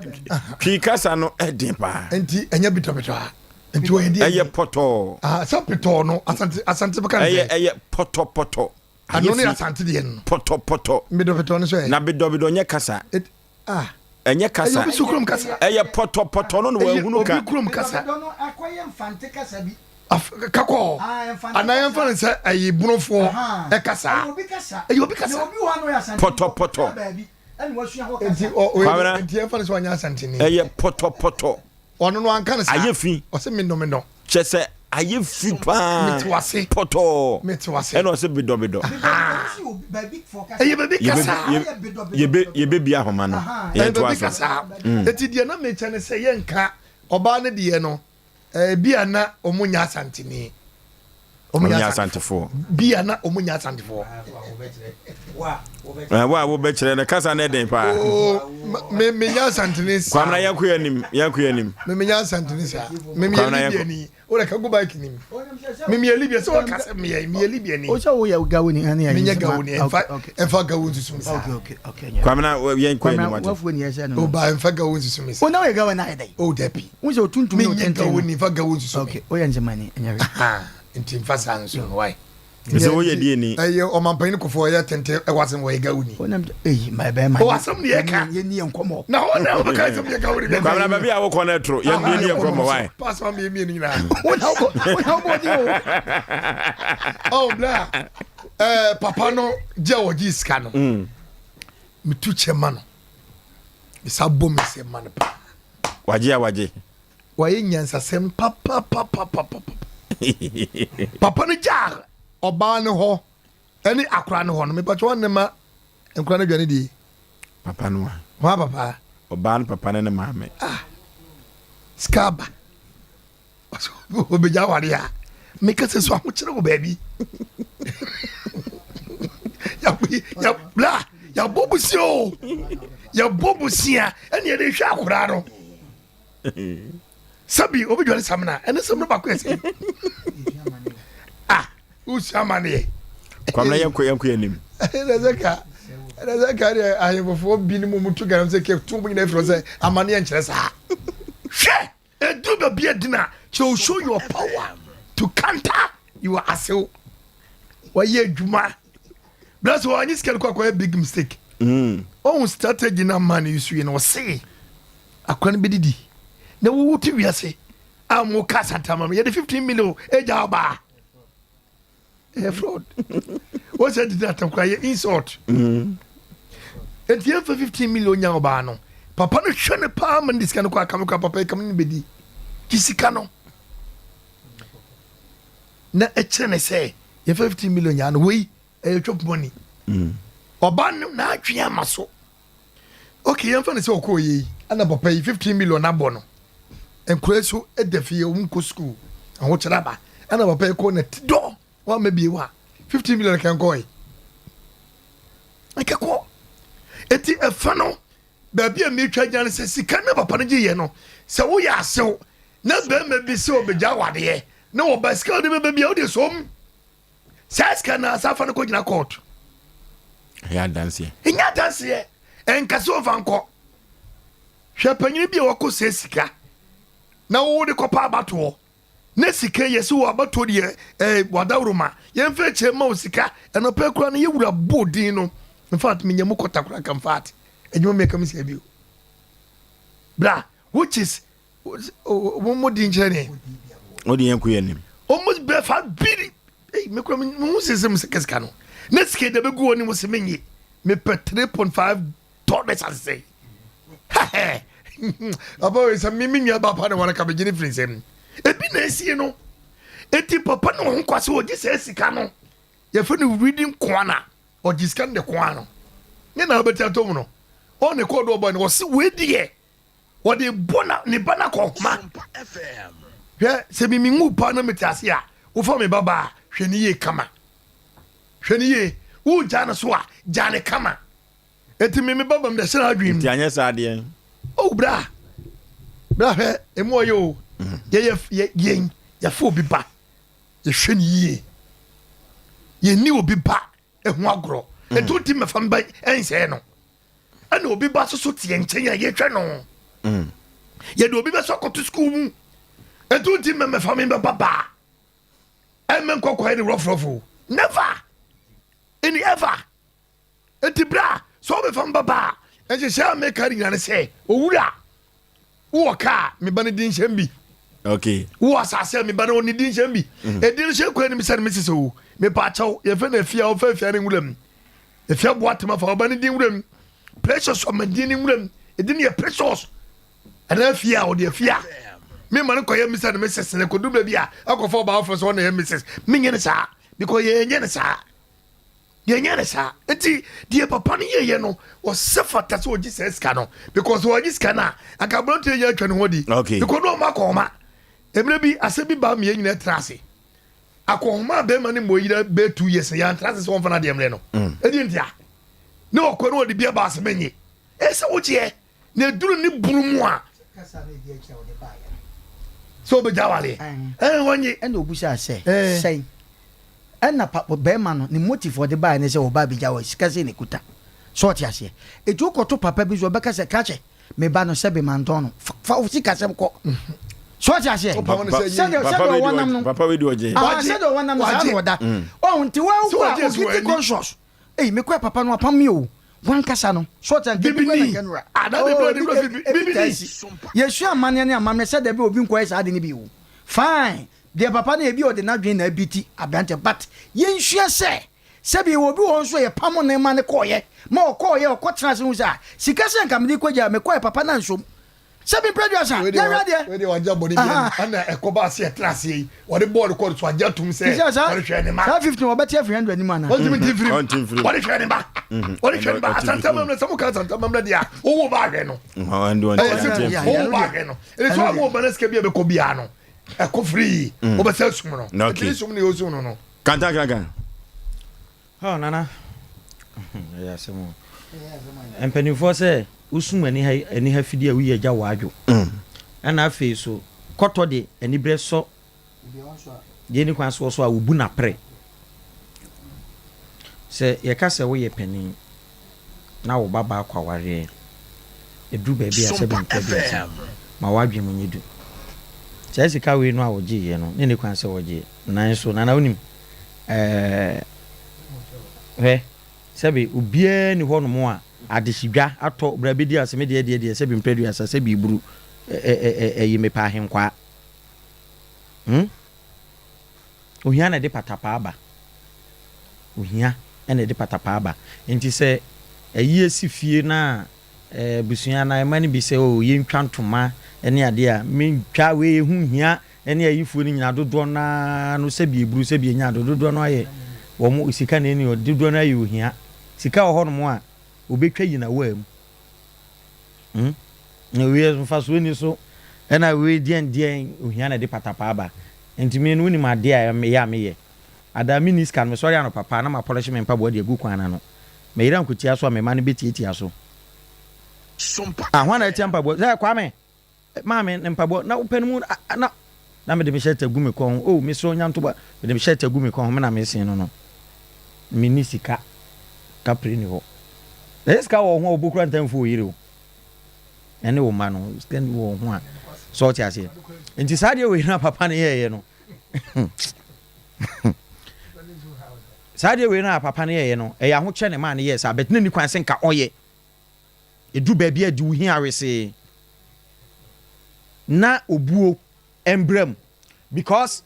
twi kasa no ɛden paa. Nti ɛnyɛ pitɔpitɔ a. Nti ɔyɛ deɛ. Ɛyɛ pɔtɔɔ. Ah, sɛ pitɔɔ no Asante Asante bɛka ne sɛ. Ɛyɛ ɛyɛ pɔtɔpɔtɔ. Ano ne Asante deɛ no. Pɔtɔpɔtɔ. Bidɔpitɔ no so ɛ. Na bidɔbidɔ nyɛ kasa. It, ah. Ɛnyɛ kasa. Ɛyɛ obi so kurom kasa. Ɛyɛ pɔtɔpɔtɔ no na wɔahunu ka. Ɛyɛ obi kurom kasa. Bidɔbidɔ no akɔyɛ Mfante kasa bi. Kakɔ anaa yɛmfa no sɛ ɛyɛ Bonofoɔ ɛkasa. Ɛyɛ obi kasa. Ɛyɛ obi kasa. Na obi wɔ hɔ a na ɔyɛ Asanteni. Pɔtɔpɔtɔ. Nti ɔ nti yɛmfa no sɛ ɔnyɛ Asanteni. Ɛyɛ pɔtɔpɔtɔ. Ɔno no anka no saa. Ayɛ fi. Ɔsɛ me nnɔ me nnɔ. Kyɛ sɛ ayɛ fi paa. Mete wase. Pɔtɔɔ. Mete wase. Ɛna ɔsɛ bedɔbedɔ. Ɛyɛ baabi kasa. Yɛbɛ yɛbɛ bi ahoma no. Ɛyɛ baabi kasa. Eti deɛ na mekyɛ ne sɛ yɛnka ɔbaa no deɛ no ebi a na wɔn nyɛ asanteni. Wɔn nyɛ asantefoɔ. Bi a na wɔn nyɛ asantefoɔ. Wo a wobɛkyerɛ no kasa no ɛden paa. Oo me me nyɛ asanteni saa. Kwamina yɛn ko yɛn nim yɛn ko yɛn nim. Me me nyɛ asanteni saa. Me me yɛ Libya ni. O de ka go bike nim. Me me yɛ Libya sɛ wɔka sɛ me yɛ me yɛ Libya ni. O sɛ wo yɛ gawo ni ɛne yɛ. Me nyɛ gawo ni ɛnfa ɛnfa gawo nsusu mi saa. Okay okay okay. Kwamina yɛn ko yɛn nim wate. Kwamina wafuo ni ɛsɛ no. O ba ɛnfa gawo nsusu mi saa. O na wo yɛ gawo na ayɛ dɛ. O dabi. Wo sɛ otuntum na otenten. Me nyɛ gawo ni nfa gawo nsusu mi. Okay o yɛ nzemani ɛnyɛ hwee. Nti nfa saa nso no why. Sɛ woyɛ deɛ ni. Ɛyɛ ɔmampanyin kɔfɔ ɛyɛ tenten ɛwɔ asɛm wɔyɛ gawo ni. Wonam eyi ma ɛbɛn ma. O asɛm ni ɛka. Yɛ ni yɛ nkɔmɔ. Na hɔ na ɔbɛka asɛm yɛ gawo ni. Kwamina baabi a wokɔ no ɛtoro yɛ ni yɛ nkɔmɔ wae. Pass ma mi mienu nyinaa. Wona wobɔ wona wobɔ di o. Oh bla ɛɛ papa no gye a wɔgye sika no. Metu kyɛ ma no. Mesa bɔ mi sɛ ma no paa. Wagye a wagye. Wayɛ nyansasɛm papapapapapa. Papa no gyaa ɔbaa no hɔ ɛne akora no hɔ no mepatwa wɔn ne ma nkora no aduane die. Papa no a. Hwan papa? Ɔbaa no papa ne ne maame. Ah sika aba obegya aware a meka sɛ so ahokyerɛ wɔ baabi. Bla yɛabɔ busia o yɛbɔ busia ɛne yɛde hwɛ akora no. sɛbi obi dware samina ɛne samina baako yɛ sɛ ah wosua amaneɛ kwamina yɛnkɔ yɛnkɔ yɛn nim ɛna sɛ ka ɛna sɛ ka deɛ ahemfofoɔ bi ne mu mu tu garam sɛ kɛ tu mu nyinaa firi sɛ amaneɛ nkyerɛ saa hwɛ edu baabi adina kyerɛ show your power to counter your asew wɔyɛ adwuma bless wɔn anyi sika no kɔ akɔyɛ big mistake ɔhun mm. strategy na man yi so yi na ɔse akora no bɛdidi. Na wo te wiase a mo ka santama no yɛde 15 million agya ɔbaa. Ɛyɛ fraud. Wọ́n sɛ didi atam koraa yɛ insult. Mm. Nti yɛn fɛ 15 million nya ɔbaa no. Papa no hwɛ no paa ma ne sika no kɔ akame kora papa yi kam ne bɛdi. Gye sika no. Na ɛkyerɛ ne sɛ yɛfɛ 15 million nya no wei ɛyɛ chop money. Mm. Ɔbaa no n'adwene ama so. Ok yɛmfa no sɛ ɔkɔɔ yɛ yi ɛna papa yi 15 million abɔ no nkora so da fie ɔmo nkɔ school ahokyerɛ aba ɛna papa yi kɔ na ti dɔ wamma bie wa 15 million kɛnkɔe ɛkɛkɔ eti ɛfa no baabi a metwa gyina no sɛ sika na papa no gye yɛ no sɛ woyɛ asew na bɛrima bi sɛ ɔbɛgya wadeɛ na wɔba sika wode bɛba bia wode som Saa sika no asa fa no kɔgyina court. Ɛyɛ adanseɛ. Ɛnyɛ adanseɛ. Ɛnka sɛ ɔmfa nkɔ. Hwɛ panyin bi a wakɔ sɛ sika na wo de kɔpa abatoɔ na sika yɛ sɛ wɔ abatoɔ deɛ ɛɛ wadaworo ma yɛmfa akyire ma wo sika ɛnɔpɛ kura no yɛwura bɔ din no in fact menya mu kɔta kora ka in fact adwuma mi ɛka mi sɛ bio bra which is wɔn mo di nkyɛn ne. o de yɛn kɔ yɛn nim. wɔn mo bɛ fa biri eyi mi kura mi hu sese mi sika sika no ne sika de bɛ gu wɔn ni mo se mi nye mi pɛ $3.5 asese hɛhɛ papa wei sɛ mi mi nua ba pa ne wɔn ka mi gye ne firi nsam ebi na esie no eti papa ne wɔn kwasi wɔgye sɛ sika no yɛfɛ no reading koana ɔgye sika no de koa no ne na ɔbɛti atom no ɔne kɔɔdo ɔbɔ no ɔsi wei deɛ. Wɔde bɔ na ne ba no akɔnhoma. Hwɛ, sɛ me menwu paa na mete ase a, wofa me babaa a, hwɛ no yie kama. Hwɛ no yie. Wogyaa no so a, gyaa no kama. Enti me me babam deɛ, hyɛ n'adwene mu. Nti anyɛ saa deɛ. Oh, bra. Bra hwɛ, emu ɔyɛ o. Yɛyɛ, yɛ, yɛn, yɛfa obi ba. Yɛhwɛ no yie. Yɛnni obi ba ho agorɔ. Enti wonti mmɛfa me ba ɛnsɛe no. ɛna obi ba soso teɛ nkyɛn a yɛhwɛ no mm. yɛde obi bɛsɔ akɔto sukuu mu ɛtu nti mmɛmɛfa me bɛba baa ɛmɛ nkɔkɔɛ ne rɔfrɔfo never in ever nti berɛ a sɛ wobɛfa me bɛba a nhyehyɛ a meka ne nyina ne sɛ owura wowɔ kaa me ba no din nhyɛm bi okay wowɔ asase a me ba no ne din nhyɛm bi mm. ɛdin no hyɛ kwan nim sɛ no mesesɛ o mepa akyɛw yɛfɛ no afia wɔfa afia no nwura mu Efia Boatema fa ɔba ne din wura mu. Precious ɔma din ne nwura mu. Edin yɛ Precious. Ɛna afia a ɔde afia. Me ma no kɔyɛ Mr. ne Mrs. Ne kɔdu baabi a akɔfa ɔbaa foforɔ sɛ ɔna yɛ Mrs. Menyɛ ne saa. Because yɛnyɛ ne saa. Yɛnyɛ ne saa. Nti deɛ papa no yɛyɛ no ɔsɛ fata sɛ ɔgye saa sika no. Because ɔgye sika no a anka aberanteɛ yɛ atwa ne ho adi. Okay. Because na ɔma akɔma. Mmerɛ bi asɛm bi baa mmiɛ nyinaa tena ase. Akɔnhoma a bɛrima no mmɔ yira bɛyɛ 2 years no yɛantra ase sɛ wɔmfa no adeɛ mmerɛ no. Mm. Ɛdeɛ nti a ne ɔkɔ no ɔde bi aba ase menye. Ɛsɛ wogyeɛ na ɛduru ne bunu mu a sɛ wobɛgya awareɛ ɛn wɔnye. Ɛna obusaa sɛ, Sɛn? Ɛna pa bɛrima no ne motive ɔde baeɛ ne sɛ ɔba abɛgya wɔ sika sei na ɛkuta. So ɔte aseɛ? Ɛti wokɔto papa bi nso ɔbɛka sɛ krakye me ba no sɛbe mantɔn no fa wo sikasɛm kɔ so ɔte aseɛ sɛdeɛ sɛdeɛ ɔwɔ nam no papa wei di ɔgye aha sɛdeɛ ɔwɔ nam no saa na ɔda mm. ɔho nti wɔn a ɔgiti conscious eyi mekɔ papa no apam mi o wankasa no so ɔte aseɛ bi na kɛnura ebi ta esi yɛsua amanneɛ ne amammerɛ sɛ dɛbi obi nkɔyɛ saa de ne bi o fine deɛ papa no ebi ɔde n'adwene na ebi ti aberanteɛ but yɛnsua sɛ Sɛbi obi wɔ hɔ nso a yɛpamo no ma no kɔeɛ, ma ɔkɔeɛ, ɔkɔtenaa ase hu sɛ ah, sika sɛ nka mede kɔgya, mekɔeɛ papa no ansom. Sɛbi mprɛ aduasa, Wei deɛ yɛnhwɛ adeɛ. wei deɛ wagye abɔne bi Aha. ani ɛna ɛkɔba ase ɛtena aseɛ yi wɔde bɔɔl kɔɔ so agye atum sɛ Nti sɛ saa, wɔde hwɛ ne ma saa 15 wɔbɛte afiri 100 no mu anaa? wɔntumi nti mfirim Ɔnte mfirim. wɔde hwɛ ne ba wɔde hwɛ ne ba Ɔnte asante mfirim. amammerɛ sɛ moka asante amammerɛ deɛ a wowo ba ahwɛ no Ɔnte ɔnte ɛyɛ simple ɔnte Yeah, mfirim. yeah. wowo ba ahwɛ no ɛne sɛ Ɛno ɔmo ba no sika bi a ɛbɛkɔ biara no ɛkɔ firii wobɛsɛ sum no Okay. ɛtumi sum no yɛ osum no no Kantankrakan. Oh, Nana. Ɛyɛ asɛm o. Mpanimfoɔ sɛ wosum aniha aniha fidie a woyi agya wɔ adwo. Mm. Ɛna afei so kɔtɔ de aniberɛ sɔ deɛ ni kwan soɔ so a wobu n'apere. Sɛ yɛka sɛ woyɛ panin na wo ba baa kɔ awareɛ ɛduru baabi a sɛbi mpɛ aduasa ma w'adwene mu nyɛ du. Saa sika wei no a wɔgyeeɛ no ne ne kwan sɛ wɔgyeɛ. Nanso Nana wonim ɛɛ hwɛ sɛbe obiara ni hɔ nom a adehyedwa atɔ bra bɛdi ase me deɛ deɛ deɛ sɛbe mprɛduasa sɛbe iburu. Ɛyi mepɛ ahenkwaa. Hmm? Ohia na ɛde patapaa ba. Ohia na ɛde patapaa ba. Nti sɛ ayie si fie na abusua anaa mma no bi sɛ oh yɛntwa ntoma ne adeɛ a, mentwa wei ɛho nhia ne ayifoɔ no nyinaa dodoɔ no ara no sɛbi ɛburu sɛbi ɛnya ado dodoɔ no ara yɛ wɔn sika na ɛni hɔ dodoɔ no ara yɛ ohia. Sika wɔ hɔnom a wɔbɛtwa yinawaa mu. Hmm? Na wei mfasoɔ nni so ɛna wei deɛn deɛn ohia na ɛde patapaa ba. Nti me no wonim adeɛ a ɛyɛ a meyɛ. Ada menni sika no mesɔre anɔpa paa na mapɔlehye me mpaboa de agu kwan no ano. Me yere ankotia so a me mma no bɛtiatia so. Ah hwan na atia mpaboa? Sɛ Kwame! Maame ne mpaboa na wopɛ no mu na na mede me shirt agu me kɔn ho. Oh mesrɛ wo nya ntoboa. Mede me shirt agu me kɔn ho me na mesen no no. Menni sika. Kapre nni hɔ. Na sɛ sika wɔ wo ho a obo kura ntamfo wo yere o. Ɛne wo mma no sika nni wɔ wo ho a sɛ ɔte aseɛ. Nti saa deɛ wei na papa no yɛɛyɛ no. Saa deɛ wei na papa no yɛɛyɛ no ɛyɛ ahokyerɛ na ɛmaa no yɛɛ saa but na nni kwan sɛ nka ɔyɛ. Ɛduru baabi a di wo hia wesee na obuo mbra mu because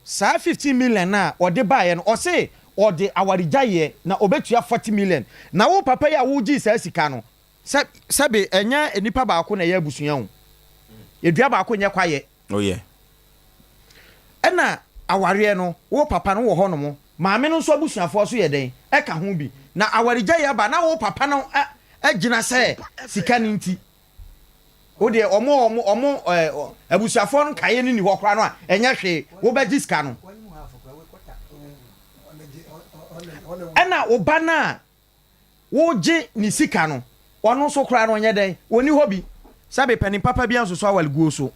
saa 15 million no a ɔde baeɛ no ɔse ɔde awaregyaeɛ na ɔbɛtua 40 million na wo papa yi a wogyee saa sika no sɛ sɛbe ɛnyɛ nipa baako na ɛyɛ abusua o edua baako nyɛ kwayɛ. Oh yeah. Ɛna awareɛ no wo papa no wɔ hɔ nom, maame no nso abusuafoɔ nso yɛ dɛn ɛka ho bi. Na awaregyaeɛ aba na wo papa no agyina sɛ sika no nti wo deɛ ɔmo ɔmo ɔmo ɛɛ abusuafoɔ no nkaeɛ no nni hɔ koraa no a ɛnyɛ hwee wobɛgye sika no. Ɛna wo ba no a wogye ne sika no, ɔno nso koraa no ɔnyɛ dɛn? Ɔnni hɔ bi. Sɛbe panin papa biara nsosɔ awareguo so.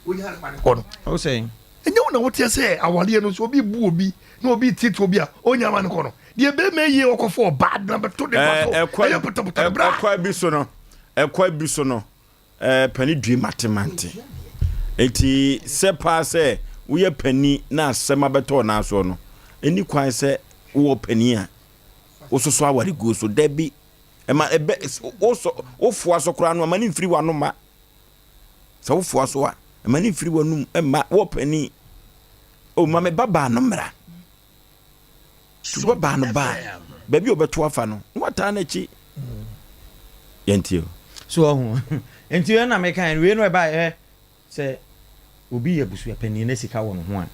Wo sɛn? Ɛnyɛ wo na woteɛ sɛ awareɛ no sɛ obi bu obi na obi tete obi a ɔnya ma no kɔ no deɛ bɛrima yie ɔkɔfo ɔbaa na bɛto ne ba so ɛyɛ pɔtɔpɔtɔ bra. Ɛkwa bi so no ɛkwa bi so no Eh, pani due mate mante. Enti sɛ paa sɛ woyɛ pani na asɛm abɛtɔ wo nan soɔ no, ɛni kwan sɛ wowɔ pani a wososɔ awareguo so. Dabi, ɛma ɛbɛ wosɔ wofoa so koraa no ɛma ne mfiri w'ano mma. Sɛ wofoa so a, ɛma ne mfiri w'anum mma. Wɔ pani, o ma me babaa no mmra. Tuba baa no baa baabi a ɔbɛto afa no na wataa n'akyi. Yɛntie o. So ɔho nti ɛna na meka wei no ɛba ɛ sɛ obi yɛ abusua panin na sika wɔ ne ho a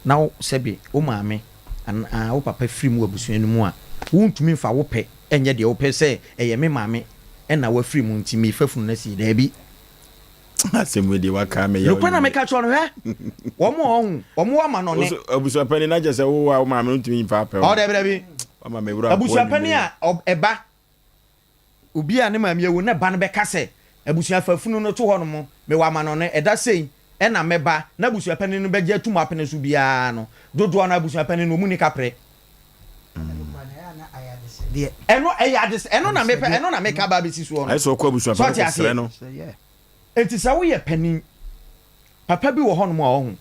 na wo sɛbe wo maame anaa wo papa firi mu wɔ abusua no mu a wontumi mfa wo pɛ nyɛ deɛ wopɛ sɛ ɛyɛ me maame ɛna wafiri mu nti mefa funu no asie daabi. Asɛm wei deɛ waka me yɛ. Nokorɛ na meka kyerɛ no hwɛ wɔn a ɔhu wɔn wɔ amanɔne. Abusuapani na kyerɛ sɛ wo a wo maame no ntumi mfa apɛ. Ɔ dabi dabi. Wama me wura Abusuapani a ɛba obi a ne maame awu na ba no bɛka sɛ abusua fa funu no to hɔ nom mewɔ amanɔne ɛda sei ɛna mɛba na abusuapani no bɛgye atum apene so biara no dodoɔ no abusuapani no wɔn ni kaprɛ. Ɛno ɛyɛ ade ɛno na mepɛ ɛno na meka ba abɛsi soɔ no. Ayɛ sɛ ɔkɔ abusuapɛn So ɔte kɔsrɛ aseɛ? no. Enti sɛ woyɛ panin, papa bi wɔ hɔnom a ɔho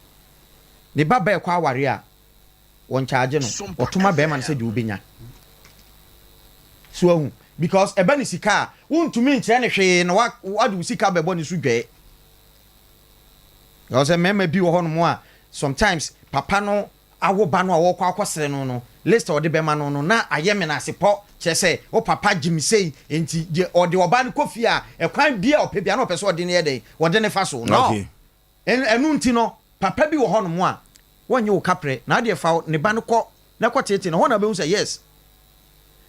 ne ba ba ɛkɔ aware a, wɔnkyagye no, wɔto ma bɛrima no sɛ deɛ ɔbɛnya. So wahu? Because ɛba ne sika a, wontumi nkyerɛ no hwee na wade wo sika bɛbɔ ne so dwɛɛ. Because mmarima bi wɔ hɔnom a, sometimes papa no awo ba no a ɔrekɔ akɔsrɛ no no, list a ɔde bɛma no no, na ayɛ menasepɔ, kyerɛ sɛ, wo papa gye me sei, enti deɛ ɔde ɔbaa no kɔ fie a, ɛkwan biara a ɔpɛ biara na ɔpɛ sɛ ɔde no yɛ dɛn? Ɔde no fa so. No. Okay. Ɛno nti no, papa bi wɔ hɔnom a, wɔnnye wo kaprɛ, na adeɛ fa ne ba no kɔ na kɔteetee no, ɛhɔ na wobɛhu sɛ yes.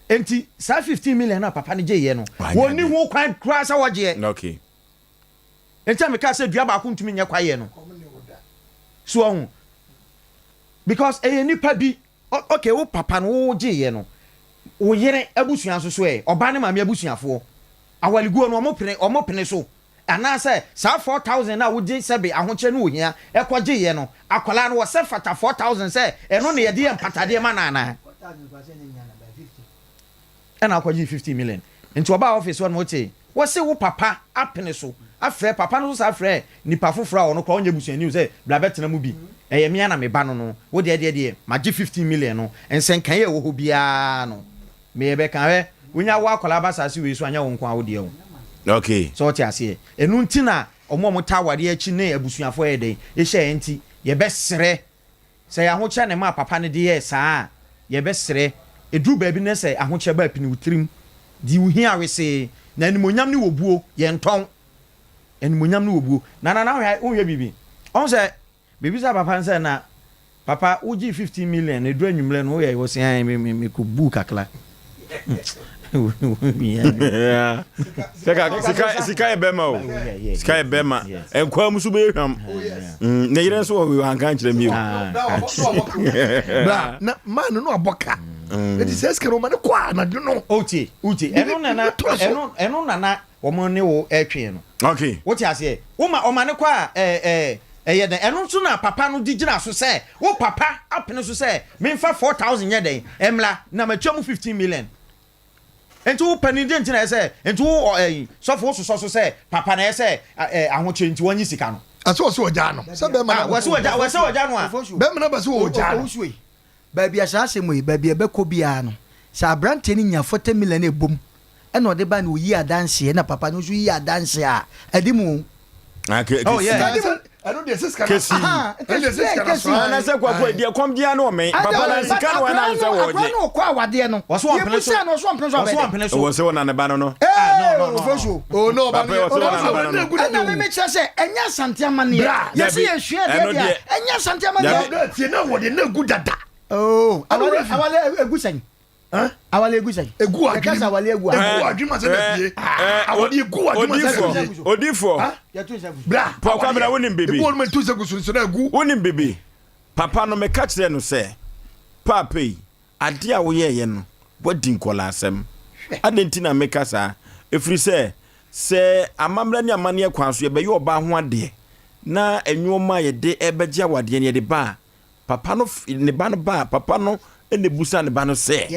Enti saa 15 million no a papa no gyeeɛ no, Wanyɛ wɔnni adeɛ. ho kwan koraa sɛ wɔgyeɛ. Okay. Enti a mekaa sɛ dua baako ntumi nyɛ kwaeɛ no. So wahu? Because ɛyɛ nipa bi, okay, wo papa no wo gyeeɛ no, wo yere abusua nso so ɛ, ɔbaa ne maame abusuafoɔ, awareguo no wɔn pene, wɔn pene so, anaasɛ saa 4000 no a wogye sɛbe ahokyerɛ ne ohia ɛkɔ gyeeɛ no, akwadaa no wɔsɛ fata 4000 sɛ ɛno na yɛde yɛ mpatadeɛ ma no anaa? Ɛna akɔgyee 50 million. Nti ɔbaa office hɔ no wote wɔse wo papa apene so afrɛ papa no nso saa frɛɛ nipa foforɔ a ɔno koraa ɔnyɛ busuani o sɛ bra bɛtena mu bi ɛyɛ me ara na me ba no no wo deɛ deɛ deɛ magye 15 million no nsɛnkaeɛ a ɛwɔ hɔ biara no meyɛ bɛka hwɛ. Wonya wo akwadaa ba asase wei so a, nyɛ wo nko ara wo deɛ o. Okay. So wote aseɛ? Ɛno nti na wɔn a wɔtaa awareɛ akyi ne abusuafoɔ yɛ dɛn? Hyɛ yɛn nti, yɛbɛsrɛ. Sɛ ɛyɛ ahokyerɛ na ɛmaa papa no de yɛɛ saa a, yɛbɛsrɛ. Ɛduru baabi na sɛ ahokyerɛ ba a, pini wo tirim. Di wo hia wesee. Na animuonyam ne obuo, yɛntɔn. Animuonyam ne obuo. Nana, na wohwɛ, wonhwɛ biribi? Ɔhu sɛ Mebisaa papa no sɛ, na papa wogyee 15 million no, ɛduru anwummerɛ no woyɛe? Ɔse ae, me, me, mekɔbuu kakra. Sika, sika, sika yɛ bɛma o. Sika yɛ bɛma. Nkwa mu so bɛyɛ hwam. Mm, ne yere nso wɔ anka nkyerɛ mi o. Bra, na man no no abɔ ka. Eti sɛ sika no ma ne kɔ anadwo no. Otie, otie. Ɛno nana, ɛno, ɛno nana Wɔn ne wo retwe no. Okay. Wote aseɛ? Woma ɔma no kɔ a, ɛɛ ɛɛ ɛyɛ dɛn? Ɛno nso na papa no de gyina so sɛ, wo papa apene so sɛ memfa 4,000 nyɛ dɛn? Mmra, na matua mu 15 million. Nti wo panin deɛ nti na ɛyɛ sɛ, nti wo ɔ ɛyi, sɔfo wososɔ so sɛ papa na ɛyɛ sɛ ɛɛ ahokyere nti wɔnye sika no. Ɛsɛ ɔsɛ ɔgyaa no. Sɛ bɛrima no. Ah, wɔsɛ ɔgya, wɔsɛ ɔgya no a. Bɛrima no ba sɛ ɔgyaa no. Owusu ei, baabi a saa asɛm wei, baabi a ɛbɛkɔ biara no, sɛ aberanteɛ no nya 40 million a ɛbom ɛna ɔde ba na oyi adanseɛ na papa no nso yi adanseɛ a ɛde mu o. Ah, ke, Oh, yeah. kesi. Ɛde mu. Ɛno deɛ sɛ sika na Kesi. Aha, ɛno deɛ sɛ sika na so. Ana sɛ kwakɔ adi ɛkɔm di ano ɔmɛn. Papa na sika no wɔn sɛ Akora wɔgye. no ɔkɔ awadeɛ no. Wɔso wɔmpene so. Yɛbusa no ɔso ɔmpene so Wɔso abɛdɛ. wɔmpene so. Wɔ sɛ wɔna ne ba no no. Ah, no, no, no, no. Ofosuo. Oh no, Papa ɔba wɔ sɛ wɔna ne ba no no. Ɛna me mekyerɛ sɛ ɛnyɛ Asante amanneɛ. Bra. Yɛse Dabi, yɛsua adeɛ ɛno deɛ a, deɛ. ɛnyɛ Asante amanneɛ. Dabi. Tie na wɔde na egu dada. Oh, Ɛno awale wura fi. awale egu sɛn? Awale egu sɛn? Egu Yɛka adwene sɛ awale egu a. Egu adwene ma sɛ na fie. Awale egu adwene ma sɛ na fie. Odifoɔ. Yɛto nsa gu so. Bra. Paul Kwabena wonim bibi. Ebu wɔn ma ntu nsa gu so nso na egu. Wonim bibi. Papa no meka kyerɛ no sɛ paapa yi adeɛ a woyɛɛyɛ no woadi nkɔlaasɛm. Adɛn nti na meka saa? Ɛfiri sɛ sɛ amammerɛ ne amanneɛ kwan so yɛbɛyɛ ɔbaa ho adeɛ na nnoɔma a yɛde ɛbɛgye awadeɛ no yɛde ba a Papa no ne ba no ba a, papa no na ebusa ne ba no sɛ,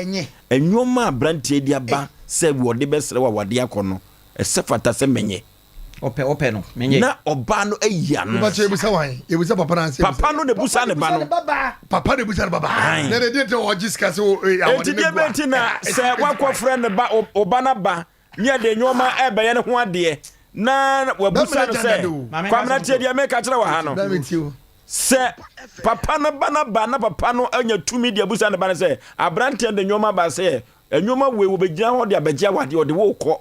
Nneɛma a aberanteɛ yi de aba sɛ wɔde bɛsrɛ wo awadeɛ akɔ no, ɛsɛ fata sɛ menyɛ? Ɔpɛ, ɔpɛ no, menyɛ. Na ɔbaa no ayi ano. Mepakyɛ yɛbusa wan? Yɛbusa papa no ansa yɛbusa. Papa no na ebusa ne ba no. Papa na ebusa ne ba ba. Na deɛ nti ɔgye sika sɛ awɔde Enti ne deɛ gua. bɛnti na sɛ wakɔfrɛ ne ba, wo ba no aba ne yɛde nneɛma ɛrebɛyɛ ne ho adeɛ na wabusa no sɛ, Kwamena tie deɛ meka kyerɛ wɔ ha no. Sɛ papa no ba no aba na papa no anya tumi de abusa ne ba no sɛ, aberanteɛ de nneɛma aba sɛ nneɛma wei wɔbɛgyina hɔ de abɛgye awadeɛ ɔde wo kɔ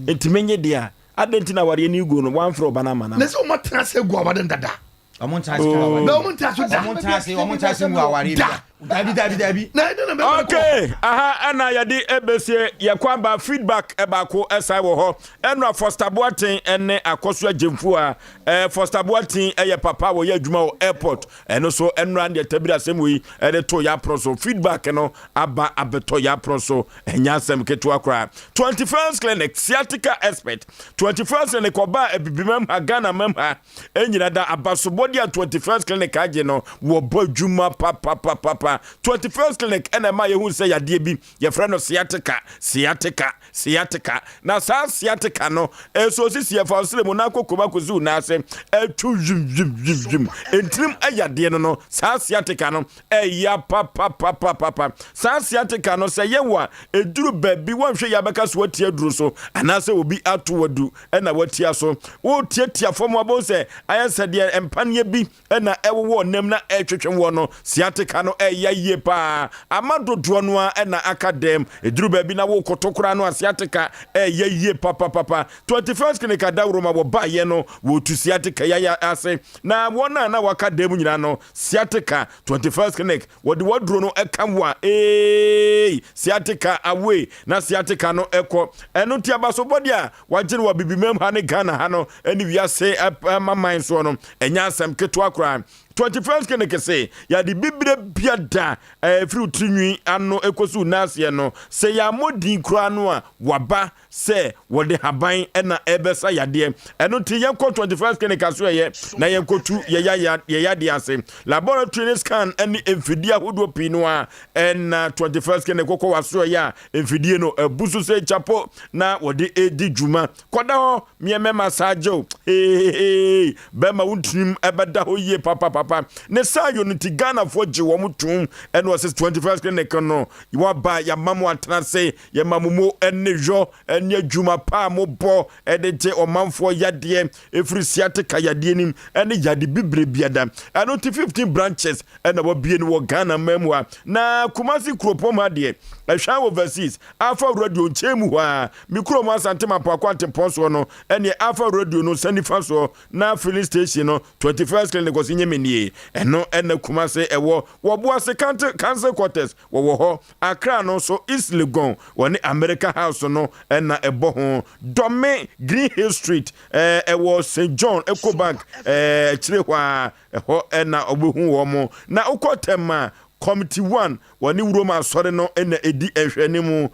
nti menye deɛ a, adɛn nti na awadeɛ no gu no wɔamfrɛ ɔba no ama no Na sɛ wɔatena ase agu awade no dada. Ɔmo ntena ase ngu aware. Na ɔmo ntena ase da. Ɔmo ntena ase, ɔmo ntena ase ngu aware Da. bia. Dabi dabi dabi. Na ɛdɛn na bɛma no kɔ? Okay, aha ɛna yɛde ɛbɛsie yɛkɔ aba feedback ɛbaako ɛsan wɔ hɔ ɛnora Foster Boateng ɛne Akɔso Agyemfu a ɛɛ Foster Boateng ɛyɛ papa a wɔyɛ adwuma wɔ airport ɛno so ɛnora deɛ tabiri asɛm wei ɛde to yɛ apono so feedback no aba abɛtɔ yɛ apono so ɛnyɛ asɛm ketewa koraa 21st Clinic sciatica expert 21st Clinic ɔbaa abibimam ha Ghana mam ha Ɛnyina da abasobɔde a 21st Clinic agye no wɔbɔ adwuma papapapapa. 21st Clinic ɛna ɛma yɛhu sɛ yadeɛ bi yɛfrɛ no sciatica, sciatica, sciatica. Na saa sciatica no ɛso sisi ɛfa ɔsrɛ mu na akɔ kɔm akɔsi wo nan ase ɛtwo wim wim wim wim. Ntirim ɛyadeɛ no no saa sciatica no ɛya papapapapa. Saa sciatica no sɛ yɛ wo a ɛduru baabi wɔnhwɛ yɛ abɛka so watia aduro so anaasɛ obi ato wadu na watia so. Woretiatia fam a, wobɛhu sɛ ayɛ sɛ deɛ mpaneɛ bi na ɛwowɔ ɔnam na ɛretwetwe woɔ no. Sciatica no ɛya yie paa. Ama dodoɔ no ara na aka dɛm. Ɛduru baabi na worekoto koraa no a, sciatica ɛya yie papapapa. 21st Clinic Adaworoma wɔbaeɛ no, wɔretu sciatica yi ase. Na wɔn a na wɔaka dɛm nyinaa no, sciatica, 21st Clinic, Wɔde w'aduro no ka wo a, eei, sciatica away, na sciatica no kɔ. Ɛno nti abasobɔdeɛ a wɔagye no wɔ Abibimam ha ne Ghana ha no ne wiase amaman soɔ no, ɛnyɛ asɛm ketewa koraa. 21st Clinic se, yɛade bibire bia da a ɛfiri wo tirinwi ano kɔsi wo nan aseɛ no, sɛ yɛammɔ din koraa no a, waba. sɛ wɔde haban na ɛrebɛsa yadeɛ. Ɛno nti yɛnkɔ 21st Clinic asoɛeɛ na yɛnkɔtu yɛ yadeɛ ase. Laboratory ne scan ne mfidie ahodoɔ pii no ara na 21st Clinic kɔkɔ w'asoɛeɛ a mfidie no abu so sɛ kyapo na wɔde redi dwuma. Kɔda hɔ meɛ mɛma saa gye wo. Hehehe bɛma wo ntirim ɛbɛda hɔ yie papapapa. papapapa. Ne saa yɔ no nti Ghanafoɔ gye wɔn tom ɛna ɔsɛ 21st Clinic no waba yɛama mo atena ase yɛma mo mo ne yɔ ne adwuma pa a mobɔ de gye ɔmanfoɔ yadeɛ ɛfiri sciatica yadeɛ nim ne yade bibire biada. Ɛno nti 15 branches ɛna wabie no wɔ Ghana man mu ha. Na Kumasi kuropɔn mu ha deɛ ɛhwan overseas Alpha Radio nkyɛn mu hɔ a me kurom Asante Mapoako Atempɔn soɔ no ɛneɛ Alpha Radio no nsa nifa soɔ na filling station no 21st Clinic ɔse nyɛ me nie ɛno ɛna Kumasi ɛwɔ wɔ Boase Council Quarters wɔwɔ hɔ Accra no nso East Legon wɔne America House no na ɛbɔ ho. Dome Green Hill Street ɛwɔ St John Ecobank akyire hɔ ara ɛhɔ na wɔbɛhu wɔn. Na wokɔ Tema Committee One wɔne Wurom Asɔre no na ɛdi nhwɛanimu.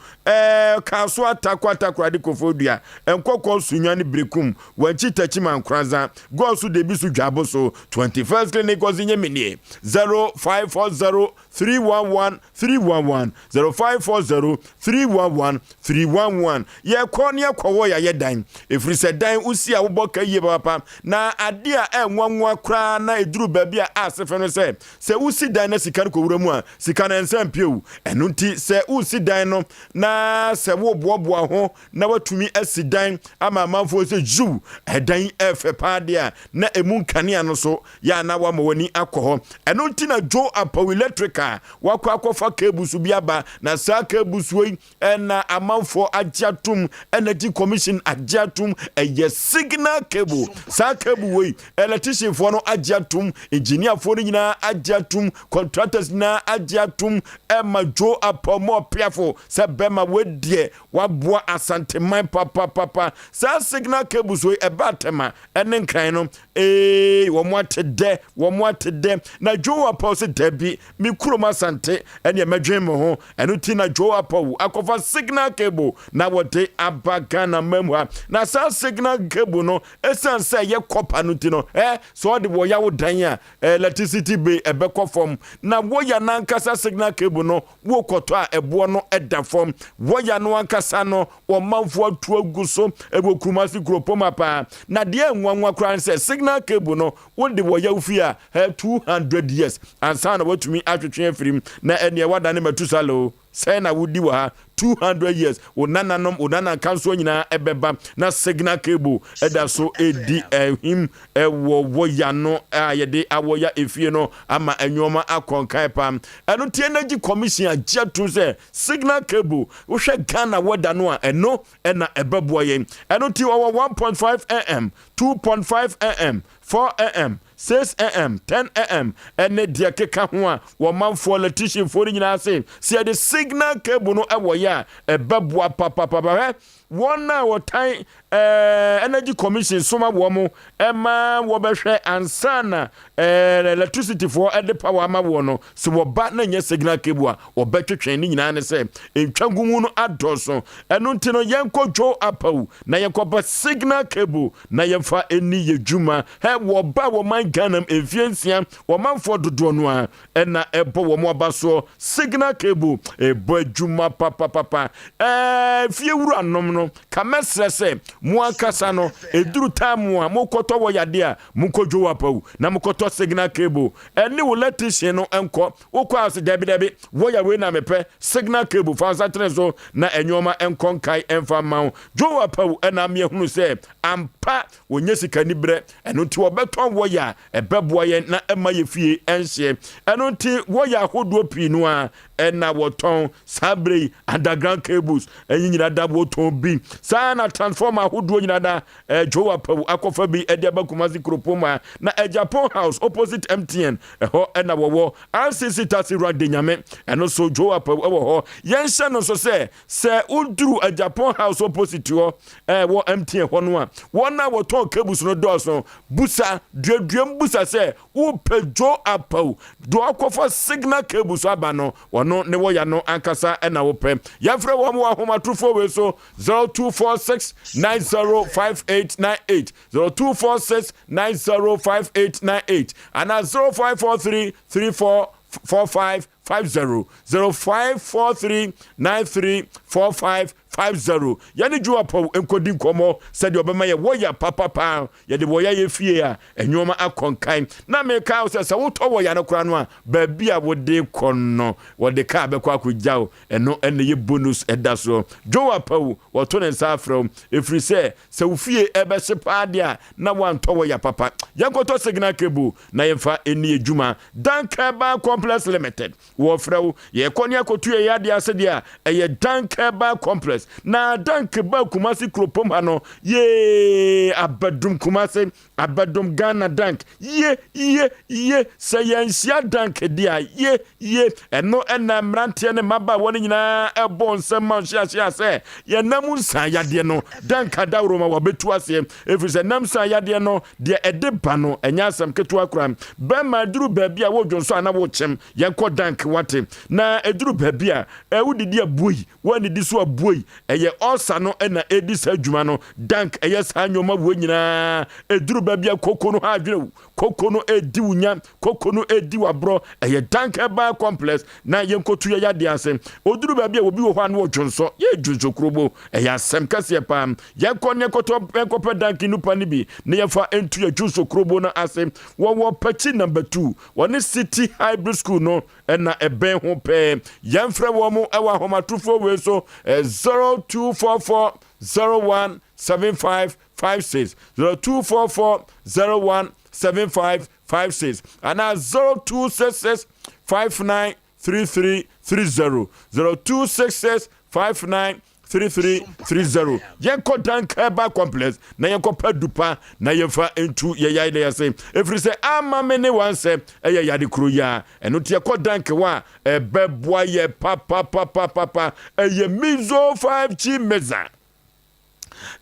Kasoa Tarkwa Takoradi Koforidua Nkɔkɔɔ Sunyani Berekum Wankyi Techiman Nkoranza Goaso Debiso Dwaboso 21st Clinic Ɔdze 0540 311 311 0540 311 311 Yɛkɔ ne yɛkɔwɔ yɛayɛ dan ɛfiri sɛ dan wosi a wobɔ ka yie papapa na adeɛ a ɛnwanwa koraa na ɛduru baabi a ase fɛ no sɛ sɛ wosi dan na sika no kɔwura mu a sika no ɛnsa mpie o ɛno nti sɛ wosi dan no na sɛ woboaboa ho na watumi asi dan ama amanfoɔ sɛ yiw ɛdan yi ɛfɛ paa deɛ a na ɛmu nkanea no so yɛ a na wama w'ani akɔ hɔ. Ɛno nti na Joe Apawu Electric a wakɔ akɔfa cables bi aba, na saa cables wei na amanfoɔ agye atom, Energy Commission agye atom, ɛyɛ signal cable. Saa cable wei, electricianfoɔ no agye atom, engineerfoɔ no nyinaa agye atom, contractors nyinaa agye atom, ɛma Joe Apawu ma ɔpeafo sɛ bɛma wei deɛ waboa Asanteman papapapa. Saa signal cables wei ɛba atɛma ɛne nkran no, Eeii wɔn ate dɛ, wɔn ate dɛ. Na Joe Apaw se dabi, me kurom Asante ɛneɛ mɛdwen me ho. Ɛno ti na Joe Apaw akɔfa signal cable na wɔde aba Ghana man mu ha. Na saa signal cable no, ɛsiane sɛ ɛyɛ copper no nti no, ɛ, sɛ ɔde wɔ yawo dan a, electricity bill ɛbɛkɔ fam. Na wɔya no ankasa signal cable no, Wokɔtɔ a ɛboɔ no da fam. Wɔya no ankasa no, ɔmanfoɔ atu agu so wɔ Kumasi kuropɔn mu paa. Na deɛ ɛnwanwa koraa ne sɛ signal cable no, wode wɔya wo fie a, 200 years ansa na woatumi atwetwe afiri mu. Na ɛnneɛ woadane Matusala o. Sɛn na wodi wɔ ha? 200 years, wo nananom, wo nanankansoɔ nyinaa ɛbɛba na signal cable da so redi ahim wɔ wɔya no a yɛde awɔya efie no ama nneɛma akɔ nkan paa. Ɛno nti Energy Commission agye atom sɛ signal cable, wohwɛ Ghana weather no a, ɛno na ɛbɛboa yɛn. Ɛno nti wɔwɔ 1.5 am, 2.5 am, 4 am, 6 am, 10 am ɛne deɛ ɛkeka ho a wɔmanfoɔ electricianfoɔ no nyinaa se sɛ yɛde signal cable no wɔ yɛ a ɛbɛboa papapapa. Hwɛ wɔn a wɔtan eh, energy commission soma wɔn ma wɔbɛhwɛ ansa na eh, electricity foɔ de power ama wɔn no, sɛ wɔba na nyɛ signal cable a wɔbɛtwetwe ne nyinaa ne sɛ ntwa gumu no adɔɔso. Ɛno nti no yɛnkɔ dwo apawu na yɛnkɔba signal cable na yɛmfa ɛni yɛ dwuma. Hɛ wɔba wɔ man Ghana mu mfie nsia, wɔmanfoɔ dodoɔ no a ɛna ɛbɔ wɔn aba soɔ. Signal cable ɛbɔ adwuma papapapa. Ɛɛ fie wuranom no ka mɛsrɛ sɛ mo ankasa no ɛduru time a mokɔtɔ wɔ yadeɛ a monkɔ dwo apawu na mokɔtɔ signal cable ɛne wo electrician no nkɔ. Wokɔ a sɛ dabi dabi wɔya wei na mepɛ signal cable fa nsa tene so na ɛnwoɔma nkɔ nkae ɛmfa mma wo. Dwo apawu ɛna ameahunu sɛ ampa wɔnyɛ sikaniberɛ ɛno nti wɔbɛtɔn wɔya a ɛbɛboa yɛn na ɛma yɛ fie ɛnhyeɛ. Ɛno nti wɔya ahodoɔ pii no a ɛna wɔtɔn saa berɛ yi underground cables ɛnyi nyina da wɔtɔn bi saa na transformer ahodoɔ nyina da Joe Apawu akɔfa bi ɛde aba Kumasi kuropɔn mu a na Agyapong House opposite MTN ɛhɔ ɛna wɔwɔ RCC taxi rank de nyame ɛno so Joe Apawu ɛwɔ hɔ. Yɛnhyɛ no nso sɛ sɛ woduru Agyapong House opposite hɔ ɛwɔ MTN hɔ no a wɔn a wɔtɔn cables no dɔɔso busa duaduam busa sɛ wopɛ Joe Apawu deɛ ɔkɔfa signal cables aba no wɔno ne wɔya no ankasa ɛna wopɛ. Yɛmfrɛ wɔn wɔ ahomatorofoɔ wei so 0246 905898, 0246 905898 anaa 0543 344550, 0543 934550. 50. Yɛne Joe Apawu nkɔdi nkɔmmɔ sɛdeɛ ɔbɛma yɛ wɔya papapa. Yɛde wɔya yɛ fie a, nneɛma akɔ nkan. Na meka wo sɛ, sɛ wotɔ wɔya no koraa no a, baabi a wode kɔ no, wɔde kaa bɛkɔ akɔgya wo. Ɛno na ɛyɛ bonus ɛda soɔ. Joe Apawu, wɔto ne nsa afrɛ wo, ɛfiri sɛ, sɛ wo fie ɛbɛhye paa deɛ a, na woantɔ wɔya papa. Yɛnkɔtɔ signal cable na yɛmfa nni adwuma. Dank Herbal Complex Limited. Wɔfrɛ wo, yɛkɔ ne akɔtu yɛn yadeɛ ase deɛ a, ɛyɛ Dank Herbal Complex. Na Dank baa Kumasi kuropɔn ha no, yee, abɛdom Kumasi, abɛdom Ghana Dank. Ye, ye, ye, sɛ yɛanhyia Dank deɛ a, ye, ye. Ɛno na mmeranteɛ ne mmabaawa no nyinaa ɛbɔ nsɛm ma nhyeahyea sɛ yɛnam nsa yadeɛ no, Dank adaworoma wɔabɛtu aseɛ. Ɛfiri sɛ nam nsa yadeɛ no, deɛ ɛde ba no, ɛnyɛ asɛm ketewa koraa. Bɛrima, ɛduru baabi a wodwonsɔ a na wokyem. Yɛnkɔ dank, wate. Na ɛduru baabi a, ɛ, wodidi a buei, woannidi so a buei. Ɛyɛ ɔɔsa no na ɛredi saa adwuma no. Dank, ɛyɛ saa nnoɔma wei nyinaa. Ɛduru baabi a koko no ha adwene wo. Koko no redi wo nya. Koko no redi w'aborɔ. Ɛyɛ dank herbal complex. Na yɛnkɔtu yɛn yadeɛ ase. Ɔduru baabi a obi wɔ hɔ a na ɔdwonsɔ. Yɛ dwonsɔ kurobo. Ɛyɛ asɛm kɛseɛ paa. Yɛnkɔ na yɛnkɔtɔ, yɛnkɔpɛ dank nnupa no bi na yɛmfa ntu yɛn dwonsɔ kurobo no ase. Wɔwɔ Pakyi number two. Wɔne City Hybrid School no na ɛbɛn ho pɛɛ. Yɛmfrɛ wɔn wɔ ahomatorofoɔ wei so, 0244 01 75 56, 0244 01 75 56, anaa 0266 59 3330, 0266 59 3330. Yɛnkɔ Dank Herbal Complex na yɛnkɔpɛ dupa na yɛmfa ntu yɛ yae na yɛse ɛfiri sɛ ama me ne wansɛ ɛyɛ yade kuro yi a ɛno nti yɛkɔ Dank hɔ a ɛbɛboa yɛ papapapapapa. Ɛyɛ Mizo 5G Meza.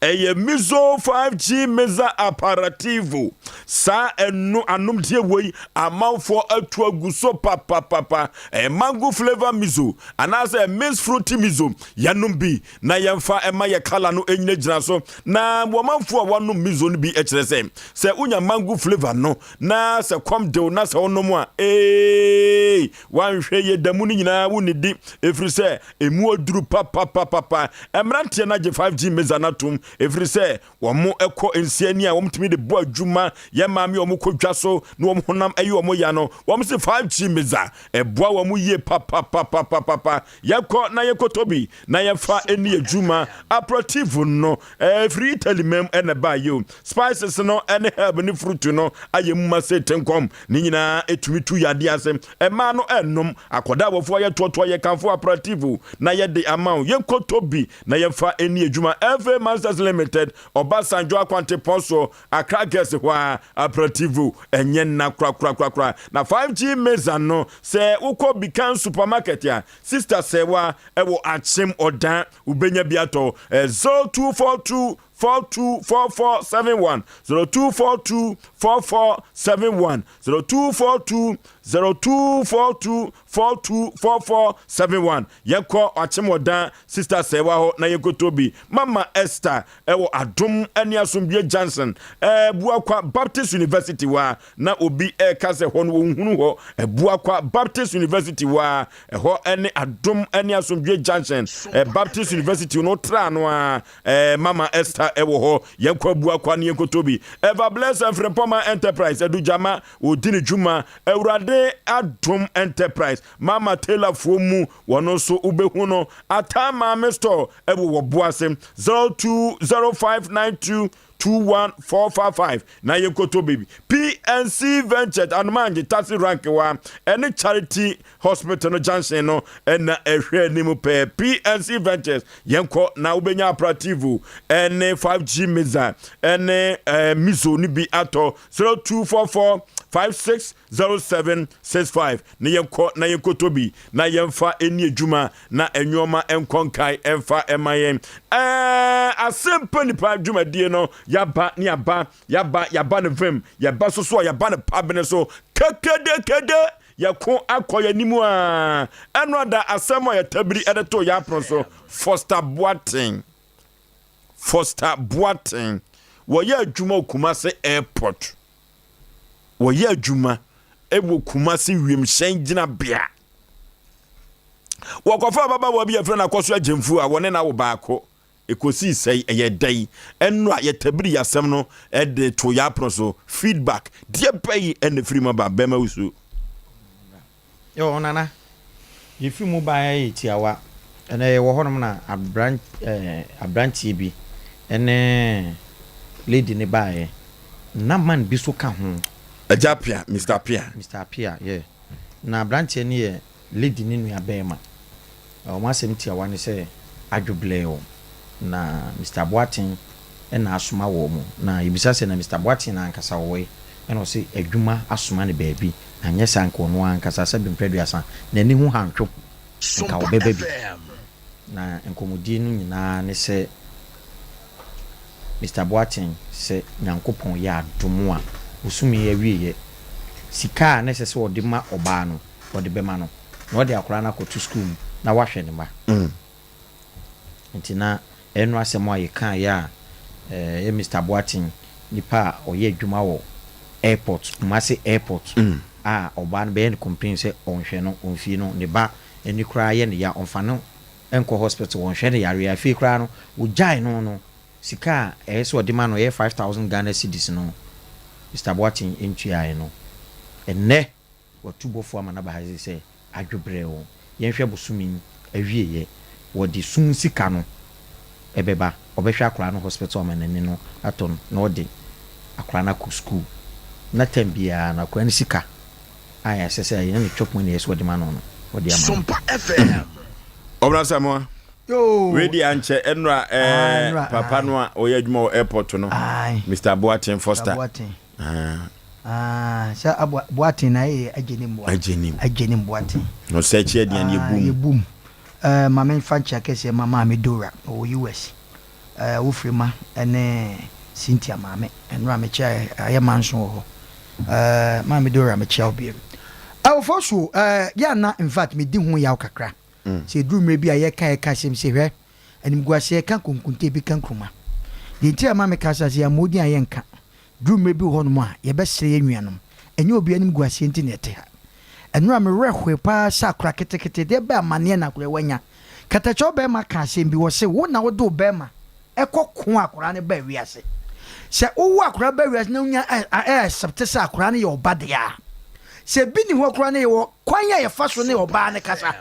Ɛyɛ Mizo 5G Meza Apparativo. Saa ɛno anomdeɛ wei amanfoɔ atu agu so papapapa. Ɛyɛ mango flavor miso anaasɛ mixed fruity miso. Yɛnom bi na yɛmfa ɛma yɛ kala no ɛnyinagyina so. Na wɔmanfoɔ a wɔanom miso no bi kyerɛ sɛ, sɛ wonya mango flavor no na sɛ kɔm dew na sɛ wonom a, ee, woanhwɛ yie da mu no nyinaa wonnidi ɛfiri sɛ Emu aduru papapapapa. Mmeranteɛ no agye 5G meza no atom ɛfiri sɛ wɔn kɔ nsiani a wɔtumi de bɔ adwuma. Yɛn maame a wɔkɔ dwa so na wɔn honam yɛ wɔn ya no, wɔn se 5G meza ɛboa wɔn yie papapapapapa. Yɛkɔ na yɛkɔtɔ bi na yɛfa ɛni adwuma. Aperativo no ɛfiri Italy mam ɛna ɛbaeɛ o. Spices no ne herb ne fruit no ayɛ mu ma sei tenkɔm. Ne nyinaa ɛtumi tu yadeɛ ase. Mmaa no ɛnnom. Akɔda awɔfoɔ ayɛ toɔtoɔ yɛ kamfo aperativo na yɛde ama wo. Yɛnkɔtɔ bi na yɛmfa ɛnni adwuma. FA Masters Limited, Ɔbasanjo Akwantepɔn so, Accra Girls hɔ ara. Aperativo ɛnyɛ nna korakorakorakora. Na 5G Meza no, sɛ wokɔ Bikan Supermarket a, Sister Sɛwa ɛwɔ Akyem Ɔdan, wobɛnya bi atɔ. 0242 424471 0242 4471 0242 0242 424471. Yɛnkɔ Akyemɔdan Sister Sɛwa hɔ na yɛnkɔtɔ bi. Mama Esther ɛwɔ Adom ne Asomdwie Junction, Buakwa Baptist University hɔ a na obi ɛka sɛ hɔ no wɔnhunu hɔ. Buakwa Baptist University hɔ a ɛhɔ ne Adom ne Asomdwie Junction, Baptist University no tra no a Eh, Mama Esther ɛwɔ hɔ. Yɛnkɔ Abuakwa ne yɛnkɔtɔ bi. Ever Bless Mfrempɔma Enterprise, Adugyama, ɔdi ne dwuma. Awurade Adom Enterprise, Mama Taylor foɔ mu, wɔn nso wobɛhu no. Ataa Maame Store ɛwɔ Wɔboase, 020592 21455 na yɛnkɔtɔ bi. PNC Ventures, Anomange, Taxi Rank wa, ɛne Charity Hospital no junction no na ɛhwɛ anim pɛɛ. PNC Ventures, yɛnkɔ na wobɛnya Aperativo ɛne 5G Mixer ɛne eh, Miso no bi atɔ. 0244 560765 na yɛnkɔ na yɛnkɔtɔ bi na yɛmfa ɛni adwuma na nneɛma nkɔ nkae ɛmfa ɛma yɛn. Ɛɛ asɛmpa nipa dwumadie no yaba ne yaba yaba yaba ne vem yɛba so so a yaba ne pabene so kekedekede. Yɛko akɔ yɛn anim a, ɛno ada asɛm a yɛtabiri de too yɛn apono so. Foster Boateng, Foster Boateng, wɔyɛ adwuma wɔ Kumasi Airport. Wɔyɛ adwuma wɔ Kumasi wiemhyɛn gyinabea. Wɔkɔfaa ababaawa bi a yɛfrɛ no Akɔso Agyemfu a wɔne no awo baako. Ɛkɔsii sɛi, ɛyɛɛ dɛn? Ɛno a yɛtabiri yɛn asɛm no de too yɛn apono so. Feedback, Deɛ bɛn na ɛfiri mu aba? Bɛrima wusu. Yo, Nana, yɛfiri mu baeɛ yɛ tiawa. Ɛnɛ yɛwɔ hɔnom na abran eh, abranteɛ bi ne lady no baeɛ. Na man bi so ka ho. Agya Appiah, Mister Appiah. Mister Appiah, yeah. Na abranteɛ no yɛ lady no nua barima. Wɔn asɛm tiawa ne sɛ adwoblɛɛw na Mister Boateng na asoma wɔn. Na yɛbisa sɛ na Mister Boateng no ankasa ɔwɔ he? Ɛna ɔse adwuma asoma no baabi, anyɛ saa nka ɔno ankasa sɛbe mprɛ aduasa n'ani ho hantwo nka ɔbɛba bi. Na nkɔmmɔdie no nyinaa ne sɛ Mister Boateng sɛ Nyankopɔn yɛ adom a bosome yi awieɛ sika a na ɛsɛ sɛ ɔde ma ɔbaa no ɔde bɛma no na ɔde akwadaa no akɔto sukuu mu na wahwɛ ne mma. Nti na ɛno asɛm a yɛkaeɛ a ɛyɛ Mister Boateng nipa a ɔyɛ adwuma wɔ airport, Kumasi airport a ɔbaa no bɛyɛ no complain sɛ ɔnhwɛ no, ɔmfie no, ne ba ani koraa yɛ no ya, ɔmfa no nkɔ hospital, ɔnhwɛ no yareɛ. Afei koraa no wɔgyae no no, sika a ɛyɛ sɛ ɔde ma no ɛyɛ 5000 Ghana cedis no Mister Boateng ntuaeɛ no. Ɛnnɛ Watu bɔfoɔ ama no aba ha sei sɛ adwobrɛw. Yɛnhwɛ bosome yi awieɛ. Wɔde sum sika no bɛba. Ɔbɛhwɛ akwadaa no hospital ama n'ani no atɔ no na ɔde akwadaa no akɔ school. Na term biara no akwadaa no sika a ɛsɛ sɛ ɛyɛ ne chop money a ɛsɛ sɛ ɔde ma no no ɔde ama no. Sompa FM. Ɔbra Asamoah, wei deɛ ankyɛ ɛnora ɛɛ papa no a ɔyɛ adwuma wɔ airport no, Mister Boateng Foster. Ah, sɛ aboa Boateng na ɛyɛ agye ne mmoa. Agye ne. Agye ne Boateng. No sɛ akyi aduane ah, ebum. Ebum. Eh, maame nfa nkyia kɛseɛ ma maame Dora ɔwɔ US. Eh, wofiri ma ɛne Cynthia maame. Ɛno a mekyia ayɛ manso wɔ hɔ. Eh, maame Dora mekyia wo biam. Awofo so eh, yɛ ana in fact medi ho yaw kakra. Mm. Sɛ eduru mmerɛ bi a yɛka yɛka asɛm sɛ hwɛ animguaseɛ ka nkonkonte bi ka nkruma. Deɛ nti a ma meka sɛ sɛ yɛammɔ odin a yɛnka. Duru mmerɛ bi wɔ hɔnom a, yɛbɛsrɛ yɛn nuanom. Ɛnyɛ obiara animguaseɛ nti na yɛte ha. Ɛnora me werɛ hoe paa sɛ akora ketekete, deɛ bɛn amaneɛ na akora yi wanya? Katakyɛw barima kaa asɛm bi, ɔse, Wo na wode wo barima kɔ ko a akora no baa wiase. Sɛ wowo akora ba wiase na wonya ɛ accept sɛ akora no yɛ wo ba deɛ a, sɛ bi nni hɔ koraa no yɛwɔ kwan a yɛfa so ne ɔbaa no kasa.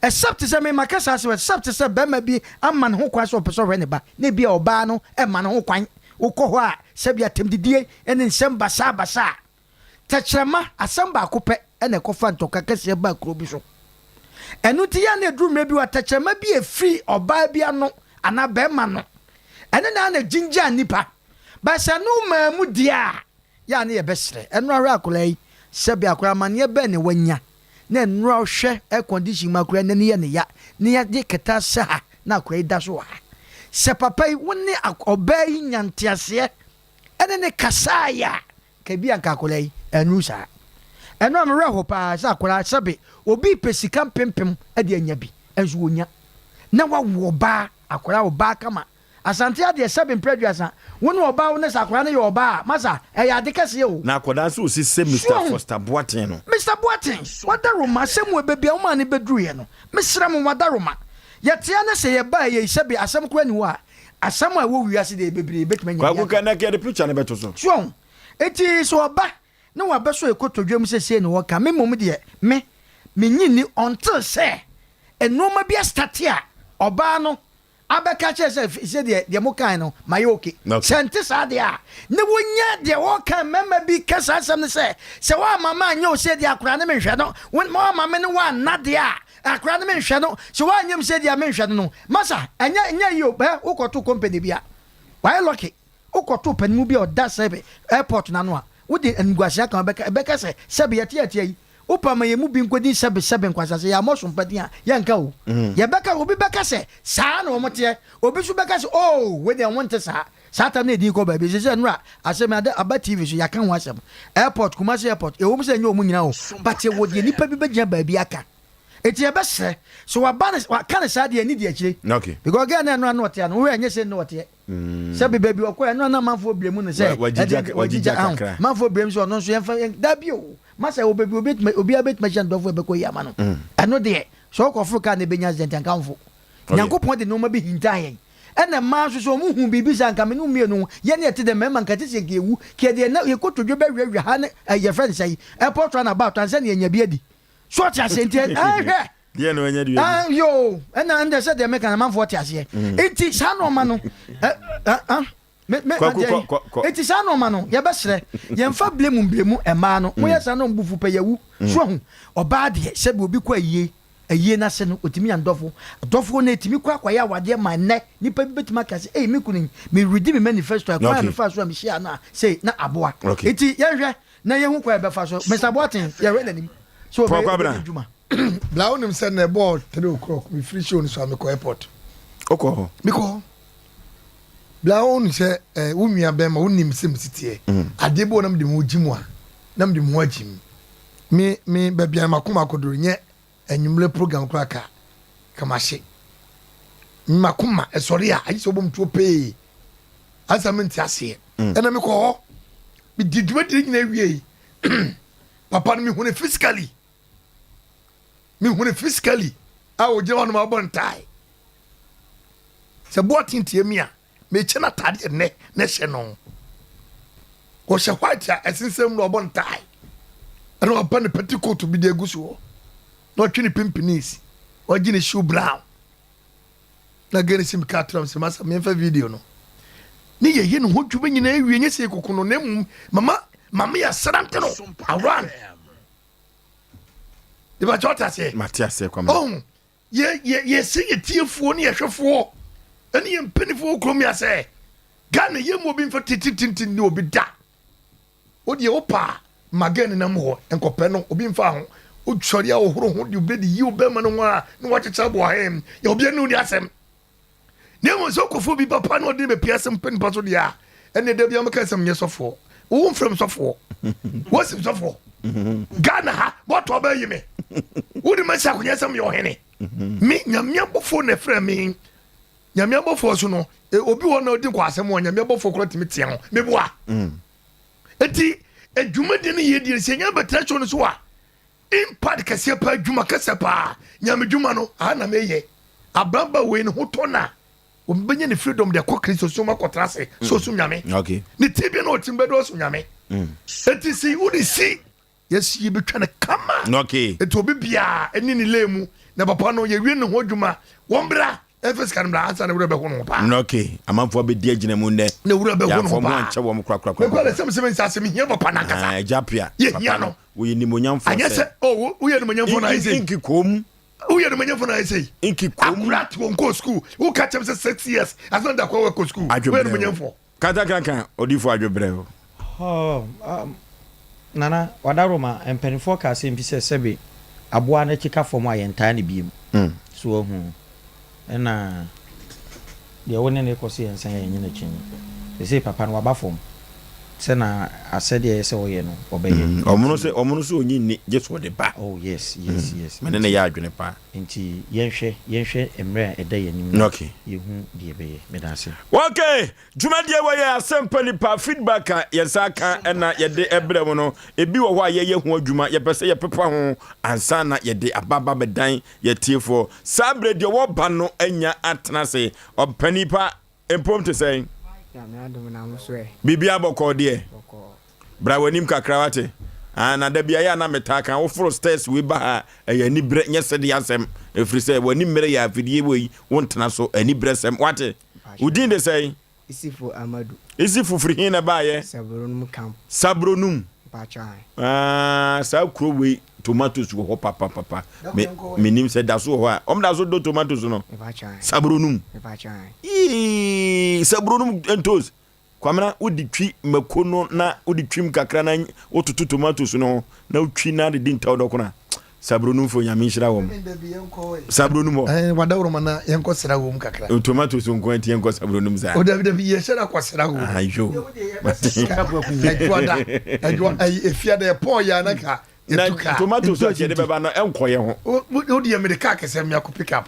Except sɛ, me maka saa asɛm, except sɛ barima bi ama ne ho kwan sɛ ɔpɛ sɛ ɔhwɛ ne ba, na ebia ɔbaa no mma ne ho kwan. Wokɔ hɔ a, sɛbi atɛmdidie ne nsɛm basabasa. Tɛkyerɛma, asɛm baako pɛ na ɛkɔfa ntɔkwa kɛseɛ baa kuro bi so. Ɛno nti yɛ a na ɛduru mmerɛ bi wɔ tɛkyerɛma bi a ɛfiri ɔbaa bi ano anaa barima ano, ɛno na na ɛgyingyaa nnipa. But sɛ ɛno maa mu deɛ a, yɛ a na yɛbɛsrɛ. Ɛno ara hwɛ akwadaa yi, sɛbi akwadaa amaneɛ bɛn na wanya na nnora ɔhwɛ air condition mu akora n'ani yɛ ne ya na yɛde kɛtɛ ahyɛ ha na akora yi da so wɔ ha. Sɛ papa yi wo ne ɔbaa yi nya nteaseɛ ɛne ne kasaeɛ a, nka ebi a nka akora yi annuru saa. Ɛno a me werɛ ho paa sɛ akora sɛbe obi repɛ sika mpempem de anya bi nso ɔnya na wawo ɔbaa akora ɔbaa kama Asante adeɛ sɛbe mprɛ aduasa, wo ne ɔbaa wo ne sɛ akwadaa no yɛ ɔbaa a, masa, ɛyɛ ade kɛseɛ o. Na akwadaa nso ɔsi sɛ Mister Foster Boateng no. Mister Boateng, wadaroma, asɛm wei baabi a wo maa no bɛduruiɛ no, mesrɛ mo wadaroma. Yɛtea ne sɛ yɛbaa yei sɛbe asɛm koraa nni hɔ a, asɛm a ɛwɔ wiase deɛ bebree yɛbɛtumi anya bi Kwaku aka. ka na yɛde picture no bɛto so. So wahu? Enti sɛ ɔba na wabɛsɔ yɛ kotodwe mu sɛ sei na wɔka, me mmom deɛ, me, mennye nni until sɛ nnoɔma bi astate a ɔbaa no abɛka akyerɛ sɛ sɛ deɛ deɛ mo kae no mayɛ okay. Sɛ nte saa deɛ a ne wonya deɛ wɔka mmarima bi ka saa asɛm no sɛ sɛ woamma ma anyɛ ose deɛ akora ne menhwɛ no woamma me ne woanna deɛ a akora ne menhwɛ no sɛ woanyɛ me sɛ deɛ a menhwɛ no no masa ɛnyɛ ɛnyɛ yi o bɛ wokɔto company bi a wayɛ lucky wokɔto panimu bi a ɔda sɛ airport no ano a wode animguase aka bɛka ɛbɛka sɛ sɛbe yɛte yɛte yi Wopa ma yɛn mu bi nkɔdi sɛbesɛbe nkwaseasɛm, yɛammɔ so mpa din a, yɛnka o. Yɛbɛka, obi bɛka sɛ, Saa na wɔteɛ. Obi nso bɛka sɛ, Oo, wei deɛ wɔnte saa. Saa tam no yɛ din kɔ baabi. Seesei nnora, asɛm yi ada, aba TV so, yɛaka ho asɛm. Airport, Kumasi Airport, ɛwom sɛ ɛnyɛ wɔn nyinaa o, but yɛwɔ deɛ nnipa bi bɛgyina baabi aka. Enti yɛbɛsrɛ, sɛ waba no, waka no saa deɛ, yɛnni di akyire. Because girl no a nnora na ɔte ha no, wohwɛ a ɛnyɛ sei na ɔteɛ. Sɛ bi baabi ɔkɔ ɛno na amanfoɔ brɛ mu no sɛ wagyigya kakra amanfoɔ brɛ mu sɛ ɔno nso yɛmfa dabi o masa wɔ baabi obi obiara bɛtumi ahyia ne dɔfo ɛbɛkɔ yi ama no mm. ɛno deɛ Sɛ wokɔforo kaa na ɛbɛnya accident a, nka womfo. Nyankopɔn de nnoɔma bi hintaa yɛn. Ɛna mmaa nso sɛ wɔn hu biribi saa nka me ne wo mmienu yɛn ne yɛte dɛ mmarima nka te sɛ nka yɛwu ka yɛde yɛn yɛn kotodwe bɛweawea ha ne eh, yɛfrɛ no sɛn airport run about ansa na yɛanya bi adi. So ɔte aseɛ nti eh, hwɛ. Deɛ na wanya deɛ adi. Yoo ɛna ɛnde sɛ deɛ meka no amanfoɔ te aseɛ. Nti saa nnoɔma no eh, eh, ah. Me me Kwaku adeɛ kɔ kɔ kɔ. Eti saa nnoɔma no yɛbɛsrɛ yɛnfa blame mblemu mmaa no moyɛ saa na ɔmo bo fu pɛ yɛwu so ahu ɔbaa deɛ sɛbi obi kɔ ayie ayie no ase no otumi nya ndɔfo dɔfoɔ no etumi kɔ akɔyɛ awadeɛ ma nnɛ nipa bi bɛtumi aka sɛ ei me kunu yi me redi me manifesto a kwan a Okay. mefaa so a mehyiaa no a sei na aboa Okay. eti yɛnhwɛ na yɛhu kwan a yɛbɛfa so Mister Boateng yɛhwɛ n'anim sɛ Paul ɔbɛyɛ Kwabena. ɔbɛdi dwuma. Bla wonim sɛ na ɛbɔɔ 3 o'clock mefiri show no so a mekɔ airport. Wokɔ hɔ? Mekɔ hɔ. Bla wonim sɛ eh, wo nua bɛrima wonim sɛ mesi teɛ. Mm. Adeɛ bi wɔ na mede me ho gye mu a na mede me ho agye mu. Me me baabi a makoma akɔduru nyɛ anwummerɛ program koraa ka ka mahye. Makoma ɛsɔre a agye sɛ wobɔ me tuo pee. Ansa mente aseɛ. Mm. Ɛna mekɔ hɔ. Medi dwumadie nyinaa wiei. Papa no mehu no physically. Mehu no physically a ɔgyina hɔ nom abɔ ntae. Sɛ Boateng tie me a, mekyɛ no ataadeɛ nnɛ na ɛhyɛ no. Ɔhyɛ white a ɛsensɛn mu na ɔbɔ ntae. Ɛna wapa ne petticoat bi de agu soɔ. Na ɔtwe ne pimpinis. Wagye ne shoe brown. Na gɛni si meka atrɛ sɛ masa memfa video no. Ne yɛyɛ ne ho dwuma nyinaa wie nyɛ sɛ yɛkoko no na mmom mama mama yɛasrante no around. Ìbàkyɛ ɔte aseɛ. Mate aseɛ kwame. Ɔn yɛ yɛ yɛsɛ yɛ tiefoɔ ne yɛhwɛfoɔ ɛne yɛ mpanimfoɔ wɔ kurom yɛ sɛ Ghana yɛ mu obi nfa titititi ne obi da o deɛ o paa ma gɛn nenam hɔ nkɔpɛ no obi nfa ho o sɔre a ɔhoro ho de obi de yi obɛma no ho a na wakyekyɛ aboa hɛn yɛ obi ɛne odi asɛm Na mmom sɛ ɔkɔfa obi papa na ɔde no bɛpia asɛm pɛ nipa so deɛ a, ɛnneɛ da biara mɛka sɛ menyɛ sɔfoɔ. Wo mfrɛ me sɔfoɔ. Wosi me sɔfoɔ. Ghana ha, bɔtɔ bɛyi me. Wode masi akonnwa sɛ meyɛ ɔhene. Me, Nyame abɔfoɔ na ɛfrɛ me. Nyame abɔfoɔ so no, e, obi wɔ na ɔdi nkɔ asɛm a, Nyame abɔfoɔ koraa tumi tea ho. Meboa. Enti, adwumadie no yɛ die sɛ nya bɛtena show no so a, Impact kɛseɛ paa adwuma kɛsɛ paa nyame dwuma no aha na meyɛ abraba wei ne ho tɔ na ɔbɛnya ne freedom de akɔ kristo som akɔtra ase sɛ ɔsom nyame okay. ne tibia na ɔtim bɛdɔ ɔsom nyame enti si wode si yɛsi yɛbɛtwa no kama okay. enti obi biaa ɛne ne lay mu na papa no yɛwie ne ho adwuma wɔn bra ɛfɛ sika no bra ansa na wura bɛho no ho paa okay. Amanfoɔ bɛdi agyina mu nnɛ na wura bɛho no ho yɛamfa mo paa ankyɛ wɔn korakorakora mekɔ de sɛm sɛm nsa asɛm hia papa no ankasa agya pia yɛhia papa no Woyɛ nimonyamfoɔ Anyɛ sɛ oh woyɛ nimonyamfoɔ na ayɛ sei. Nkikoom. Woyɛ nimonyamfoɔ na ayɛ sei. Nkikoom. Akora te wɔn kɔɔ sukuu. Woka kyɛm sɛ 6 years asan da kɔ kɔ sukuu. Woyɛ nimonyamfoɔ. Kata kankan odifo adwobrɛ o. Oh, um, Nana, Wadaroma, mpanimfoɔ ka asɛm bi sɛ sɛbe aboa no akyi ka fam a yɛntaa no biem. So wahu? Ɛna deɛ wo ne no rekɔ so yɛ nsan yɛ nyɛ n'akyi no. Seesei papa no waba fam sɛ na asɛdeɛ ɛyɛ sɛ ɔyɛ no ɔbɛyɛ. Ɔmono sɛ ɔmono sɛ ɔnyi nni gye sɛ ɔde ba. Oh yes yes yes. Me ne no yɛ adwene paa. Nti yɛnhwɛ yɛnhwɛ mmerɛ a ɛda yɛn anim no Okay. yɛhu deɛ ɛbɛyɛ. Meda ase. Okay, dwumadie wɔ yɛ asɛmpa nipa feedback a yɛn nsa aka ɛna yɛde ɛbrɛ mu no, ebi wɔ hɔ a yɛyɛ ho adwuma, yɛpɛ sɛ yɛpepa ho ansa na yɛde aba aba bɛdan Yɛtiefoɔ, saa berɛ deɛ wɔba no anya atena ase. Ɔpanin pa, mpom te sɛn? Nyame adom na mo so ɛ? Biribiara bɔkɔɔ deɛ? Bɔkɔɔ. Bra w'anim kakra wate. Ah, na da biara yɛ a na metaa ka, woforo stairs wei ba ha a, ɛyɛ aniberɛ, nyɛ sɛdeɛ asɛm. Ɛfiri sɛ w'ani mmere yɛ afidie wei, wontena so, aniberɛsɛm, wate. Wo din de sɛn? Isifo Amadu. Isifo firi he na ɛbaeɛ? Sabronum camp. Sabronum. Mpakyɛ ae. Ah, saa kuro wei tomatoes wɔ hɔ papapapa. Me menim sɛ da so wɔ hɔ a. Wɔn da so dɔ tomatoes no. Mpakyɛ ae. Sabronum. Mpakyɛ ae. Yii, sabronum ntos. Kwamina wode twi mako no na wode twim kakra na wototo tomatoes no ho na wotwi na de di ntaw dɔkono a. Sabronumfo Nyame nhyira wɔn. Sabronum hɔ. Ɛɛ wadaworoma na yɛnkɔ sra wɔm kakra. O tomatoes nko nti yɛnkɔ sabronum saa. O dabi dabi yɛhyɛ da kɔ sra wɔm. Ayo. Ɛdwoada ɛdwoa ɛyi efiada ɛpɔn yɛ anaka yɛtu kaa. Na tomatoes a yɛde bɛba no ɛnkɔ yɛ ho. O o deɛ mede kaa kɛsɛ mi akɔ pick up.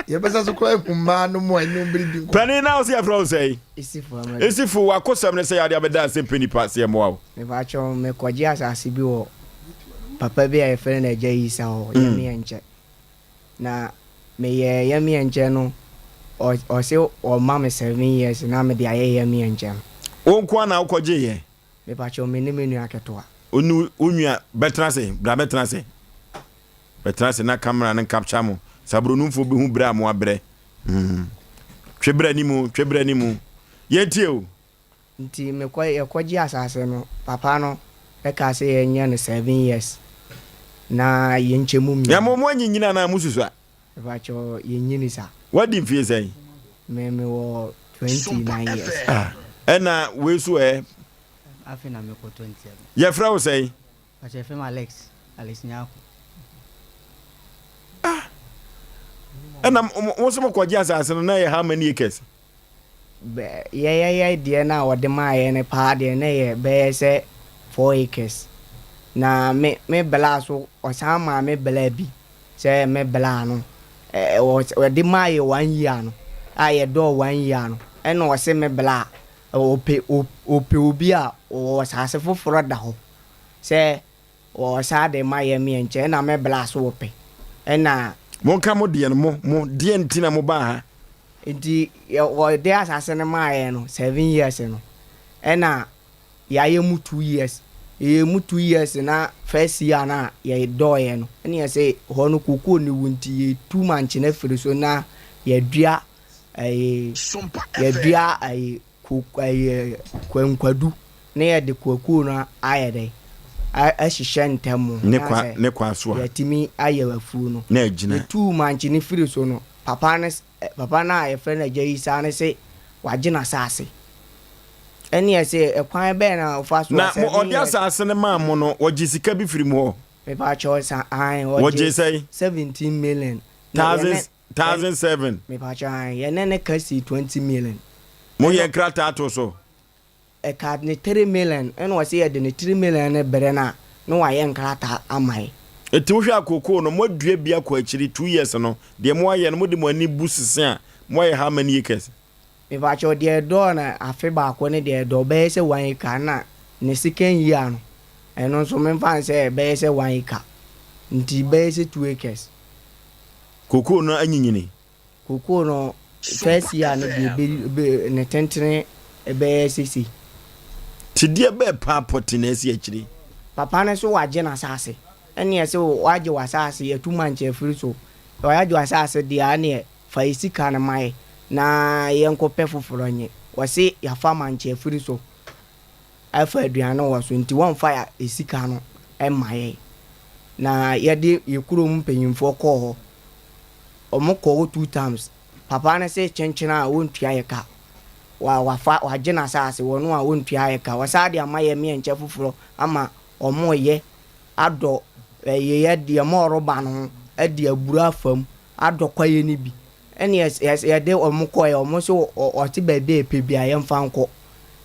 Yɛbɛsa so koraa ehu mmaa no mu a ɛne wɔn bɛdi nkɔmmɔ. Panin na ɔsi yɛfrɛ wo sɛn? Isifu Amadu. Isifu wakosɛm ne sɛ yɛade abɛda ase mpɛ nipa sɛ yɛmmoa wo. Mepakyɛw mekɔgye asase bi wɔ. papa bi a yɛfrɛ no Agya Isa hɔ, Yɛmeɛnkyɛ. Na meyɛɛ Yɛmeɛnkyɛ no, ɔse ɔma me 7 years na mede ayɛ Yɛmeɛnkyɛ no. Wo nko ara na wokɔgyeeɛ? Mepakyɛw, me ne me nua ketewa. Wo ne wo nua, bɛtena ase, bra bɛtena ase. Bɛtena ase na camera no capture mo. Sabronumfoɔ bɛhu berɛ a mo abrɛ. Mm. Twe brɛ anim, twe brɛ anim. Yɛntie o. Nti mekɔ yɛkɔgye asase no, papa no kaa sɛ yɛnyɛ no 7 years na yɛnkyɛ mu Na mo mo anyinyini anaa mo susua? Mepakyɛw yɛnyini sa. Wadi mfie sɛn? Me mewɔ 29 years. Ah, ɛna wei so ɛ? Afei na mekɔ 27. Yɛfrɛ wo sɛn? Pakyɛ yɛfrɛ me Alex, Alex Nyarko. Ah, ɛna mo nso mokɔgye asase no na ɛyɛ how many acres? Bɛ yɛyɛyɛ deɛ no a wɔde maa yɛn no paa deɛ na ɛyɛ bɛyɛ sɛ 4 acres. Na me me bla so ɔsan maa me bla bi sɛ me bla no ɛ ɔde maa yɛ one year no a yɛdɔɔ one year no ɛna ɔse me bla ɔpɛ ɔpɛ obi a ɔwɔ asase foforɔ da hɔ sɛ ɔsaa de ma yɛ meɛ nkyɛ ɛna me bla so ɔpɛ ɛna. Monka mo deɛ no mo mo deɛ nti na mo baa ha. Nti yɛ ɔde asase no maa yɛn no 7 years no ɛna yɛayɛ mu 2 years yɛyɛ mu 2 years na first year no a yɛdɔɔyɛ no ɛna yɛsɛ hɔ no kokoo no wu nti yɛtu mankyene firi so na yɛdua ɛyi yɛdua ɛyi Ko ɛyɛ kwankwadu na yɛde kwakuo no ayɛ dɛn ahyehyɛ ntɛm Ne kwa ne kwa so a. Yɛatumi ayɛ afuo no. Na agyina. Yɛtuu mankye no firi so no, papa no papa no a yɛfrɛ no Agya Yisaa no se wagye n'asaase. Ɛne yɛse ɛkwan bɛn na ɔfa so a Na mo sɛ ɔde ne yɛ. asaase no maa mo no, wɔgyee sika bi firi mo hɔ? Mepakyɛw sa ae Wɔgyee wɔgyee sɛn? 17 million. Na yɛne Thousand 1007. Mepakyɛw ae, yɛne no ka sii 20 million. Mo yɛ nkrataa too so? Ɛka ne 3 million, ɛna ɔse yɛde ne 3 million no brɛ no a, na wayɛ nkrataa ama yɛ. Enti wohwɛ a kookoo no moadua bi akɔ akyiri 2 years no, deɛ moayɛ no mode mo ani bu sese a, moayɛ how many acres? Mepakyɛw deɛ ɛdɔɔ no afe baako ne deɛ ɛdɔɔ bɛyɛ sɛ 1 acre ɛna ne second year no, ɛno nso memfa no sɛ ɛbɛyɛ sɛ 1 acre, nti bɛyɛ sɛ 2 acres. Kokoo no anyinyini. Kokoo no first year no deɛ be be ne tentene bɛyɛ sesei. Te deɛ bɛɛ paa pɔte na asi akyire. Papa no so wagye n'asase ɛneɛ se wagye w'asase yɛtu mankyɛ afiri so wagye w'asase deɛ a ɛneɛ fa yɛ sika no ma yɛ na yɛnkɔ pɛ foforɔ nye wɔse yafa mankyɛ afiri so afa aduane wɔ so nti wɔmfa yɛ sika no mma yɛn. Na yɛde yɛ kurom mpanyinfoɔ kɔɔ hɔ. Wɔn kɔɔ hɔ two times. Papa no se kyenkyen a wɔntua yɛ ka. Wa wafa wagye n'asaase wɔn a wɔntua yɛ ka. Wɔsan de ama yɛ meɛnkyɛ foforɔ ama wɔn reyɛ adɔ ɛyɛ yɛ deɛ mɔɔro ba no ho de aburo afa mu adɔ kwaeɛ no bi. Ɛne yɛde wɔn kɔeɛ, wɔn nso wɔte baabi a yɛpɛ biara yɛmfa nkɔ.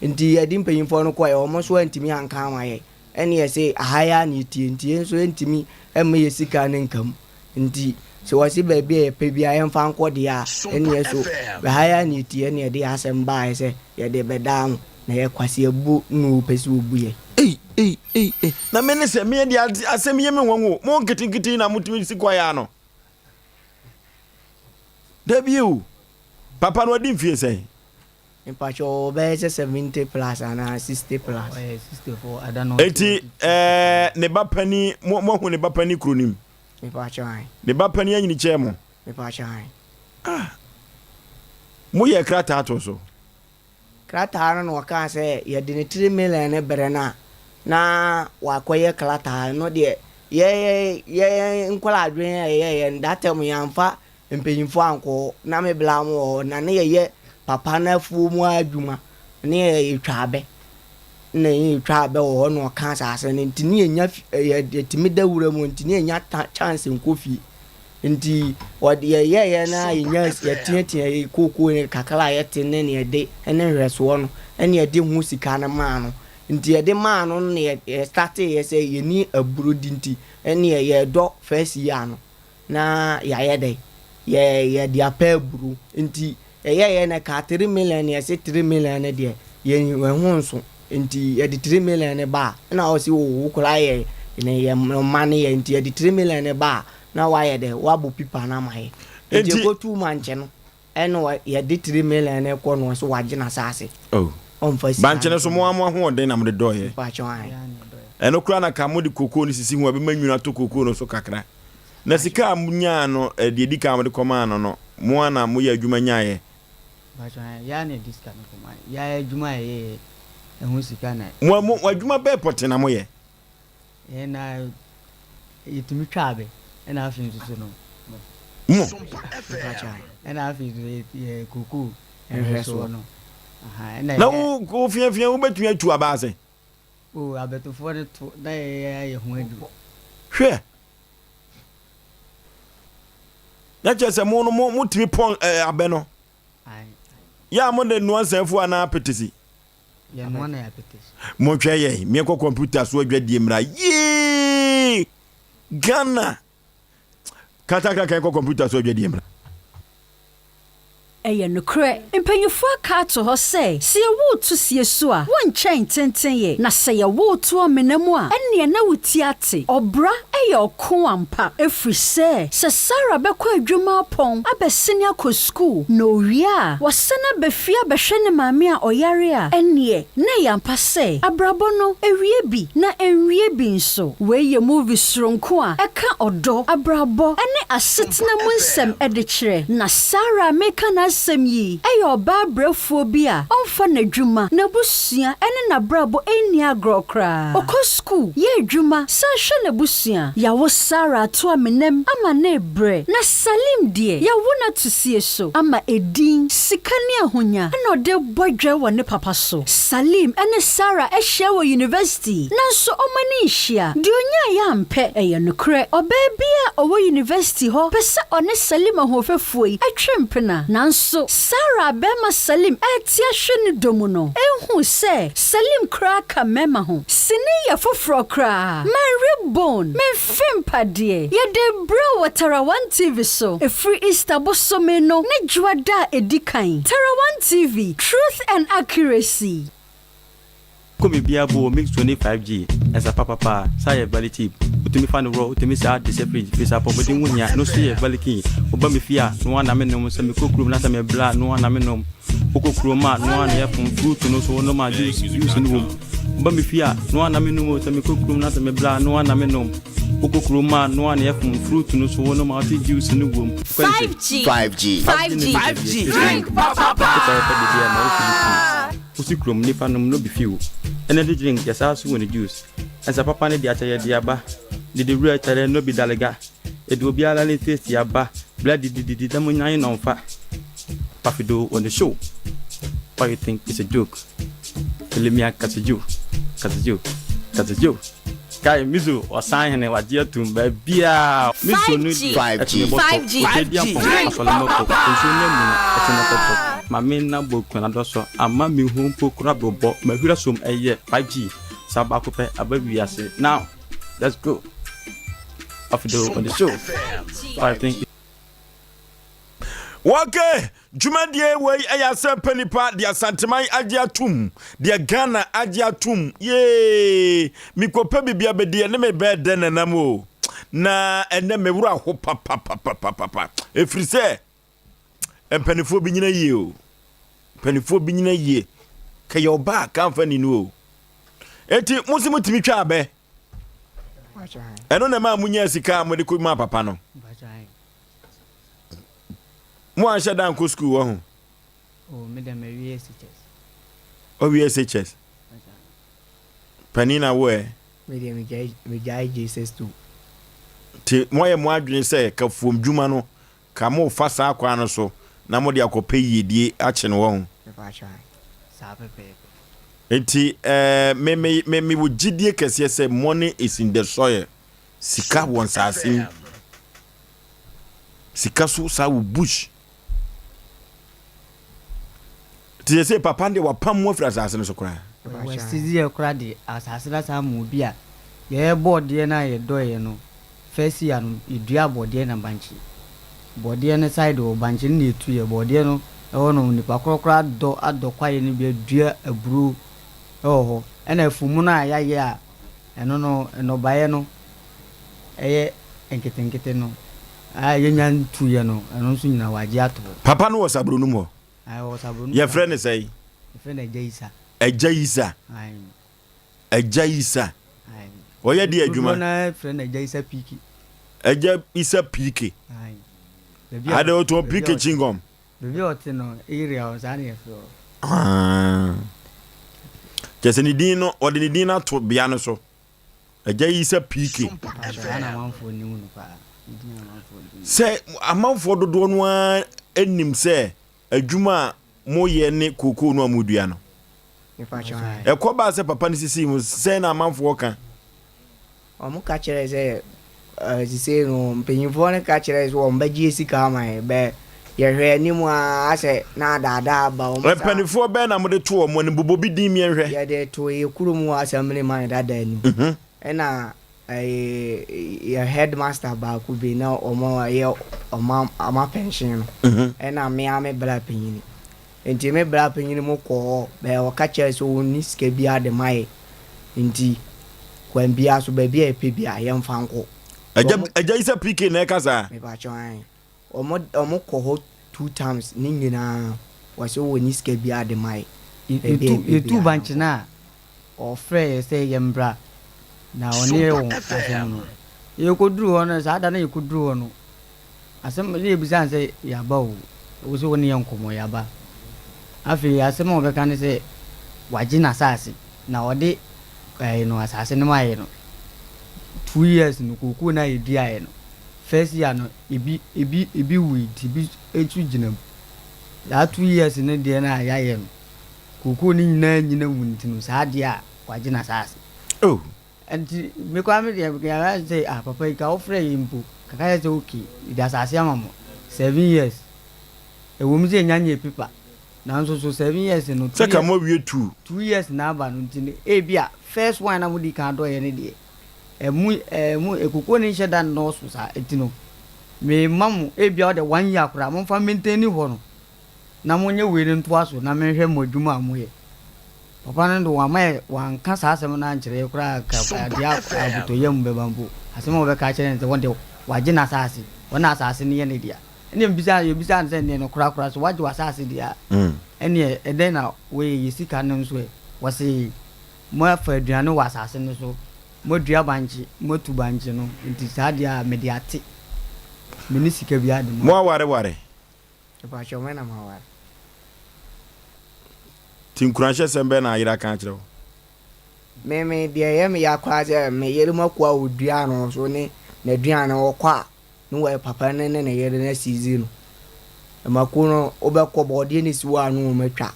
Nti yɛde mpanyinfoɔ no kɔeɛ, wɔn nso antumi anka ama yɛn. Ɛne yɛse aha yi ara na yɛtie, nti yɛn nso yɛntumi mma yɛn sika no nka mu. Nti sɛ wɔse baabi a yɛpɛ biara yɛmfa nkɔ deɛ a, ɛne yɛn nso ha yi ara na yɛtie. Ɛne yɛde yɛn asɛm baeɛ sɛ yɛde rebɛdaa mo, na ɛyɛ kwaseabuo na wɔpɛ sɛ wɔbu yɛn. Ei ei ei ei na me ne sɛ me deɛ asɛm yi yɛ me nwanwa o mo nketenkete yi na motumi si kwaeɛ ano. Dabi o, papa no wadi mfie sɛn? Mpakyɛ ɔwɔ bɛyɛ sɛ 70 plus anaa 60 plus. Ɔyɛ 64 ada na ɔte Eti ɛɛ ne ba panin mo moahu ne ba panin kuro no mu? Mepakyɛ ae. Ne ba panin anyini kyɛn mo? Mepakyɛ ae. Ah, moyɛɛ krataa too so? Krataa no na ɔkaa sɛ yɛde ne three million no brɛ no a na wakɔyɛ krataa no deɛ yɛ yɛ nkwadaa adwene a yɛyɛeɛ no that time yɛamfa mpanyinfoɔ ankɔ hɔ na me bla mo wɔ hɔ na ne yɛyɛ papa no afuo mu adwuma ne yɛtwa abɛ na yɛtwa abɛ wɔ hɔ na ɔka asase no nti ne yɛnya yɛtumi da wura mu nti ne yɛnya chance nkɔ fie Nti wɔde yɛyɛeɛ no ara yɛnya yɛteatea yɛ kookoo no kakra a yɛte ne nea yɛde ne nhwɛsoɔ no ɛne yɛde ho sika no maa no. Nti yɛde maa no no na yɛ yɛstarteeɛ sɛ yɛnni aburo di nti ɛneɛ yɛredɔ first year no na yɛayɛ dɛn yɛ yɛde apɛ aburo. Nti yɛyɛeɛ no ɛkaa three million na yɛse three million no deɛ yɛn yɛn ho nso nti yɛde three million no ba a ɛna ɔse oo wo koraa yɛ. Ne yɛ mma ne yɛ nti yɛde 3 million no ba a na wayɛ dɛ wabɔ pipa no ama yɛ. Nti yɛkɔtuu mankyɛ no ɛna yɛde 3 million no kɔ no ɔse wagye n'asaase. Oh. Ɔmfa sika. Bankye no so mo ara mo ahoɔden na mode dɔeɛ. Mpakyɛw ae. Ɛno koraa na ka mode kokoo no sisi ho a ɛbɛma nwunu atɔ kokoo no so kakra. Na sika a monyaa no deɛ ɛdi kan a mode kɔmaa no no, mo ara na moyɛ adwuma nyaeɛ? Mpakyɛw ae, yɛa na yɛde sika no kɔmaa, yɛa adwuma a yɛyɛeɛ ɛho sika na. Mo, mo adwuma bɛn pɔtee na moyɛ? Yɛn na yɛtumi twa abɛ ɛna afei nso so no. Mo. Ɛna afei nso yɛ kokoo nhwɛsoɔ no. Na wo wo fiafia wobɛtumi atu aba ase. O abɛtofoɔ no to na yɛyɛ ayɛ ho adwuma. Hwɛ. Na kyerɛ sɛ mo no mo motumi pɔn ɛɛ abɛ no. Yɛ a mo de noa nsɛnfo anaa apetesi. Monhwɛ yɛn, meɛnkɔ kɔmputa so adwadie mmra. Yee! Ghana! Katakaka yɛnkɔ kɔmputa so adwadie mmra. Ɛyɛ nokorɛ, mpanyimfoɔ aka ato hɔ sɛ, sɛ yɛwo wo to sie so a, wonkyɛn ntentenyɛ, na sɛ yɛwo wo to amena mu a, ɛnneɛ na wo ti ate. Ɔbra yɛ ɔko ampa, ɛfiri sɛ, sɛ Sarah bɛkɔ adwuma apɔn abɛsene akɔ sukuu, na owie a, wasan aba fie abɛhwɛ ne maame a ɔyare a, ɛnneɛ na ɛyɛ ampa sɛ abrabɔ no, ɛwie bi na ɛnwie bi nso. Wei yɛ movie soronko a ɛka ɔdɔ, abrabɔ, ne asetena mu nsɛm de kyerɛ. Na Sarah a mereka n'asɛm yi yɛ ɔbaa brɛfoɔ bi a ɔmfa n'adwuma, n'abusua, ne n'abrabɔ nni agorɔ koraa. Ɔkɔ sukuu, yɛ adwuma, san hwɛ n'abusua. Yɛawo Sarah ato amenam ama no rebrɛ, na Salim deɛ, yɛawo no ato sie so ama edin, sika ne ahonya na ɔde rebɔ dwɛ wɔ ne papa so. Salim ne Sarah ahyia wɔ yunivɛsiti, nanso wɔn ani nhyia. Deɛ ɔnyaeɛ ampɛ. Ɛyɛ nokorɛ, ɔbaa biara a ɔwɔ yunivɛsiti hɔ pɛ sɛ ɔne Salim ahoɔfɛfoɔ yi twe mpena. Nanso, Sarah a barima Salim rete ahwɛ ne dɔ mu no nhuu sɛ Salim koraa ka mmarima ho. Sini yɛ foforɔ koraa. Manwe bone, memfe mpadeɛ. Yɛde rebrɛ wo wɔ Tarawan TV so ɛfiri Easter bosome no ne Dwoada a ɛdi kan. Tarawan TV, truth and accuracy. Kɔ me bia bo mix 25G ɛsa papapa saa yɛ very cheap wotumi fa no rɔ wotumi saa de hyɛ fridge firi sɛ apɔmuden ho hia ɛno so yɛ very keen woba me fie a noa na me nom sɛ mekɔ kurom na sɛ me bla noa na me nom wokɔ kurom a noa na yɛ fom fruit no so wonom a juice juice no wom woba me fie a noa na me nom o sɛ mekɔ kurom na sɛ me bla noa na me nom wokɔ kurom a noa na yɛ fom fruit no so wonom a wote juice no wom 5G 5G 5G 5G drink papapa Wosi kurom nipa nom no bi few. Energy drink yɛ saa so wɔ ne juice. Nsa papa ne de akyɛ yɛ de aba. Didi wura kyɛrɛ no bi dalega. Edi obiara ne taste aba. Bla didi didi da mo nyan nɔnfa. Pafido on the show. Why you think it's a joke? Elimia Kasejo, Kasejo, Kasejo. Kai Mizo ɔsan hene wagye atum baabiaa Mizo no deɛ ɛtene bɔtɔ Ɔtɛ di ampɔn asɔre mɔkɔ Nsuo no amuna ɛtene kɔtɔ Ma me nna bɔ kuna dɔsɔ Ama me hu mpo kora brobɔ Mahwira som ɛyɛ 5G Saa baako pɛ aba wiase Now let's go Off the on the show I think Wɔke dwumadie wei ɛyɛ asɛmpa nipa deɛ Asanteman agye atum deɛ Ghana agye atum yee mekɔpɛ biribi abɛdi ɛne me bɛɛ dɛ nanam o na ɛnɛ me wura ho papapapapapa ɛfiri sɛ mpanimfoɔ bi nyina yie o mpanimfoɔ bi nyina yie kɛyɛ ɔbaa kamfa ni no o enti mo nso motumi twa abɛ ɛno na ɛmaa monyaa sika a mode kɔ maa papa no Mo anhyɛ da nkɔ sukuu wɔ ho? Oh, me dɛ mawie SHS. Owie SHS. Panin na wo ɛ? Me deɛ megyae megyae JSS 2. Nti moayɛ mo adwene sɛ kafuom dwuma no ka mofa saa kwan no so na mode akɔpɛ yiedie akye no wɔ ho? Saa pɛpɛɛpɛ. Nti eh, me me me mewɔ gyidie kɛseɛ sɛ money is in the soil. Sika wɔ nsaase mu. Sika so saa wɔ bush. Te sɛ sɛ papa deɛ wapam mu afiri asase no so koraa. Wɔasisi yɛ koraa de asase no asan ama obi a yɛyɛ bɔɔdeɛ no a yɛdɔeɛ no first year no yɛdua bɔɔdeɛ na bankye. Bɔɔdeɛ no side hɔ bankye no na yɛtuiɛ bɔɔdeɛ no ɛhɔ no nipa korɔ koraa adɔ adɔ kwaeɛ no bi adua aburo ɛwɔ hɔ ɛna afumu no a yɛayɛ a. Ɛno no, nnɔbaeɛ no ɛyɛ nketenkete no a yɛnya ntuiɛ no, ɛno nso nyinaa wagye ato hɔ. Papa no wɔ Sabronum hɔ? Ae, ɔwɔ Sabronum. Yɛfrɛ no sɛn? Yɛfrɛ no Agya Isa. Agya Isa. Ae. Agya Isa. Ɔyɛ deɛ adwuma? Dodoɔ no ara frɛ no Agya Isa Piike. Agya Isa Piike. Ae. Ade ɔtɔn piike chingom. Baabi a ɔte no, area hɔ, saa na yɛfrɛ hɔ. Ah. Kyerɛ sɛ ne din no, ɔde ne din no ato bea no so. Agya Isa Piike. Saa na amanfoɔ nim no paa. Ne din amanfoɔ nim. Sɛ amanfoɔ dodoɔ no ara nim sɛ adwuma a moyɛ ne kookoo no a modua no. Ɛkɔ baa sɛ papa no sisii mu sɛn na amanfoɔ ka? Wɔn ka kyerɛɛ sɛ sisei no mpanyinfoɔ no ka kyerɛɛ sɛ wɔn bɛgye sika ama yɛn bɛ yɛhwɛ anim a asɛ na adaadaa aba wɔn saa. Mpanimfoɔ bɛn na mode to wɔn anim? Bobɔ bi din miɛnhwɛ. Yɛde to yɛ kurom hɔ assembly man dada anim ɛna yɛ headmaster baako bi na wɔn yɛ wɔn apɛnhyen no ɛna me ara me bra panyini nti me bra panyini mo kɔ hɔ bɛɛ ɔka kyerɛ sɛ ɔnni sika biara de ma yɛ nti kwan biara so baabi a yɛpɛ biara yɛmfa nkɔ. Agya agya yi sɛ PK na ɛka saa. Mepakyɛw ae wɔn wɔn kɔ hɔ two times ne nyinaa wɔsɛ wɔnni sika biara de ma yɛ baabi a yɛpɛ Yɛtu biara bankye yɛnkɔ. no a Ɔfrɛɛ yɛn sɛ yɛmmra, na ɔne yɛn wɔ asɛm no. Yɛkɔduruu hɔ no, saa da no a yɛkɔduruu hɔ no, asɛm na yɛbisaa no sɛ, Yɛaba o, wo sɛ wo ne yɛn nkɔmmɔ, yɛaba. Afei asɛm a ɔbɛka ne sɛ, wagye n'asase, na ɔde ɛɛ no asase no maa yɛn no, two years no, kookoo no a yɛduaeɛ no, first year no, ebi ebi ebi wui nti ebi nso gyina mu. Saa 2 years no deɛ no a yɛayɛ no, Kookoo no nyinaa nnyina wu nti no saa adeɛ a wagye n'asaase. Oh. Nti me koraa me deɛ meka sɛ ah papa yi ka wo frɛ yɛn mpo ka ka kyerɛ sɛ okay yɛde asaase ama mo seven years ɛwɔ mu sɛ yɛnya nyɛɛ paper nanso so seven years no Sɛ ka mo awie two. 2 years na aba no nti no ebi a first one na mo di kan dɔɔyɛ no deɛ ɛmu ɛmu kookoo no nhyɛ da nnɔɔso saa nti no me ma mo ebi a ɔde one year koraa mo nfa maintain hɔ no na monyɛ wei no ntoa so na menhwɛ mo adwuma a moyɛ. Papa no de wamma yɛ wanka saa asɛm no ankyerɛ yɛ koraa anka adeɛ a abotɔyam bɛba mpo. Asɛm a wɔbɛka akyerɛ no sɛ wɔn de wagye n'asase, wɔn na asase no yɛ ne dea. Ɛnneɛ mebisaa yɛbisaa no sɛ ɛnneɛ no korakora so wagye w'asase deɛ a, ɛnneɛ ɛdɛn na woyɛ yɛ sika no nso ɛ? Wɔse moafa aduane wɔ asase no so, moadua bankye, moatu bankye no, nti saa deɛ a mede ate. Menni sika biara de ma mo. Moawareware? Mepakyɛw me na maware. Nti nkuranhyɛsɛm bɛn na ayere aka akyerɛ wo? Me me deɛ ɛyɛ me ya koraa sɛ me yere mako a ɔdua no so ne n'aduane ɔkɔ a ne wɔ papa no ne ne yere no asizi no. Mako no wobɛkɔ bɔɔdeɛ no si hɔ a ne wɔn atwa.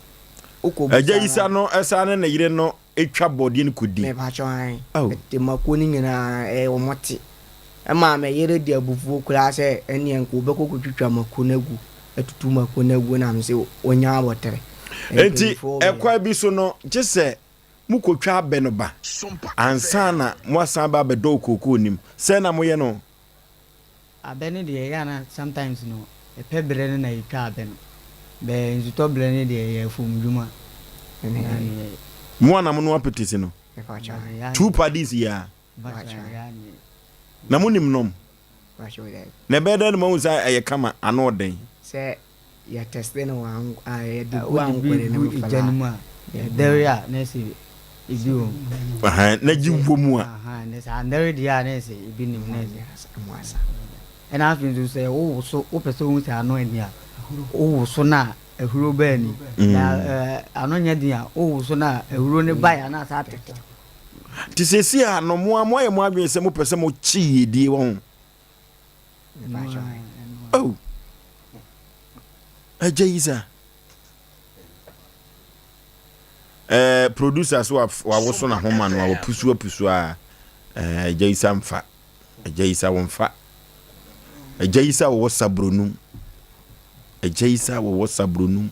Wokɔ Agya busa Isa no. no san ne ne yere no twa bɔɔdeɛ no kɔdi. Mepakyɛw ae. Oh. Ɛte mako no nyinaa ɛyɛ wɔn te. Ɛmaa me yere de abufuo koraa sɛ ɛnneɛ nka ɔbɛkɔ kɔtwitwa mako no agu, atutu mako no agu na mese ɔnya abɔterɛ. Enti Mpanimfoɔ wɔ ɛkwan bi so no, gye sɛ mokɔtwa abɛ no ba ansa na moasan aba abɛdɔw kookoo no mu. Sɛn na moyɛ no? Abɛ no deɛ ɛyɛ a na sometimes no ɛpɛ berɛ no na yɛtwa abɛ no, bɛ nsutɔ berɛ no deɛ ɛyɛ afuom dwuma na yɛyɛ. Mo a na monoa petesi no, two paddies yi ara? Na monim nom? Na ɛbɛyɛ dɛn na moahu sɛ ɛyɛ kama, ano ɔden? Sɛ yɛ tɛste no wɔ a yɛde gu ankwere no mu gya no mu a, ɛdɛre a na ɛsɛ ebi wɔ mu. Na gye wɔ mu a. Na sɛ andɛre deɛ a na ɛsɛ ebi nim na ɛsɛ. Ɛna afei nso sɛ wowoso wopɛ sɛ wohu sɛ ano ani a, wowoso no a ahuro ba ani. Na ano nyɛ den a wowoso no a ahuro no bae anaasɛ atete. Nti seesei a no mo a moayɛ mo adwene sɛ mopɛ sɛ mokye yiedie wɔ ho. Oh, agya yi sa. Eh, producer so wawoso na homa no a wapusu apusu a eh, agya yi sa mfa. Agya yi sa wɔmfa. Agya yi sa wɔwɔ sabronum. Agya yi sa wɔwɔ sabronum.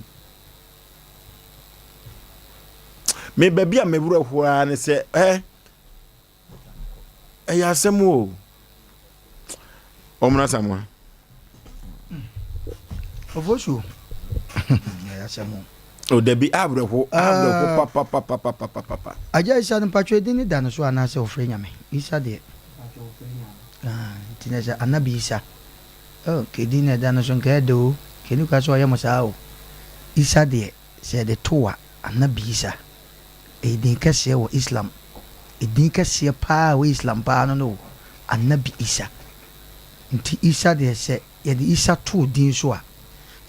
Me baabi a me werɛ ho ara ne sɛ ɛ ɛyɛ asɛm o. Ɔmena Samoa. Ofosuo ɛyɛ asɛm o. O dabi awerɛho awerɛho papapapapapapa. Agya Isa no mpakyɛw edin no da no so anaasɛ ɔfrɛ Nyame? Isa deɛ ah nti na sɛ Anabi Isa oh nka edin na ɛda no so nka ɛdɛ o nka ɛni kwan sɛ ɔyɛ mo saa o Isa deɛ sɛ yɛde to a Anabi Isa ɛyɛ din kɛseɛ wɔ Islam edin kɛseɛ paa wɔ Islam paa no no o Anabi Isa nti Isa deɛ sɛ yɛde Isa to din so a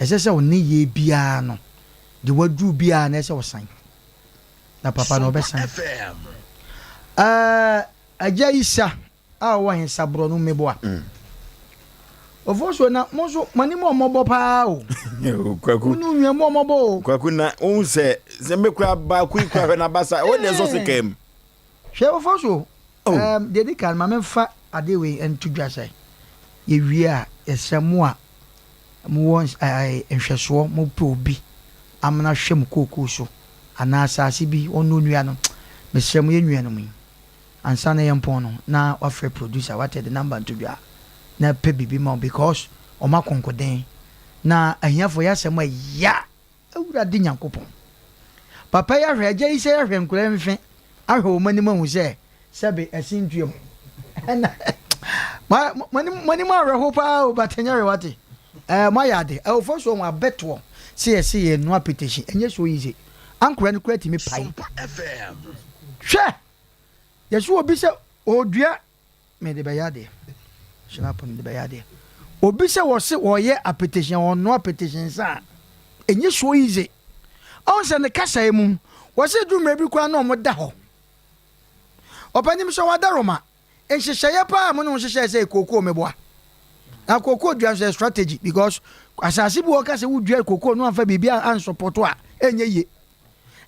ɛsɛ sɛ wo nneyɛɛ biara no, deɛ waduru biara no, ɛsɛ sɛ ɔsan. Na papa no ɔbɛsan. Ɛɛ, Agya Isa a ɔwɔ Hesa borɔno mmeboa. Ofosuo na mo nso mo anim ɔmmɔbɔ paa o. Kwaku. Wo ne nua mu ɔmmɔbɔ o. Kwaku na wohu sɛ sɛ me kura baako yi kura hwɛ n'abasa ɛwɔ deɛ ɛsɔ sika mu. Hwɛ Ofosuo, ɛɛm deɛ di kan ma memfa adeɛ wei nto dwa sɛ yɛwie a yɛsrɛ mo a mowɔ nhwɛsoɔ, mopɛ obi amena hwɛ mo kookoo so anaa asaase bi ɔnnɔ nnua no, mesrɛ mo yɛn nuanom yi, ansa na yɛmpɔn no na wafrɛ producer wate de number nto dwa na pɛ biribi ma wo because wɔn akonkoden na ahiafoɔ yɛ asɛm a ɛya. Awurade Nyankopɔn. Papa yi ahwɛ, agya yi sɛ ahwɛ nkwadaa yi mfe, ahwɛ wɔn anim ahu sɛ sɛbe ɛse ntua mu. Ɛna mo anim awerɛho paa o, but ɛnyɛ hwee wate. Ɛɛ mo ayɛ ade. Ɛwofo so wɔn abɛtoɔ sɛ yɛse yɛ noa petition. Ɛnyɛ so easy. Ankora no kura tumi pae. Hwɛ! Yɛse obi sɛ ɔredua Mede bɛyɛ adeɛ. Hyena po mede bɛyɛ adeɛ. Obi sɛ wɔse wɔyɛ apetition ɔnoa apetition nsa a, ɛnyɛ so easy. Ɔhu sɛ ne kasaɛ mu, wɔse ɛduru mmerɛ bi koraa na ɔmo da hɔ. Ɔpanin sɛ wadaroma, nhyehyɛeɛ paa a mo ne ho hyehyɛɛ sɛ kookoo meboa. Na kookoo dua nso yɛ strategy because asase bi wɔ ka sɛ wodua kookoo no amfa biribi ansɔpɔto a ɛnyɛ yie.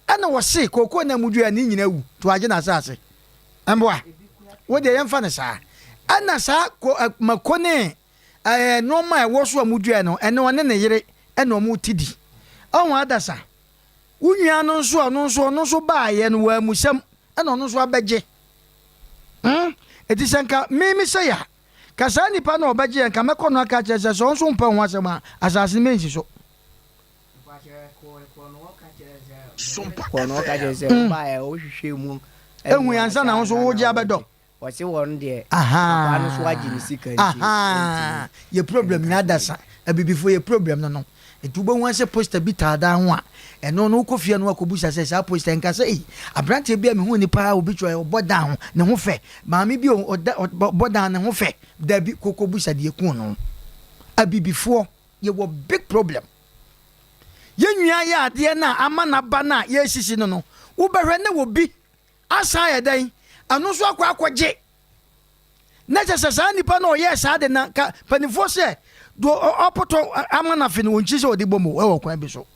Ɛna wɔse kookoo na mudua ne nyina wu to agye n'asase. Mboa. Wo deɛ yɛmfa no saa. Ɛna saa ko ɛ mako ne ɛɛ nneɛma a ɛwɔ so a muduae no, ɛno ɔne ne yere ɛna wɔn te di. Ɔho adasa. Wo nua no nso a ɔno nso ɔno nso baayɛ no wɔ amusɛm ɛna ɔno nso abɛgye. Hmm. Eti sɛ nka me me sɛ ya, ka saa nipa no a ɔbɛgye yɛ nka mɛkɔ no aka akyerɛ sɛ sɛ ɔno nso mpɛ ho asɛm a asase no mensi so. Kɔ no ɔka kyerɛ sɛ ɔbaeɛ ɔhwehwɛ mu ehu ansa na wo nso wogye abɛdɔ. Wɔse wɔn deɛ akwaa no so agye ne sika nti. Yɛ problem nyinaa da sa abibifo yɛ problem no no nti wobɛhu sɛ poster bi taa dan ho a ɛno no wokɔ fie no akɔbusa sɛ saa poster nka sɛ ei aberanteɛ bi a mehu ni paa obi kyerɛ ɔbɔ dan ho ne ho fɛ maame bi ɔda ɔbɔ dan ne ho fɛ dabi kɔkɔbusa deɛ ku no abibifoɔ yɛwɔ big problem. Yɛn nua yɛ adeɛ no a ama n'aba no a yɛresisi no no, wobɛhwɛ na obi asan ayɛ dɛn? Ɛno nso akɔ akɔgye. Na kyɛ sɛ saa nipa no ɔyɛɛ saa de na ka mpanimfoɔ sɛ deɛ ɔpotɔ ama no afe no ɔnkyi sɛ ɔde bɔ mu wɔ kwan bi so.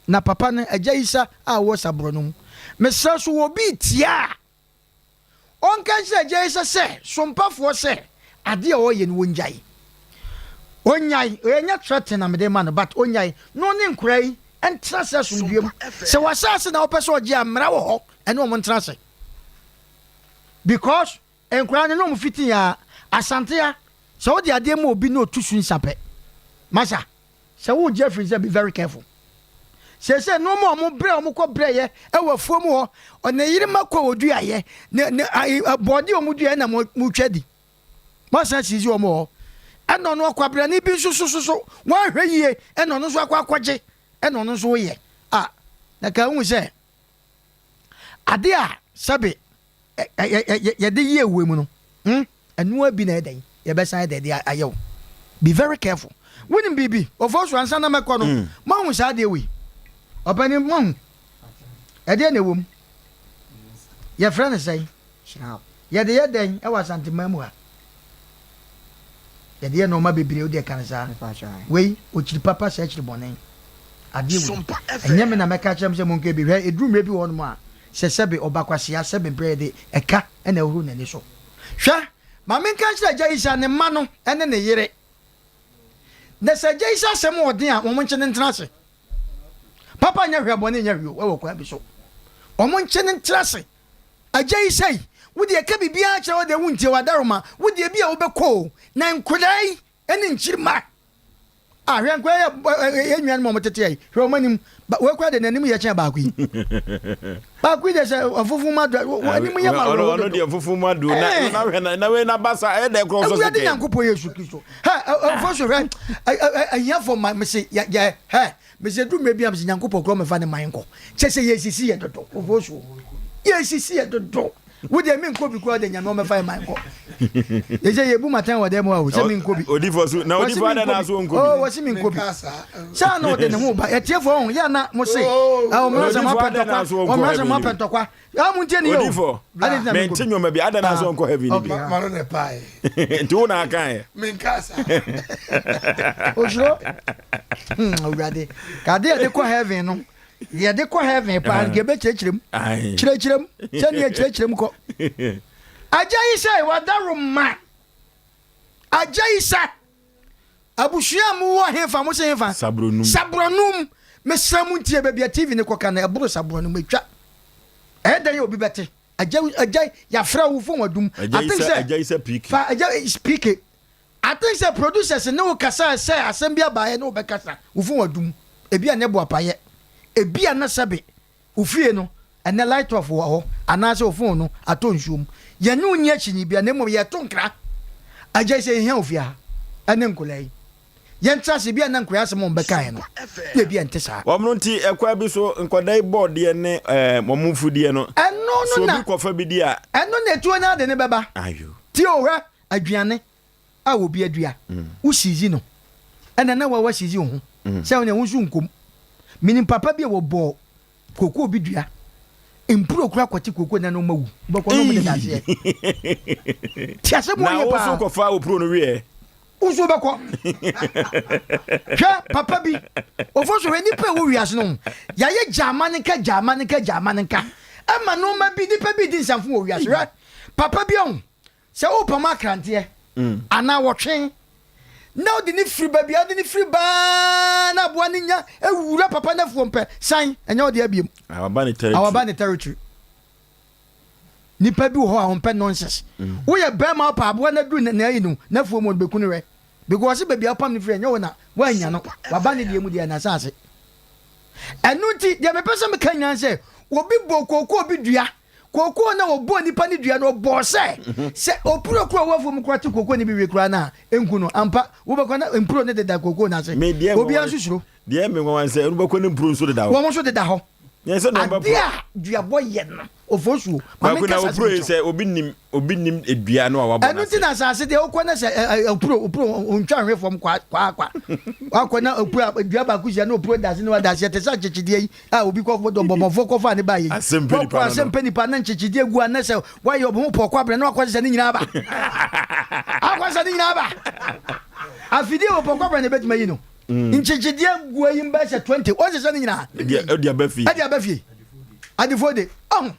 Na papa no, agya Isa a ɔwɔ saborɔ no mu, mesrɛ so wɔ obi tia a Ɔnka nkyerɛ agya yi sɛ sɛ sompafoɔ sɛ adeɛ a ɔreyɛ no ɔngyae. Ɔnyae, ɛnyɛ threaten na mede ma no but ɔnyae na ɔne nkwadaa yi ntena ase asomdwoeɛ mu. Sɛ w'asaase na wopɛ sɛ ɔgye a mmara wɔ hɔ ɛne wɔn ntena ase. Because nkwadaa no ne wɔn fiti a Asante a sɛ wode adeɛ ma obi na ɔtu so nsa pɛ masa Sɛ wo gye afiri sɛ be very careful. Seesei nnoɔma a wɔn brɛ wɔn kɔ brɛ yɛ ɛwɔ afuo mu hɔ ɔne yere ma kɔ wɔdua yɛ ne ne bɔɔde a wɔn dua ɛna mo mo twa di. Mo asan sisi wɔn wɔ hɔ. Ɛna ɔno akwabrani bi nso so so so wɔn ahwɛ yie ɛna ɔno nso akɔ akɔgye ɛna ɔno nso yɛ a na ka ehu sɛ ade a sɛbe yɛde yɛ wɔ mu no hmm ɛnoa bi na ɛdɛn yɛbɛsan ɛdɛ de ayɛ wo be very careful wonim biribi ɔfɔ so ansa na mɛkɔ no mm. moahu saa adeɛ wei ɔpɛni moahu ɛdeɛ na ɛwɔ mu yɛfrɛ no sɛn Yɛde yɛ dɛn wɔ Asanteman mu ha? Yɛde yɛ nnoɔma bebree, wo deɛ ka no saa. Wei, ɔkyiri papa sɛ akyiri bɔne. Adeɛ wei, ɛnyɛ me na mɛka akyerɛ mo sɛ monka bi. Hwɛ, ɛduru mmerɛ bi wɔ hɔnom a, sɛ sɛbe ɔba kwasea, sɛbe mprɛ yɛde ɛka na ɛhohoro n'ani so. Hwɛ, ma menka nkyerɛ Agya Isa, ne mma no ne ne yere, na sɛ Agya Isa asɛm wɔ den a, wɔn nkye no ntena ase. Papa nyɛ hwee, bɔne nyɛ hwee o, wɔ kwan bi so. Wɔn nkye no ntena ase. Agya yi sɛi, wo deɛ ka biribiara kyerɛ wo deɛ wontie w'adaroma, wo deɛ bi a wobɛkɔ o, na nkwadaa yi ne nkyirimma. Ah, hwɛ nkwa yɛ yɛ nnuanom a wɔtete yi. Hwɛ wɔn anim. Wei kura de n'anim yɛ kyɛn baako yi. Baako yi de sɛ ɔfufu mu ado. Wɔn anim yɛ ma wɔn. Ɔno deɛ fufu mu ado. Na na hwɛ na na wei na basa ɛyɛ dɛ korɔ sɔsɔ kɛ. Awurade Nyankopɔn Yesu Kristo. Hɛ ɔfɔ so hwɛ ahiafo ma mese yɛ yɛ hɛ mese du mmerɛ bi a mese Nyankopɔn korɔ mefa ne man nkɔ. Kyɛ sɛ yɛsisi yɛ dodo. Ɔfɔ so yɛsisi yɛ dodo. Wo deɛ menkɔ bi koraa de nyame ɔmɛfa yɛ man kɔ. Yɛsɛ yɛbu matan wɔ dɛm a o sɛ menkɔ bi. Odifo so na odifo adɛ na so nkɔ bi. Oh wɔsi menkɔ bi. Saa na ɔde ne ho ba. Ɛtiefo ɔho yɛ na mo se. Ɔmra sɛ mo apɛ ntɔkwa. Ɔmra sɛ mo apɛ ntɔkwa. Ah mo ntie ne yɛ o. Odifo. Mente nnwoma bi adɛ na so nkɔ heaven ni bi. Mano na ɛpae. Nti wo na aka ɛ. Menka saa. Osuro. Hmm awurade. Kade yɛde kɔ heaven no. Yɛde kɔ heaven paa nka ɛbɛkyerɛkyerɛ mu. Kyerɛkyerɛ mu. Sɛdeɛ kyerɛkyerɛ mu kɔ. Agya yi sɛ wadaroma. Agya yi sɛ abusua a mowɔ hefa mo se hefa? Sabronum. Sabronum. Mesrɛ mo ntie baabi a TV ne kɔka no ɛboro sabronum atwa. Ɛyɛ dɛn obi bɛte? Agya agya yɛafrɛ wo fon adum. Agya yi sɛ agya yi sɛ PK. Fa agya PK. I think sɛ producers ne wo kasaɛ sɛ asɛm bi abaeɛ ne wo bɛkasa, wo phone adum, ebi a na boapayɛ, ebi a na sɛbe wo fie no ɛnɛ light off wɔ hɔ anaasɛ wo phone no atɔ nsuo mu. Yɛne wo nni akyinnye biara na mmom yɛto nkra. Agya yi sɛ yɛhia wo fie ha ɛne nkwadaa yi. Yɛntra ase, ebi a na nkwadaa asɛm a wɔbɛkaeɛ no na ebi a ɛnte saa. Wɔn no nti ɛkwan bi so nkwadaa yi bɔɔdeɛ ne ɛɛ wɔn mfudeɛ no. Ɛno no So na obi kɔfa bi di a. Ɛno na etuo no ade no bɛba. Ayo. Tie o hwɛ, Aduane a obi adua, wo sizi no, ɛna na wa wasizi wo ho sɛ wo nea wo nso nkom. Menim papa bi a wɔbɔɔ kookoo bi dua, mpuro kora kɔte kookoo na na ɔma wu, wobɛkɔ na ɔmo deda aseɛ. Te asɛm wɔ Na yie wo paa. nso kɔfa opuro no wieɛ. Wo nso wobɛkɔ. Hwɛ papa bi, ofo so hwɛ nipa ɛwɔ wiase no ho, yɛayɛ gyaama ne nka gyaama ne nka gyaama ne nka, ɛma nneɛma bi nipa bi di nsamfo wɔ wiase. Hwɛ papa bi ɔho, Sɛ worepam akranteɛ anaa wɔtwe na wode no firi baabi a wode no firi baa na aboa no nya wura papa no afuom pɛ, san, ɛnyɛ wo dea biom. Awaba ne territory. Awaba ne territory. Nipa bi wɔ hɔ a ɔmpɛ nonsense. Woyɛ bɛrima wopɛ aboa no aduru n'ayi no n'afuom ɔde bɛku no wɛ. Because baabi a wopam no firi ɛnyɛ wo na woannya no. Waba ne deɛ mu deɛ n'asase. Ɛno nti deɛ mepɛ sɛ meka nyinaa sɛ obi bɔ kookoo bi dua Kookoo na wɔbɔɔ nipa no dua no, ɔbɔɔ sɛ, sɛ opuro koro a ɔwɔ afuom koraa te kookoo no bi we koraa no a, enku no. Ampa, wobɛkɔ na mpuro no deda kookoo no ase. Obiara nso suro. Deɛ me nwanwa sɛ, wobɛkɔ ne mpuro nso deda hɔ. Wɔn nso deda hɔ. Adeɛ a duabɔ yɛ no, ofosuo. Ma Kwaku na opuro yi sɛ obi nim obi nim dua no a wabɔ n'ase. Ɛno nti na asase deɛ wokɔ na sɛ opuro opuro ontwa nhwe fam kwa kwa kwa. Wakɔ na opuro dua baako hyia na opuro da ase na wada aseɛ te sɛ akyekyedeɛ yi. a obi kɔ bɔbɔfoɔ kɔfaa ne baeɛ yi Asɛmpɛ nipa wakɔ no no. asɛmpɛ nipa na nkyekyedeɛ gu a na sɛ wayɛ ɔbo ho pɔɔkɔ abrɛ na wakɔsesa ne nyinaa aba akɔsesa ne nyinaa aba afidie wɔ pɔɔkɔ abrɛ na ɛbɛtumi ayi no nkyekyedeɛ gu ayi mbɛ sɛ 20 ɔnsesa ne nyinaa ɛde aba fie ɛde aba fie adefoɔ de ɔho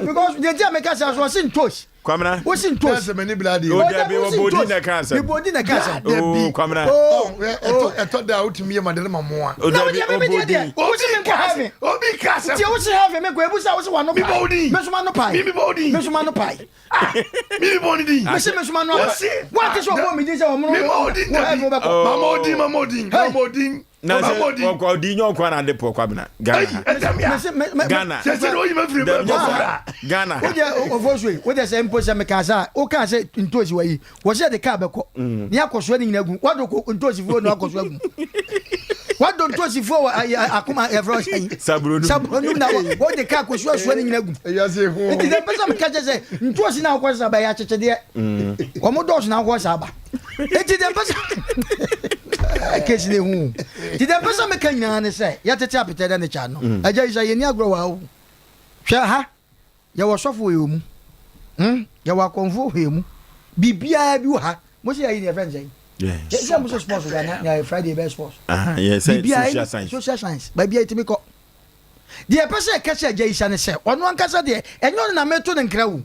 because deɛ nti a meka sɛ so ɔse ntos Kwamina. Wosi ntosi. Nɛɛsɛ mɛ ni bila de. O dabi o bodi na kan asɛm. Mi bodi na kan asɛm. O Kwamina. O ɛtɔ da o tumi yɛ ma de ma mua. O dabi o bodi. Wosi mi nkɔ heaven. Obi ka asɛm. Nti wosi heaven mi nkɔ ebusa wosi wa no paa. Mi bɔ odi. Mi suma no paa. Mi mi bɔ odi. Mi suma no paa. Mi mi bɔ odi. Mi si mi suma no paa. Wa ti sɔ bɔ mi di sɛ ɔmu. Mi bɔ odi dabi. Mama odi mama odi mama odi. Na sɛ ɔkɔ ɔdi nyɛ ɔkɔ na ade pɔ kwabena Ghana ha Ghana Ghana o deɛ ɔfɔ so yi o deɛ sɛ mpo sɛ meka sɛ o kaa sɛ ntoosi wa yi wɔ sɛ de kaa bɛkɔ mm. ne akɔ soa ne nyina gu wado ko ntoosi fuo na akɔ soa gu wado ntoosi fuo wɔ akoma yɛfrɛ ɔsɛ yi sabronu na wɔ de kaa kɔ soa soa ne nyina gu nti sɛ mpɛ sɛ meka kyɛ sɛ ntoosi na akɔ sɛ bɛyɛ akyekyedeɛ mm. wɔn dɔɔso na akɔ sɛ aba Enti deɛ mpɛ sɛ kesi ne hu. Nti deɛ mpɛ sɛ meka nyinaa ne sɛ yɛtete apetɛ dɛ ne kya no. Mm. Agya yi sɛ yɛni agorɔ wɔ ha o. Hwɛ ha, yɛwɔ sɔfo wɔ yɛn mu. Hmm? Yɛwɔ akɔmfo wɔ yɛn mu. Biribiara bi wɔ ha. Mo sɛ yɛyi ne yɛfrɛ no sɛn? Sɛ mo sɛ sports wɔ na na Friday bɛyɛ sports. Biribiara social science. Social science. Baabi a yɛtumi kɔ. Deɛ ɛpɛ sɛ ɛka sɛ agya yi sa ne sɛ ɔno ankasa deɛ ɛnyɛ ɔno na meto ne nkra o.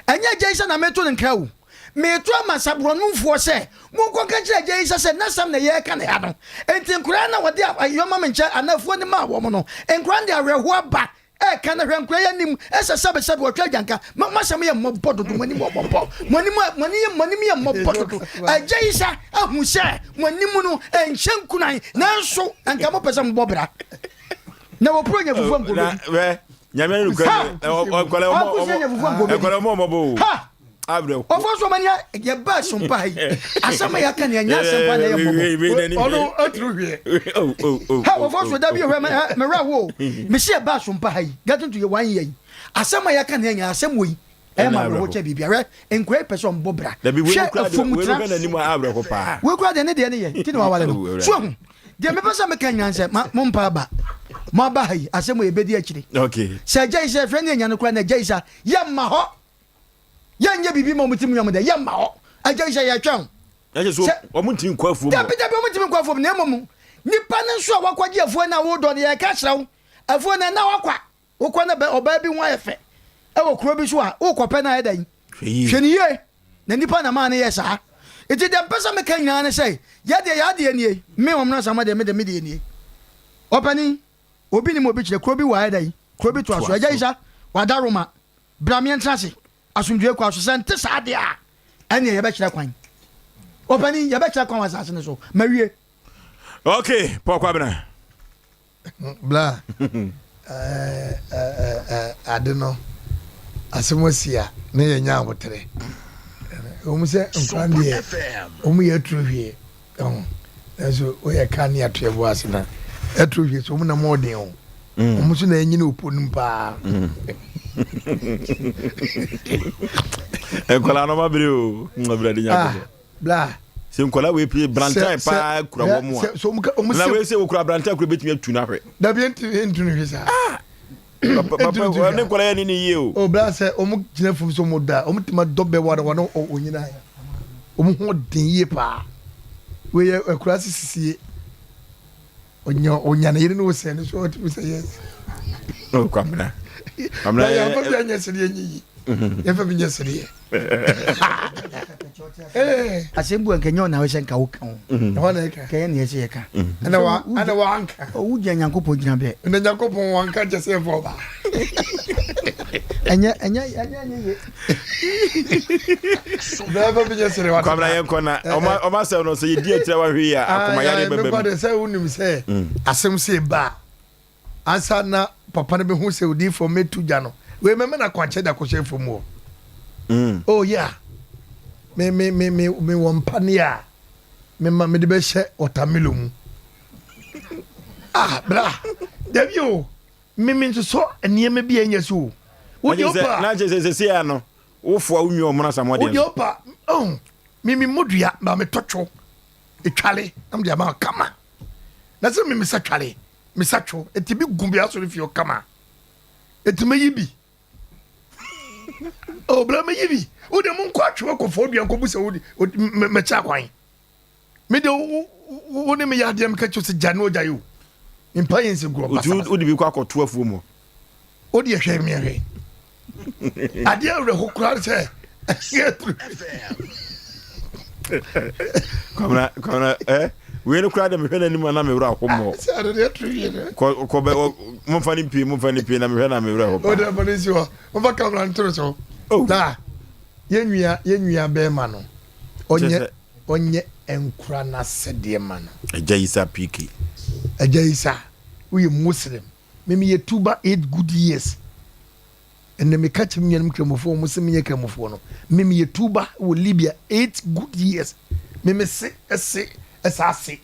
Ɛnyɛ Agya Isa na mereto no nkra o. Mereto ama Saborɔnomfoɔ sɛ, monkɔka nkyerɛ Agya Isa sɛ n'asɛm na yɛreka no ha no. Enti nkoraa no a wɔde ayɔma me nkyɛn anaa afuo no maa wɔn no, nkoraa no de awerɛhoɔ aba. Ɛka na hwɛ nkoa yi anim ɛsɛ sɛbesɛbe wɔtwa agyanka ma mo asɛm yɛ mmɔbɔ dodo mo anim ɔmɔbɔ mo anim mo anim yɛ mo anim yɛ mmɔbɔ dodo agya yi sa ahu sɛ mo anim no ɛnhyɛ nkunan nanso nka mo pɛ sɛ mobɔ bra na wɔpuro nya fufuo nkɔ bɛdi nyame ne nukura nkɔlɛ ɔmɔ nkɔlɛ ɔmɔ ɔmɔbɔ o ha ɔfɔ so ɔmani yɛ ba asompa ha yi asɛm a yɛaka ne ɛnyɛ asɛm pa na ɛyɛ mmɔbɔ ɔno aturu hweɛ ha ɔfɔ so da bi hwɛ mɛwura wo mesi yɛ ba asompa ha yi getting to yɛ one year yi asɛm a yɛaka ne ɛnyɛ asɛm wɔ yi ɛyɛ ma awerɛho kyɛ biribi ahwɛ nkura yi pɛ sɛ ɔmbɔ bra hwɛ afom tena wei kura deɛ ne deɛ ne yɛ nti na wawale no so ahu deɛ mepɛ sɛ meka nyina sɛ mo mpa aba mo aba ha yi asɛm wɔ yɛbɛdi akyire sɛ agya yi sɛ hwɛ ne anya no kora na agya yi sa yɛmma hɔ Yɛnyɛ biribi ma wɔn tirim nyɛ wɔn dɛ. Yɛmma hɔ. Agya yi sɛ yɛtwɛn. Ɛkyɛ so wɔn ntumi nkɔ afuom. Dabi dabi wɔn ntumi nkɔ afuom na mmom nipa no nso a wakɔgye afuo no a wodɔ no yɛka kyerɛ wo afuo no ɛna wakwa wokɔ na ɔbaa bi ho ayɛ fɛ ɛwɔ kuro bi so a wokɔpɛ no ayɛ dɛn hwɛ ne yie na nipa na maa no yɛ saa nti deɛ mpɛ sɛ meka nyinaa ne sɛ yɛdeɛ yɛadeɛ nie me wɔn no asama deɛ me deɛ me deɛ nie ɔpani obi nim obi kyerɛ kuro bi wɔ ayɛ dɛn kuro bi to aso agya yi sa wada roma Bra ma yɛntena ase asomdwoe kwan so. Sɛ ɛnte saa deɛ a, ɛnneɛ yɛbɛkyerɛ kwan. Ɔpanin, yɛbɛkyerɛ kwan wɔ asase no so. Mawie. Okay, Paul Kwabena. Bla, ade no, asɛm asi a, na yɛnya abotere. Wɔn sɛ nkwa deɛ, wɔn yɛ aturo hwie. Nanso woyɛ ka ne ato ɛbo ase na ɛtoro hwie so wɔn nam ɔden o. Mm. Wɔn nso na ɛnyini opo no paa. Mm. Nkwadaa no ma bere o, nwabira de nyankopɔn. Ah, bla. Sɛ nkwadaa wei pie brantan paa kura wɔn mu a. Na wei sɛ okura brantan kura betumi atu n'ahwɛ. Dabi ntu ne hwɛ saa. Ah! Papa ne nkwadaa yɛ ne ne yie o. O bla sɛ wɔn gyina fam sɛ wɔn da wɔn tuma dɔ bɛ wɔn wɔn onyina ya wɔn ho den yie paa wei yɛ akura sisisie onya onya ne yere ne osɛn ne so ɔtumi sɛ yes. O kwamina kwamina yɛ yɛn fa bi anyɛ sɛdeɛ nye yi yɛn fa bi nyɛ sɛdeɛ. Asɛm bi wɔ nka nyɛ ɔna sɛ nka woka o. Ɛhɔ na ɛka. Kɛyɛ ne yɛsɛ yɛka. Ɛna wa ɛna wanka. Owu gyina Nyankopɔn gyina bɛ. Ɛna Nyankopɔn wanka kyɛ sɛ ɛfɔ ɔba. Ɛnyɛ ɛnyɛ ɛnyɛ ɛnyɛ ye. Bɛɛba bi nyɛ sere wa. Kwamina yɛn kɔ na ɔma ɔma sɛm no sɛ yɛdi akyerɛ wa hwee a akoma yareɛ bɛbɛ mu. Mekɔ de sɛ wonim sɛ asɛm sɛ ba Ansa na papa no bɛhu sɛ odiyifoɔ mɛtu gya no, wei mɛma no akwankyerɛ de akɔhyɛ afuom hɔ. Mm. Oh yeah. Me me me me me wɔ mpaneɛ a mema mede bɛhyɛ watermelon mu. Ah bra, dabi o. Me me nsosɔ nneɛma bi a ɛnyɛ so o. Wo deɛ opa. Na kyerɛ sɛ sɛsɛ ya no, wofoa wo nwi ɔmono asamoah deɛ. Wo deɛ opa, oh, me me mmɔdua ma metɔ two, etwale na mede ama kama. Na sɛ me mesa twale. Mesa two eti bi gu bi asɔre fie kama eti meyi bi oh bla meyi bi wo de mo nkɔ atwe kɔfɔ dua nkɔ busa wo mɛkyɛ akwan me de wo wo ne me yɛ adeɛ meka kyerɛ sɛ gya ne ɔgya yi o mpa yɛ nsɛ gurɔ basa wo de bi kɔ akɔto afuo mu wo deɛ hwɛ me hwɛ adeɛ awerɛho koraa sɛ kwamina kwamina ɛ eh, wei no koraa de mehwɛ n'anim a na me werɛ aho mmɔ kɔbɛ momfa ne mpie momfa ne pie na mehwɛ na me werɛ ho paa wode ne si hɔ momfa kamera ntoro so oh. na yɛnwia yɛnwia bɛrima no ɔnyɛ ɔnyɛ nkura n'asɛdeɛ ma no agya isa pk agya isa woyɛ muslim Me meyɛ tuba eight good years ɛnɛ meka kyerɛ me nuanom kramofoɔ wɔn sɛ menyɛ kramofoɔ no me meyɛ tuba wɔ Libya eight good years me me se ɛse ɛsa ase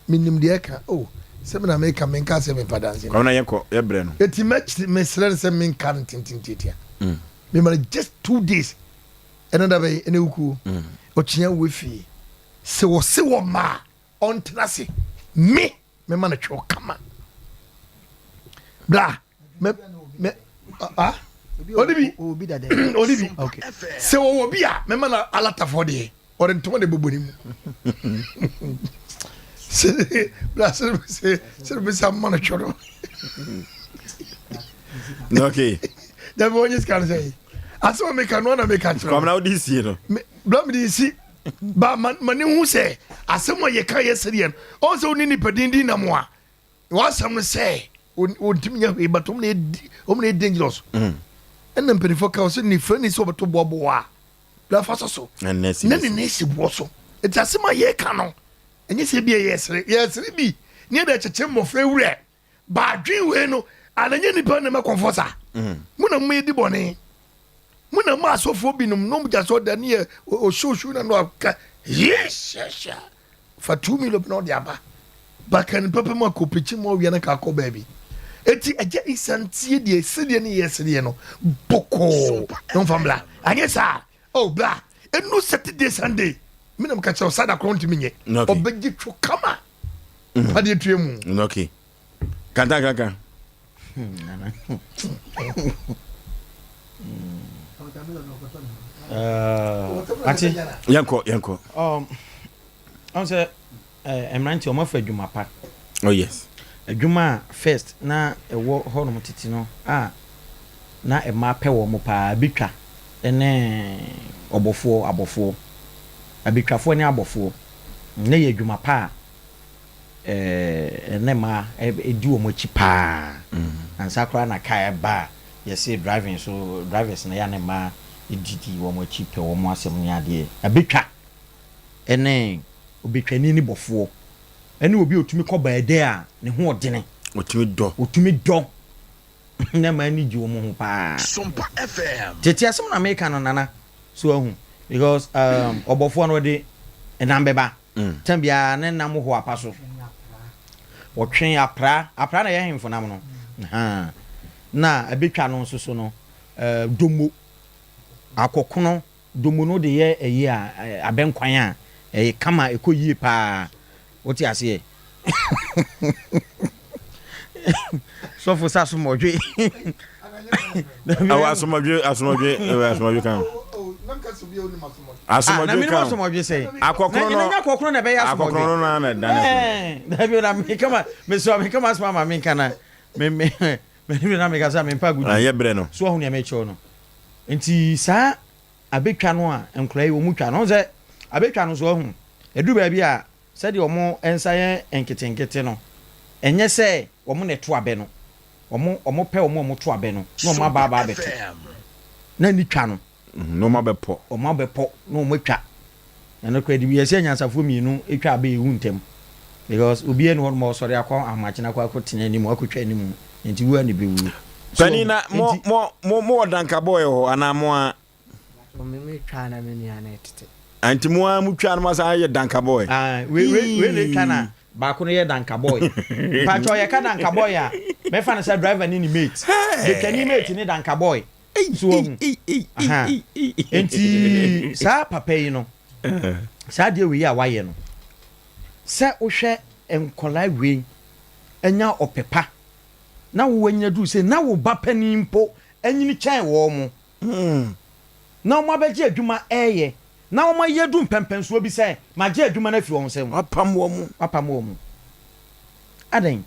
menim deɛ ɛka oh sɛ me na meka menka sɛ memfa danse no na yɛkɔ yɛbrɛ no eti mɛkyerɛ mesrɛ no sɛ menka no tententiatia mm. mema no just two days ɛna da bɛyɛ ɛna wukuo mm. ɔkyea wɔ fie sɛ wɔse wɔ maa ɔntena ase me mema no twɛw kama bra mɛ mɛ ah ɔde bi ɔde bi sɛ wɔwɔ bi a mɛma no alatafoɔ deɛ ɔde ntoma de bɔbɔ ne mu sɛ bra sɛ sɛ sɛ bɛsɛ ama no twɛ no okay dabi wɔnyɛ sika no sɛ asɛm a meka no ana meka kyerɛ kwamna wode sie no bra mede si Ba ma ma ne hu sɛ asɛm a yɛka yɛ sɛdeɛ no ɔn sɛ wo ne nipa dindin nam a w'asɛm no sɛ Ɔntumi nyɛ hwee but wɔn na yɛ wɔn na yɛ dangerous. Ɛna mpanimfoɔ ka sɛ ne fira ni sɛ ɔbɛto boaboa a bra fa sɔ so na ne nan si boɔ so. Nti asɛm a yɛreka no ɛnyɛ sɛ ebi yɛ yɛsere yɛsere bi ne yɛde kyekyere mmɔfra werɛ baadwen wei no ananyɛ nipa na mɛkɔmfɔ saa. Mo na mo yɛ di bɔne. Mo na mo asɔfoɔ binom nom gya sɛ ɔda ne yɛ ɔhyɛ na no aka yehyɛhyɛ fa 2 million na ɔde aba baka ne pɛpɛ mu akɔ pikyi mu ɔwia no ka akɔ baabi eti agya isa ntie deɛ sedeɛ ne yɛ sedeɛ no bɔkɔɔ na ɔmfa mbla anyɛ saa oh bla ɛnu Saturday Sunday me nam ka kyerɛ sada korɔ ntumi nyɛ ɔbɛgye two kama padeɛ tua mu okay kanta kankan Ate. Yɛnkɔ yɛnkɔ. Ɔn sɛ mmeranteɛ wɔn afa adwuma pa. Oh yes. Adwuma a first na ɛwɔ hɔnom tete no a na mmaa pɛ wɔn paa abɛtwa ne ɔbɔfoɔ abɔfoɔ abɛtwafoɔ ne abɔfoɔ na yɛ adwuma pa a. Ɛɛ na mmaa di wɔn akyi paa. Ansa koraa na car ɛba a yɛse driving so drivers no yɛ a na mmaa didi wɔn akyi pɛ wɔn asɛm ne adeɛ. Abɛtwa ɛne obɛtwani ne bɔfoɔ ɛne obi a ɔtumi kɔ baadeɛ a ne ho ɔdene. Ɔtumi dɔ. Ɔtumi dɔ na mmaa ani gye wɔn ho paa. Tete asɛm na meka no Nana so wahu because um, ɔbɔfoɔ no ɔde nam bɛba. Tɛm biara ne nam wɔ apa so. Wɔtwe apra, apra na ɛyɛ ahemfo nam no. Ahaa. Na ɛbɛtwa no nso so no, eh, dommo, akɔkono, dommo no de yɛ ɛyi a, eh, abɛnkwan a, ɛyɛ kama, ɛkɔ yie paa. Wote aseɛ? Sɔfo sɛ asomɔdwe. Ɛwɔ asomɔdwe asomɔdwe ɛwɔ asomɔdwe kan. Asomɔdwe kan. Na asomɔdwe sɛ. Akɔkɔrɔ no na akɔkɔrɔ na ɛbɛyɛ asomɔdwe. Akɔkɔrɔ no na na ɛdan ɛso. Dabi na mi kama mesɔ mi kama asoma ma mi nka na me me me na mi kasa mi mpa gudu. Ɛyɛ brɛ no. So ɔho nea mɛkyerɛw no. Nti saa abɛtwa no a nkora yi wɔn twa no sɛ abɛtwa no so ɔho ɛdu baabi a Sɛdeɛ wɔn nsa yɛ nketenkete no, ɛnyɛ sɛ wɔn na ɛto abɛ no. Wɔn, wɔpɛ wɔn a wɔto abɛ no, na wɔn aba aba abɛto. Na ani twa no. Na wɔn abɛpɔ. Wɔn abɛpɔ, na wɔn atwa. Ɛno koraa de, wiase anyansafoɔ mmienu twa abɛ ɛwu ntɛm. Because obiara nni hɔ nom a ɔsɔre akɔ ahomakye no akɔ akɔtena anim, akɔtwa anim. Nti wu a na ɛbɛwuo. So, Panin na mo, nti. mo, mo, mowɔ dankabɔɛ hɔ anaa mo a? Mpakyɛw me me twa na me nua no tete. Ah nti mo ara mo twa no mo asan ayɛ danka boy. Ah wei wei wei na etwa na baako no yɛ danka boy. Mpakyɛw yɛ ka danka boy a mɛfa no sɛ driver ne ne mate. Betwani mate ne danka boy. So wahu. Aha. Nti saa papa yi no saa adeɛ wei a wayɛ no sɛ wohwɛ nkɔlaa wei anya ɔpɛ pa na wo wanyina duru sei na wo ba panin mpo anyini kyɛn wɔn mo. na wɔabɛgye adwuma reyɛ, na wɔayɛ adu mpɛnpɛnsoɔ bi sɛ, Magye adwuma no afiri wɔn nsam. Wapam wɔn. Wapam wɔn. Adɛn?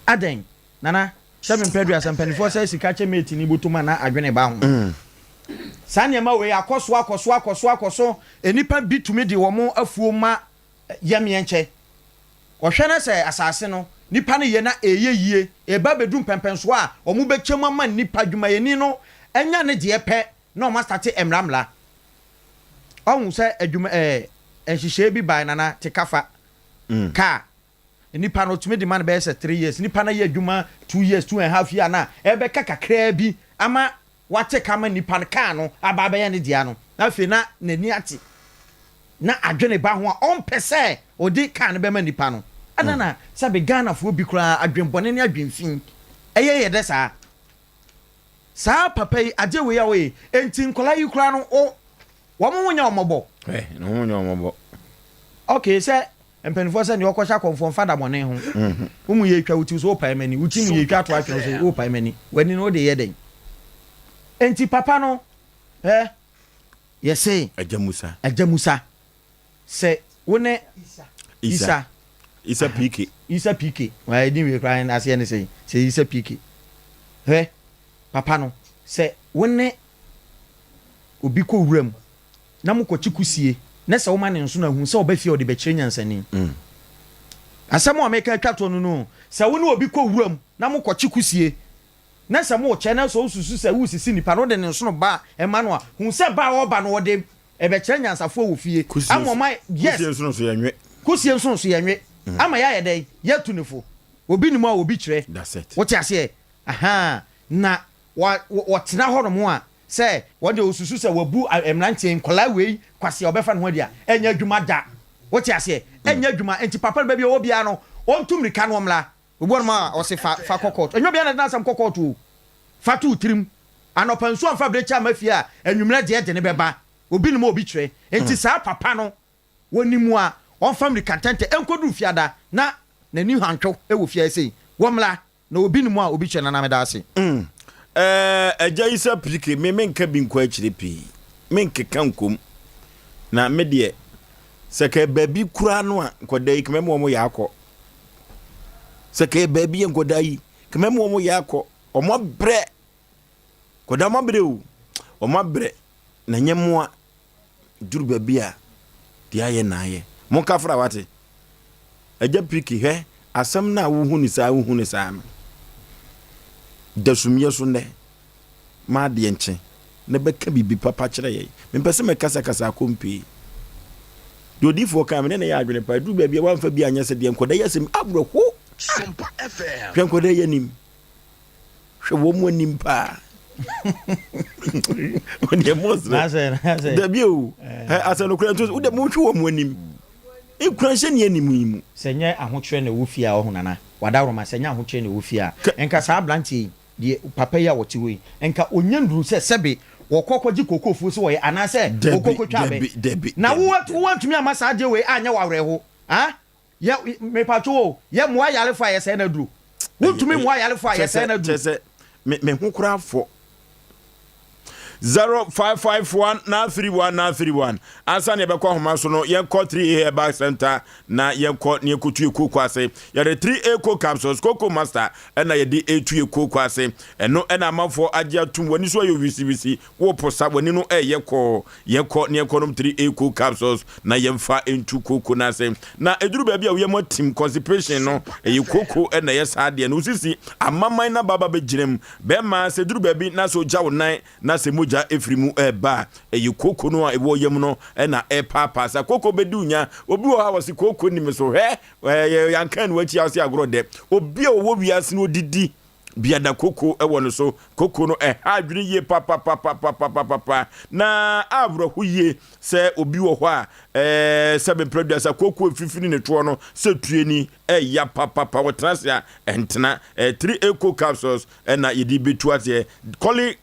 Adɛn? Nana, sɛ mempɛ aduasa, mpanimfoɔ sɛ sika kyɛ mate ni bɔtɔ mu a na adwene ba ho. Saa nneɛma wei akɔ so, akɔ so, akɔ so, akɔ so. Nnipa bi tumi de wɔn afuo ma yɛmeɛnkyɛ. Wɔhwɛ na sɛ asase no, nnipa no yɛ na ɛreyɛ yie, ɛreba abɛdu mpɛnpɛnsoɔ a wɔbɛkyɛ mu ama nnipa, dwumayɛni no anya ne deɛ pɛ na wɔastate mmra mmra. Ɔhu sɛ adwuma ɛɛ nhyehyɛeɛ bi bae nana te kafa kaa nnipa no ɔtumi de ma no bɛyɛ sɛ three years nnipa no ayɛ adwuma two years two and half year na ɛbɛka kakraa bi ama wate ka ama nnipa no kaa no aba abɛyɛ ne dea no na afei na n'ani ate na adwene ba ho a ɔmpɛ sɛ ɔde kaa no bɛma nnipa no. Adɛn na sɛbe Ghanafoɔ bi koraa adwenbɔne ne adwenfi ɛyɛ yɛ dɛ saa? Saa papa yi adeɛ wei a ɔyɛ yi, enti nkwadaa yi koraa no o wɔn ho nyɛ wɔn mmɔbɔ? Ɛ, ne ho nyɛ wɔn mmɔbɔ. Okay, sɛ mpanimfoɔ sɛ nea ɔkɔhyɛ akɔmfoɔ mfa da bɔne ho. Wo mu yɛ twa wo ti so wopae m'ani, wo ti mu yɛ twa to atwene so wopae m'ani. W'ani no wode yɛ dɛn? Enti papa no, ɛ, Yɛse. Agya Musa. Agya Musa. Sɛ wo ne. Isa. Isa PK. Isa PK. Wɔn edin wei koraa aseɛ ne sɛn? Sɛ Isa PK. Hwɛ, papa no, sɛ wo ne obi kɔ wuram na mokɔkye kusie na sɛ woma ne nsono ahu sɛ ɔba fie a ɔde bɛkyerɛ nyansani. Asɛm a meka atwa toɔ no no, sɛ wo ne obi kɔ wuram na mokɔkye kusie, na sɛ morekyɛ na sɛ wosusu sɛ woresisi nipa no, wode ne nsono ba ma no a, hu sɛ ba a ɔreba no ɔde ɛbɛkyerɛ nyansafoɔ wɔ fie ama ɔma, yes, Kusie nsono so yɛnwe. Kusie nsono so yɛnwe. Ama yɛayɛ dɛn? Yɛatu no fo. Obi nim a obi kyerɛ. That's it. Wote aseɛ? Ahaa. Na wa, wɔtena hɔnom a, sɛ wɔn deɛ wɔsusu sɛ wɔabu mmeranteɛ yi, nkwadaa wei kwasea a wɔbɛfa ne ho adi a, ɛnyɛ adwuma da. Wote aseɛ? Ɛnyɛ adwuma. Enti papa no baabi a ɔwɔ biara no, ɔntu mmirika na ɔmmra. Obi wɔ hɔnom a, ɔse fa, fa kɔ kɔɔto. Ɛnyɛ obiara na ɛde n'asɛm kɔ kɔɔto o. Fa to wo tirim. Anɔpa nsuo amfa abirekyi amma fie a, anwummerɛ deɛ de no bɛba. Obi nim a obi kyerɛ. Enti saa papa no, Wɔnim a, ɔmfa mmirika ntɛmntɛm nkɔduru fiada na n'ani hwantwo wɔ fie ha sei. Wɔmmra, na obi nim a obi kyerɛ Nana meda ase. Mm eh Agya Isa Pirike me menka bi nkɔ akyire pii menkeka nkom na me deɛ sɛ kɛɛ baabi koraa no a nkɔdaa yi kɛmɛ mu wɔn yɛ akɔ sɛ kɛɛ baabi yɛ nkɔdaa yi kɛmɛ mu wɔn yɛ akɔ wɔn abrɛ nkɔdaa wɔn abrɛ o wɔn abrɛ na nyɛ mmoa Duru baabi a, deɛ ayɛ na ayɛ. Monka fra wate. Agya Piriki, hwɛ, asɛm no a wohu no saa wohu no saa no, da sumiiɛ so nnɛ, ma adeɛ nkye, na bɛka biribi papa kyerɛ yɛn. Mempɛ sɛ mɛkasakasa akɔm pii. Deɛ odiyifoɔ kaa, me ne no yɛ adwene paa. Duru baabi a woamfa bi anyɛ sɛ deɛ nkwadaa yi asɛm awerɛho. Ah! Hwɛ nkwadaa yi anim. Hwɛ wɔn mu anim paa. Wɔn yɛ mɔsrɛ. Dabi o. Asɛ no kura nto wo de mo hwɛ wɔn mu anim. Nkura nhyɛ ni anim yi mu. Sɛ nyɛ ahokyerɛ na ɛwɔ fie a ɔho nana wadaworoma sɛ nyɛ ahokyerɛ na ɛwɔ fie a nka saa abranteɛ yi deɛ papa yi a ɔte hɔ yi nka ɔnya nduru sɛ sɛbe wɔkɔ kɔgye kokofuo sɛ wɔyɛ anaasɛ wɔkɔ kɔtwa abɛ na wo woantumi amma saa adeɛ wei anyɛ wo awerɛho ah Yɛ mepatwo o, yɛ mmoa ayarefo a yɛsɛe no aduro. Wontumi mmoa ayarefo a yɛsɛe no aduro. Kyɛ sɛ me me ho koraa fɔ. 0551 931 931 ansa na yɛbɛkɔ ahoma so no yɛnkɔ 3A Herbal Center na yɛnkɔ na yɛnkɔtu yɛ kooko ase. Yɛde 3A co capsules, Coco Master ɛna yɛde ɛtu yɛ kooko ase. Ɛno ɛna amanfoɔ agye atum, w'ani so ayɛ wisiwisi, woposa, w'ani no ɛyɛ kɔɔ. Yɛnkɔ na yɛnkɔnom 3A Coke capsules na yɛmfa ntu kooko no ase. Na ɛduru baabi a wo yam atim, constipation no, ɛyɛ kooko na ɛyɛ saa adeɛ no. Wo sisi amaman na baba bɛgyina mu. Bɛrima, sɛ ɛduru baabi na sɛ ɔgya wo nan na sɛ mogya firi mu reba a, ɛyɛ kooko no a ɛwɔ yam no na ɛrepaapaa. Saa kooko bɛdi wo nya. Obi wɔ hɔ a ɔse kooko nni me so. Hwɛ, yɛanka no akyi a ɔse agorɔ dɛ. Obi a ɔwɔ wiase no ɔdidi Biada koko wɔ no so. Koko no ɛha adwene yie papapapapapapa. Na awerɛho yie sɛ obi wɔ hɔ a ɛɛ sɛ mepere aduasa koko efifiri ne toɔ no sɛ tue ni ɛya papapa wɔtena ase a ɛntena. Ɛɛ 3 eco capsules ɛna yɛde bɛtu aseɛ. Kɔli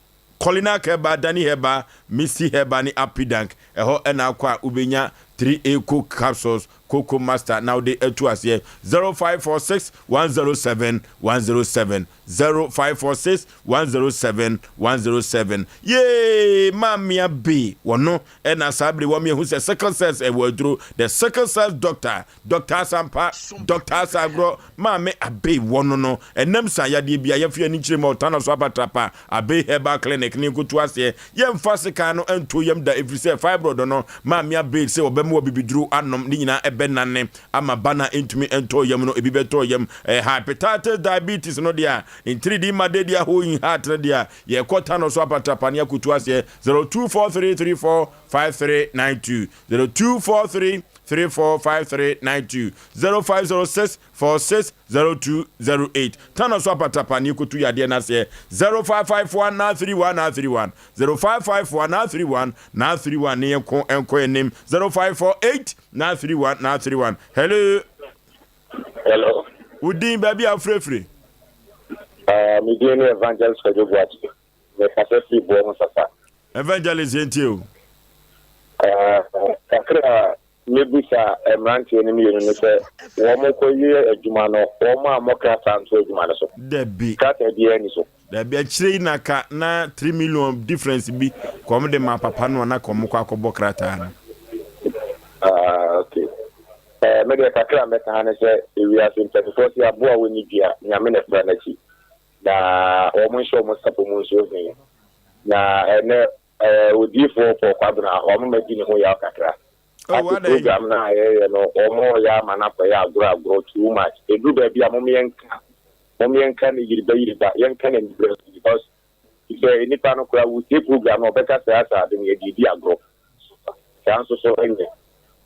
Kɔlinak Herbal, Dani Herbal, Misty Herbal ne Apidank. Ɛhɔ ɛna akɔ a wobɛnya 3 eco capsules Koko Master na wode atu aseɛ 0546 107 107 0546 107 107 Yee Maame Abe wɔno ɛna saa bere wɔn yɛhu sɛ sickle cells ɛwɔ aduro the sickle cells doctor Doctor Asampa Doctor Asagorɔ Maame Abe wɔno no ɛnam sa yadeɛ bi a yɛmfa yɛn ani nkyerɛ mu a ɔtana so apatrapa Abe Herbal Clinic ne nkotu aseɛ. Yɛmfa sekan no nto yam da ɛfiri sɛ fibroid no Maame Abe sɛ ɔbɛma wo abibiduro anom ne nyinaa ɛbɛnane ama ba no a ɛntumi ntɔ yam no ebi bɛtɔ yam. Ɛyɛ hypetitis diabetes no deɛ a ntiridi mma dadi ahoyin heart no deɛ a yɛkɔ tano so apatrapa ne akotu aseɛ 0243345392 0243345392 0506 46 02 08 Tana so apatapa ne kotu yadeɛ no aseɛ 0551 931 931 0554 931 931 ne yɛnko nkɔ anim 0548 931 931 Hello. Hello. Wo din baabi a wofirefiri? Uh, me din ne Evangelist Kwadwo Boakye. Mekasa firi boɔ ho sasa. Evangelist yɛntie o. Uh, kakra Mɛbisa mmeranteɛ no mmienu no sɛ wɔkɔyɛ adwuma no, wɔammɔ krataa nto adwuma no so? Dabi. Krataa biara nni so. Dabi, akyire yi na ka na three million difference bi ka wɔn de maa papa no a na ka wɔn kɔ akɔbɔ krataa no. Ah, okay. Eh, me deɛ kakra a mɛka ha ne sɛ, ewiase mpanimfoɔ se aboa a wɔnni dua, Nyame na ɛfra n'akyi. Na wɔn nhyɛ wɔn sapɔ mu nsuo he. Na ɛnɛ, eh, odiyifoɔ Paul Kwabena, wɔama madi ne ho yaw kakra. Oh, Ase adɛn? program no a yɛyɛ no wɔn reyɛ ama no akɔyɛ agorɔ agorɔ too much. Ɛduru baabi a mom yɛnka mom yɛnka no yiriba yiriba yɛnka no aniberɛ so because sɛ nipa no koraa wotie program no ɔbɛka sɛ asa ade no yɛde redi agorɔ. Saa nso so ɛnyɛ.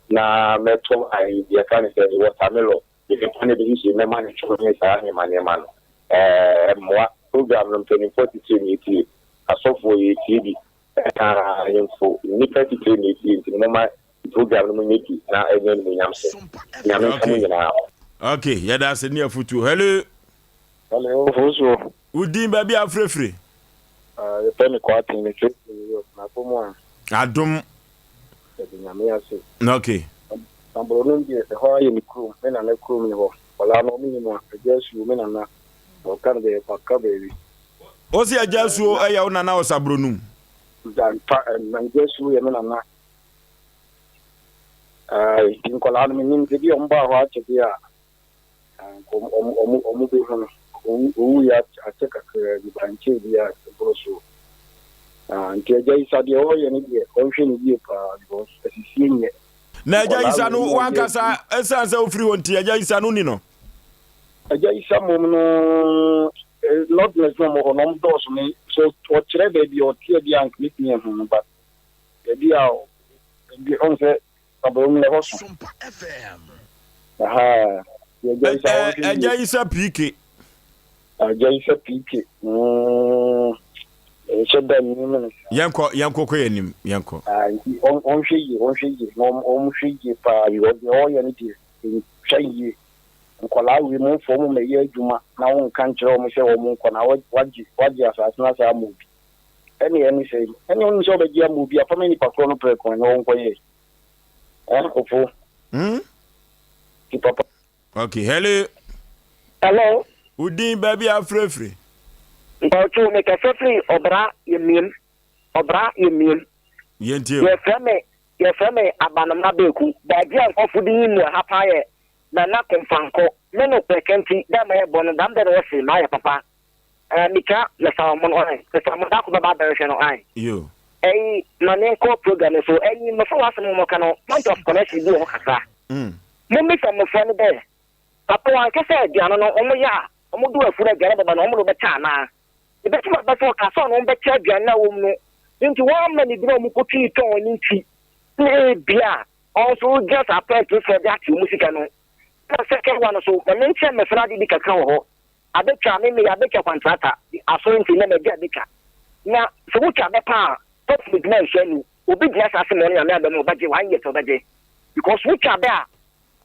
Na mɛtɔ ayi deɛ yɛka no sɛ watermelon mede pa no bɛhyehyɛ mu mɛma no two ne saa nneɛma nneɛma no. Ɛɛ ɛmmoa. Program no mpanimfoɔ titire na ɛtie, asɔfoɔ yɛtie bi. Ɛna ahemfo, nnipa titire na ɛtie nti no momma program no mu nyɛ du na ɛnyɛ animuonyam sɛ. Nyame nka mo nyinaa ho. Ok, yɛda ase ne afutuo. Hello. Hello, Ofosuo. Wo din baabi a wofrɛfiri? Ah, yɛfrɛ me Kwarteng, mefrɛ firi New York. Mabɔ mu a. Adom. Yɛde Nyame ase. Ok. Na Borɔnom deɛ, ɛhɔ ara yɛ me kurom, me nana kurom ne hɔ. Nkwadaa no, wɔn nim a, Agya Asuo, me nana, na ɔka no bɛyɛ Kwaka baabi. Wo se Agya Asuo yɛ wo nana wɔ Sabronum? Ampa, Agya Asuo yɛ me nana. Ae, nti nkwadaa no, menim sɛ bi a wɔbaa hɔ akyɛ deɛ a, anka wɔn bɛhu no. Ɔwuiɛ akyɛ kakraa bi, but nkyɛɛ biara ɛboro so. Ah, nti Agya Isa deɛ ɔreyɛ no deɛ, ɔnhwɛ no yie paa because asisie nyɛ. Na Agya Isa no, wankasa, ɛsiane sɛ wofiri hɔ nti, Agya Isa no ni no? Agya Isa mmom no, Northerners no a wɔwɔ hɔ no, wɔdɔɔso. Me so ɔkyerɛ baabi a ɔteɛ deɛ a, anka mɛtumi ahu no, but baabi a ebi ɔn sɛ Abraham no ɛhɔ so. Aha, Agya Isa wɔnhwɛ yie. Agya Isa PK. Agya Isa PK. Mm, nhyɛ da nnim no saa. Yɛnkɔ, yɛnkɔ kɔ yɛn anim, yɛnkɔ. Ah, nti ɔnhwɛ yie, ɔnhwɛ yie, na ɔnhwɛ yie paa, because deɛ ɔreyɛ no deɛ, ntwa yie. Nkwadaa wei mo mfa wɔn mmɛyɛ adwuma na wonka nkyerɛ wɔn sɛ wɔn nkɔ na wagye wagye asase no asa ama obi. Ɛne ɛne sɛn? Ɛne wonim sɛ wobɛgye ama obi a fa ma nipa korɔ no prɛko na ɔnkɔyɛ. Eh, ofo. Hmm? Ti papa. Okay, hello. Hello. Wo din baabi a afirafiri? Mpacho mekasa firi ɔbra yɛmiem. Ɔbra yɛmiem. Yɛntie o. Yɛfrɛ me yɛfrɛ me Abanoma Beku. Baabi a nkurɔfo de nyim wɔ ha paa yɛ Nana Komfankɔ. Me no prɛkɛ nti dɛ mayɛ bɔn no dam dɛ na wɔse mayɛ papa. Eh, Mika mɛfa wɔn no ae. Mɛfa wɔn da ko bɛba abɛhwehwɛ no ae. Yo. Ɛyi ma me nkɔ program no so. Ɛyi mmɔfra wɔ asɛm a wɔka no point of connection bi wɔ hɔ kakra. Mommisa mmɔfra no dɛ papa wɔanka sɛ aduane no wɔyɛ a wɔde wɔ afuo no aduane bɛba no wɔn na wɔbɛkyɛ anaa? Ebɛtumi aba sɛ ɔkaa sɛ ɔne wɔn bɛkyɛ aduane no a ɛwɔ mu no nti wɔamma no bi na wɔkɔtwii tɔn no nti na ebia ɔno nso ɔgyina saa point no so ɔde ate wɔn sika no. Ɛna second one nso, ma menkyerɛ mmɔfra no ade bi kakra wɔ hɔ. Abɛtwa, me meyɛ abɛtwa kwantrata, asɔre nti nnɛ madi abɛtwa. Na sɛ wotwa abɛ paa a, sɔfo bɛgyina nhyɛ nu, obi gyina saa ase ma ɔne Nyame abɛ mu ɔbɛgye, one year sɛ ɔbɛgye. Because wotwa abɛ a.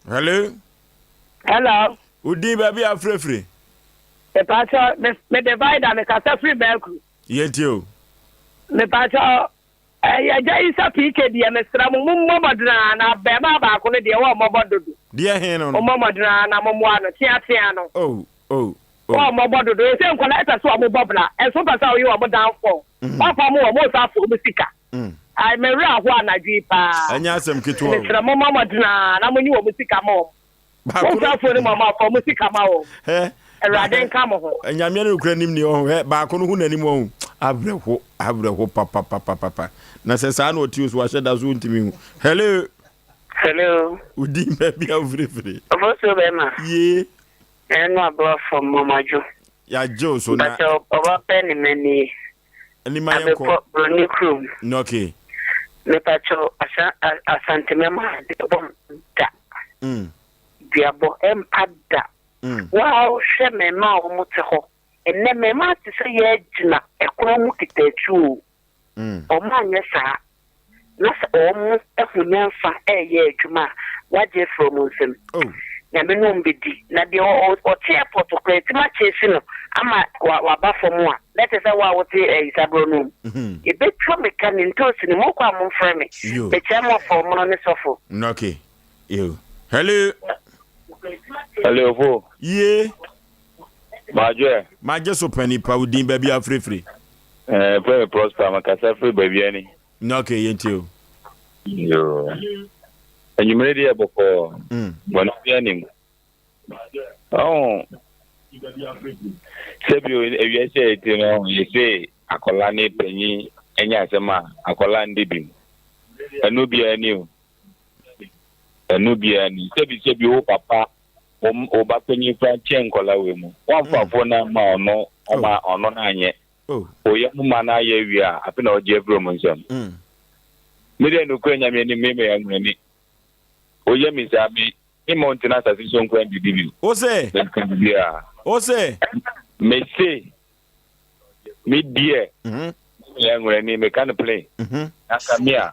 Hello. Hello. Wo din baabi a wofrɛfiri? Mepakyɛ me me divider me kasa firi Bɛɛkuru. Yɛntie o. Mepakyɛ ɛyɛ agya Isa PK deɛ mesrɛ mo mo mmɔ mmɔden ara na abɛɛmaa baako no deɛ wɔ mmɔbɔ dodo. Deɛ he no no? Mo mmɔ mmɔden ara na mo mmoa no tea tea no. Oh oh oh. Wɔ mmɔbɔ dodo ɛsɛ nkwadaa ɛpɛ sɛ wɔn bɔ bra ɛnso wopɛ sɛ woyɛ wɔn downfall wɔfa wɔn wɔ mo nsa afɔ wɔn sika. Ai me werɛ aho anadwo yi paa. Ɛnyɛ asɛm ketewa o. Mesrɛ mo mmɔ mmɔden ara na mo nyi wɔn sika ma wɔn. Baako no. Mo nsa no mu ama fa wɔn sika ma wɔn. Hɛ. Awurade nka mo ho. Nyame ne nokura nim ni ɔho hɛ baako no ho n'anim ɔho awerɛho awerɛho papapapapa na sɛ saa na ɔte o so wahyɛ da so ntumi hu. Hello. Hello. Wodin baabi a wofirifiri. Ofosuo bɛrima. Yee. Ɛno aboa fam mɔmadwo. Yagye wo so na. Mpakyɛ ɔba pɛ ne mani. Anima yɛnkɔ. Abepɔ broni kurom. Okay. Mepakyɛw asa Asante mɛma duabɔ da. Mm. Duabɔ ɛmpa da. Mm. Waa hwɛ mɛma a wɔn te hɔ. Ɛnɛ mɛma te sɛ yɛgyina ɛkwan mu kita atuo. Mm. Wɔn anyɛ saa. Na sɛ wɔn ahu nyansa ɛyɛ adwuma a wagye afiri wɔn nsam. Oh. Nyame ne wɔn bɛdi. Na deɛ ɔte airport koraa ɛtumi akyɛsi no ama waba fam a, na ɛkyerɛ sɛ wo a wote Isaborɔ no mu. Yɛbɛtwa mmirika ne ntoosi no, mokɔ a momfrɛ me. Mekyia mo afɔɔmono ne sɔfo. Okay. Yo. Hello. Hello, fo. Ye. Madwe. Magye so pani pa wo din baabi afirifiri. Eh, frɛ me Prosper, makasa firi baabi ani. Okay, yɛntie o. Yo. Anwummere deɛ bɔkɔɔ. Mm. Bɔne bi anim. Ɔho. Sɛbi ewiase a yɛte no yɛse akwadaa ne panyin anya asɛm a akwadaa nde bi mu. Ɛno biara ni o. Ɛno biara ni. Sɛbi sɛbi wo papa wo wo ba panyin koraa kyɛn nkɔla wei mu. Woamfa mm. afoɔ no amma ɔno ɔma oh. ɔno no anyɛ. Oh. Oyɛ mo ma no ayɛ awie a afe na ɔgye afiri ɔmo nsam. Mm. Me deɛ nokorɛ Nyame anim me meyɛ nwurani. Oyɛ me saa me me ma ɔntena asase so nkora ndidi bio. Wo se? Menka biribiara. Wo se? Me se me deɛ mhm. meyɛ nwurani meka no plain. Mhm. Anka me a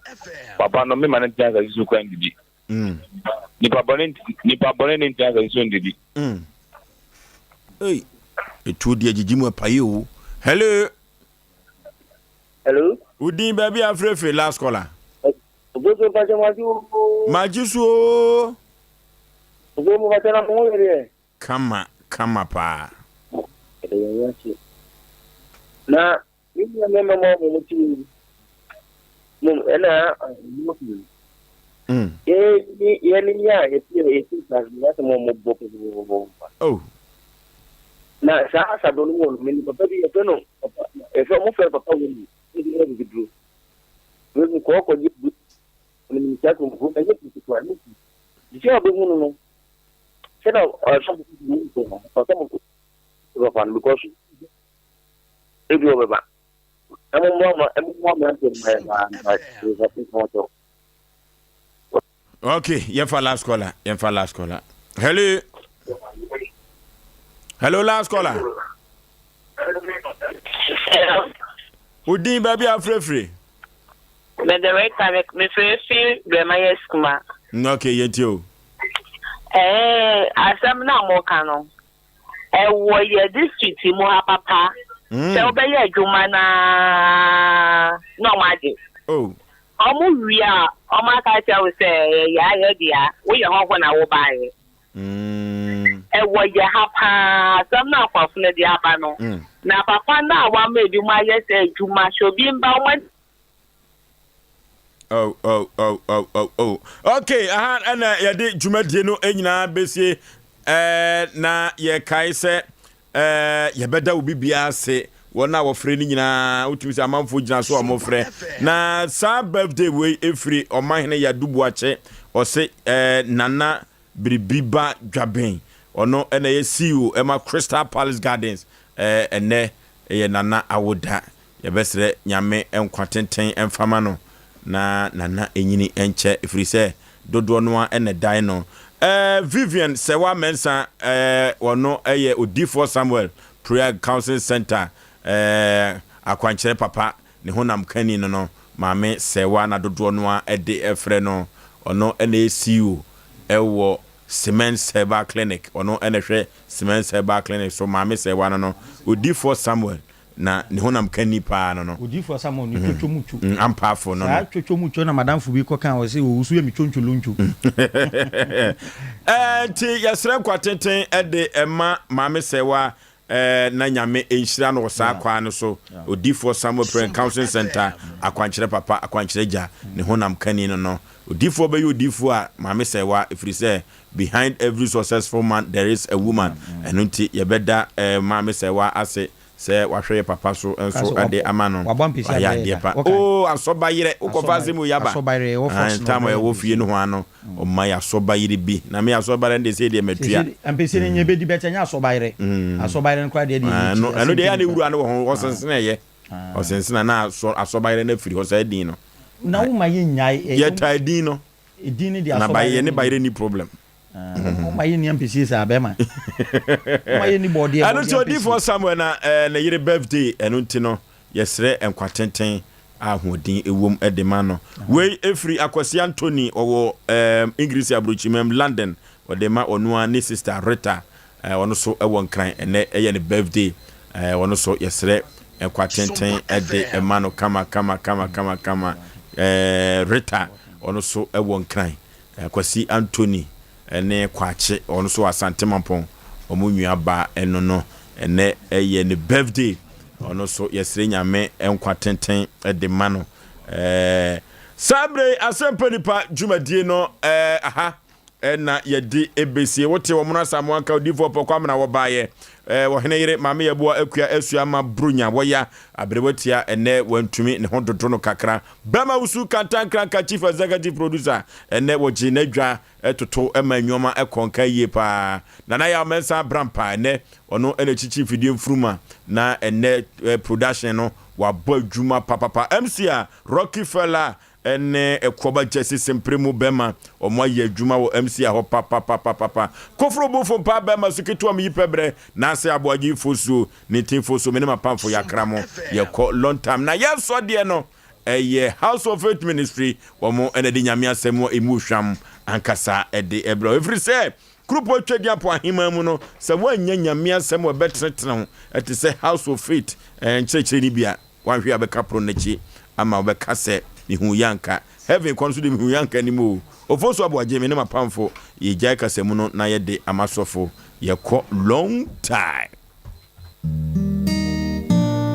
papa no me ma no ntena asase so kora ndidi. Mm. Nipa bɔne nipa bɔne ne ntena asase so ndidi. Mm. Ei, etuo deɛ gyigyi mu apaye o. Hello. Hello. Wo din baabi a afirefire last caller. Oboso mpakyɛ magye o. Magye so o. Oboso mo mpakyɛ na mo ho yɛ deɛ. Kama kama paa. Ɛde yɛn ho akyi. Na me nua mmarima mu a wɔn ti mu ɛna mo fi. Yɛ yɛ ne yɛ a yɛte yɛte nsaase no asɛm a wɔn bɔ pɔpɔpɔpɔpɔ. Oh. Na saa asado no wɔ no me papa bi yɛfrɛ no papa yɛfrɛ wɔn frɛ papa wɔ mu ɛdi yɛ bibiduro. Wei kɔɔ kɔgye bu ne mu saa kurom ɛnyɛ kurom ɛnyɛ kurom. Sisi a ɔbɛhu no no sɛ na ɔsɔfo ɔsɔfo papa no because ebi ɔbɛba na mo mmoa ma mo mmoa mmeranteɛ no ma yɛ paa mpa mpa Okay, yɛmfa last caller, yɛmfa last caller. Hello. Hello, last caller. Odin baabi afrɛfrɛ. Mede reka mefrɛ fi Brɛma yɛ sukuma. Okay, yɛntie o. Ɛɛ asɛm no a moka no ɛwɔ yɛ district mu ha papa. Mm. Sɛ wobɛyɛ adwuma naa na ɔmo agye. Oh. Ɔmo wie a ɔmo aka akyerɛ wo sɛ ɛyɛ ayɛ dea woyɛ hɔho na wobaeɛ. Mm. Ɛwɔ yɛ ha paa asɛm no akɔfo no de aba no. Mm. Na papa no a wama ebi mu ayɛ sɛ adwuma hyɛ obi mba wɔn Oh, oh, oh, oh, oh, oh. Okay, aha ɛna yɛde dwumadie no nyinaa bɛsie ɛɛ na yɛkae sɛ ɛɛ yɛbɛda obi biara ase wɔn a wɔfrɛ no nyinaa wotumi sɛ amanfoɔ gyina so a wɔfrɛ na saa birthday wei ɛfiri ɔmahene yadubuakye ɔse ɛɛ nana biribi ba dwaben ɔno ɛna ɛyɛ CEO ɛma Crystal Palace Gardens ɛɛ ɛnɛ ɛyɛ nana awoda Yɛbɛsrɛ Nyame nkwa tenten mfa ma no na Nana nyini nkyɛ ɛfiri sɛ dodoɔ no ara na ɛdae no. Eh, Vivian Sɛwa Mensah eh, ɔno yɛ Odiyifoɔ Samuel Prayer Counseling Center eh, akwankyerɛ papa, ne honam kani no no, Maame Sɛwa na dodoɔ no ara de frɛ no. Ɔno na ɛyɛ CEO wɔ Cement Herbal Clinic, ɔno na ɛhwɛ Cement Herbal Clinic so, Maame Sɛwa no no, Odiyifoɔ Samuel Na ne honam ka ni paa no no. Odiyifoɔ Samuel ne twotwo mu two. Ampaafo no no. Saa twotwo mu two na madamfo bi kɔ kaa ɔse owu so yɛ me twontwolonto. Ɛɛ nti yɛsrɛ nkwa tenten de ma Maame Sɛwa na Nyame nhyira no wɔ saa kwaa no so. Odiyifoɔ Samuel Prayer and Counseling Center akwankyerɛ papa, akwankyerɛ gya, ne honam kani no no. Odiyifoɔ bɛyɛ odiyifoɔ a Maame Sɛwa ɛfiri sɛ behind every successful man there is a woman. Ɛno nti yɛbɛda Maame Sɛwa ase Sɛ wahwɛ yɛ papa so nso de ama no, wayɛ adeɛ pa. Oo asɔba yerɛ, wokɔfa asɛm wei aba. Ae, tam a ɛwɔ fie nohoa no, ɔma yɛ asɔba yere bi. Na me asɔba yerɛ no deɛ sei deɛ matua. Ampesi no nyɛ bɛdi bɛkyɛ nyɛ asɔba yerɛ. Asɔba yerɛ no koraa deɛ deɛ yɛti. Ɛno deɛ ɛyɛ a ne wura no wɔ ho, ɔsensene ɛyɛ. Ɔsensene na asɔba yerɛ no afiri hɔ, saa din no. Na woma yɛnnyae. Yɛtaa din no. Edin no deɛ Na asɔba bayerɛ yerɛ ne no bayerɛ ni problem. Woma yɛ nni ampesie saa bɛrima. Woma yɛ nni bɔɔdeɛ Ɛno nti bɔɔdeɛ odiyifoɔ ampesie. Samuel na eh, ne yere birthday ɛno nti no yɛsrɛ nkwa tenten a ahoɔden ɛwom de ma no. Wei ɛfiri Akwasi Anthony ɔwɔ eh, Englisi aburokyimam London ɔde ma ɔno ara ne sister Rita eh, ɔno nso ɛwɔ Nkran ɛnɛ ɛyɛ ne birthday eh, ɔno nso yɛsrɛ nkwa tenten de ma no kama kama kama kama kama eh, Rita ɔno nso ɛwɔ Nkran Kwasi Anthony ne Kwakye ɔno nso wɔ Asante Mampɔn wɔn nua baa ɛno no ɛnɛ ɛyɛ ne birthday ɔno nso yɛsrɛ Nyame nkwa tenten de ma no ɛɛ saa bere yi Asɛmpa Nipa dwumadie no ɛɛ aha. na yɛde ɛbɛsie. Wote wɔn Asamoah nka odiyifoɔ Pɔkɔ Amena wɔbaeɛ. Ɔhene yere Maame Yɛboa Akua Asua ama Bronya wɔya aberewa tia ɛnɛ wantumi ne ho dodo no kakra. Bɛma Wusu Kantankranka Chief Executive Producer ɛnɛ wɔgye n'adwa toto ma nnoɔma kɔ nka yie paa. Nana Yaw Mensah Abrampah ɛnɛ ɔno na ɛkyikyi mfidie mfuruma na ɛnɛ production no wabɔ adwuma papapa. MC a Rocky Fella ne Ɛkoɔba Gyasi Sempere mu bɛma wɔn ayɛ adwuma wɔ MC a hɔ papapapapa. Koforo Bofo Mpaa bɛma su ketewa me yi pɛ brɛ Nase Aboagye Fosuo ne Tin Fosuo me ne m'apamfo yakra mo yɛkɔ long time na yɛsɔ deɛ no ɛyɛ House of Faith Ministry wɔn na ɛde Nyame asɛm a ɛmu hwam ankasa ɛde ɛbrɛ wo ɛfiri sɛ Kuropɔn Tweaduampɔn Aheman mu no sɛ woannya Nyame asɛm a ɛbɛtenetene wo ɛte sɛ House of Faith nkyerɛkyerɛ no bi a Wanhwɛ a bɛka pono no akyi ama wobɛka sɛ mehuu yanka. Heaven kɔ no so de mehuu yanka anim oo. Ofosu Aboagye me ne m'apamfo yɛgyae kasamu no na yɛde ama sɔfo yɛkɔ long time.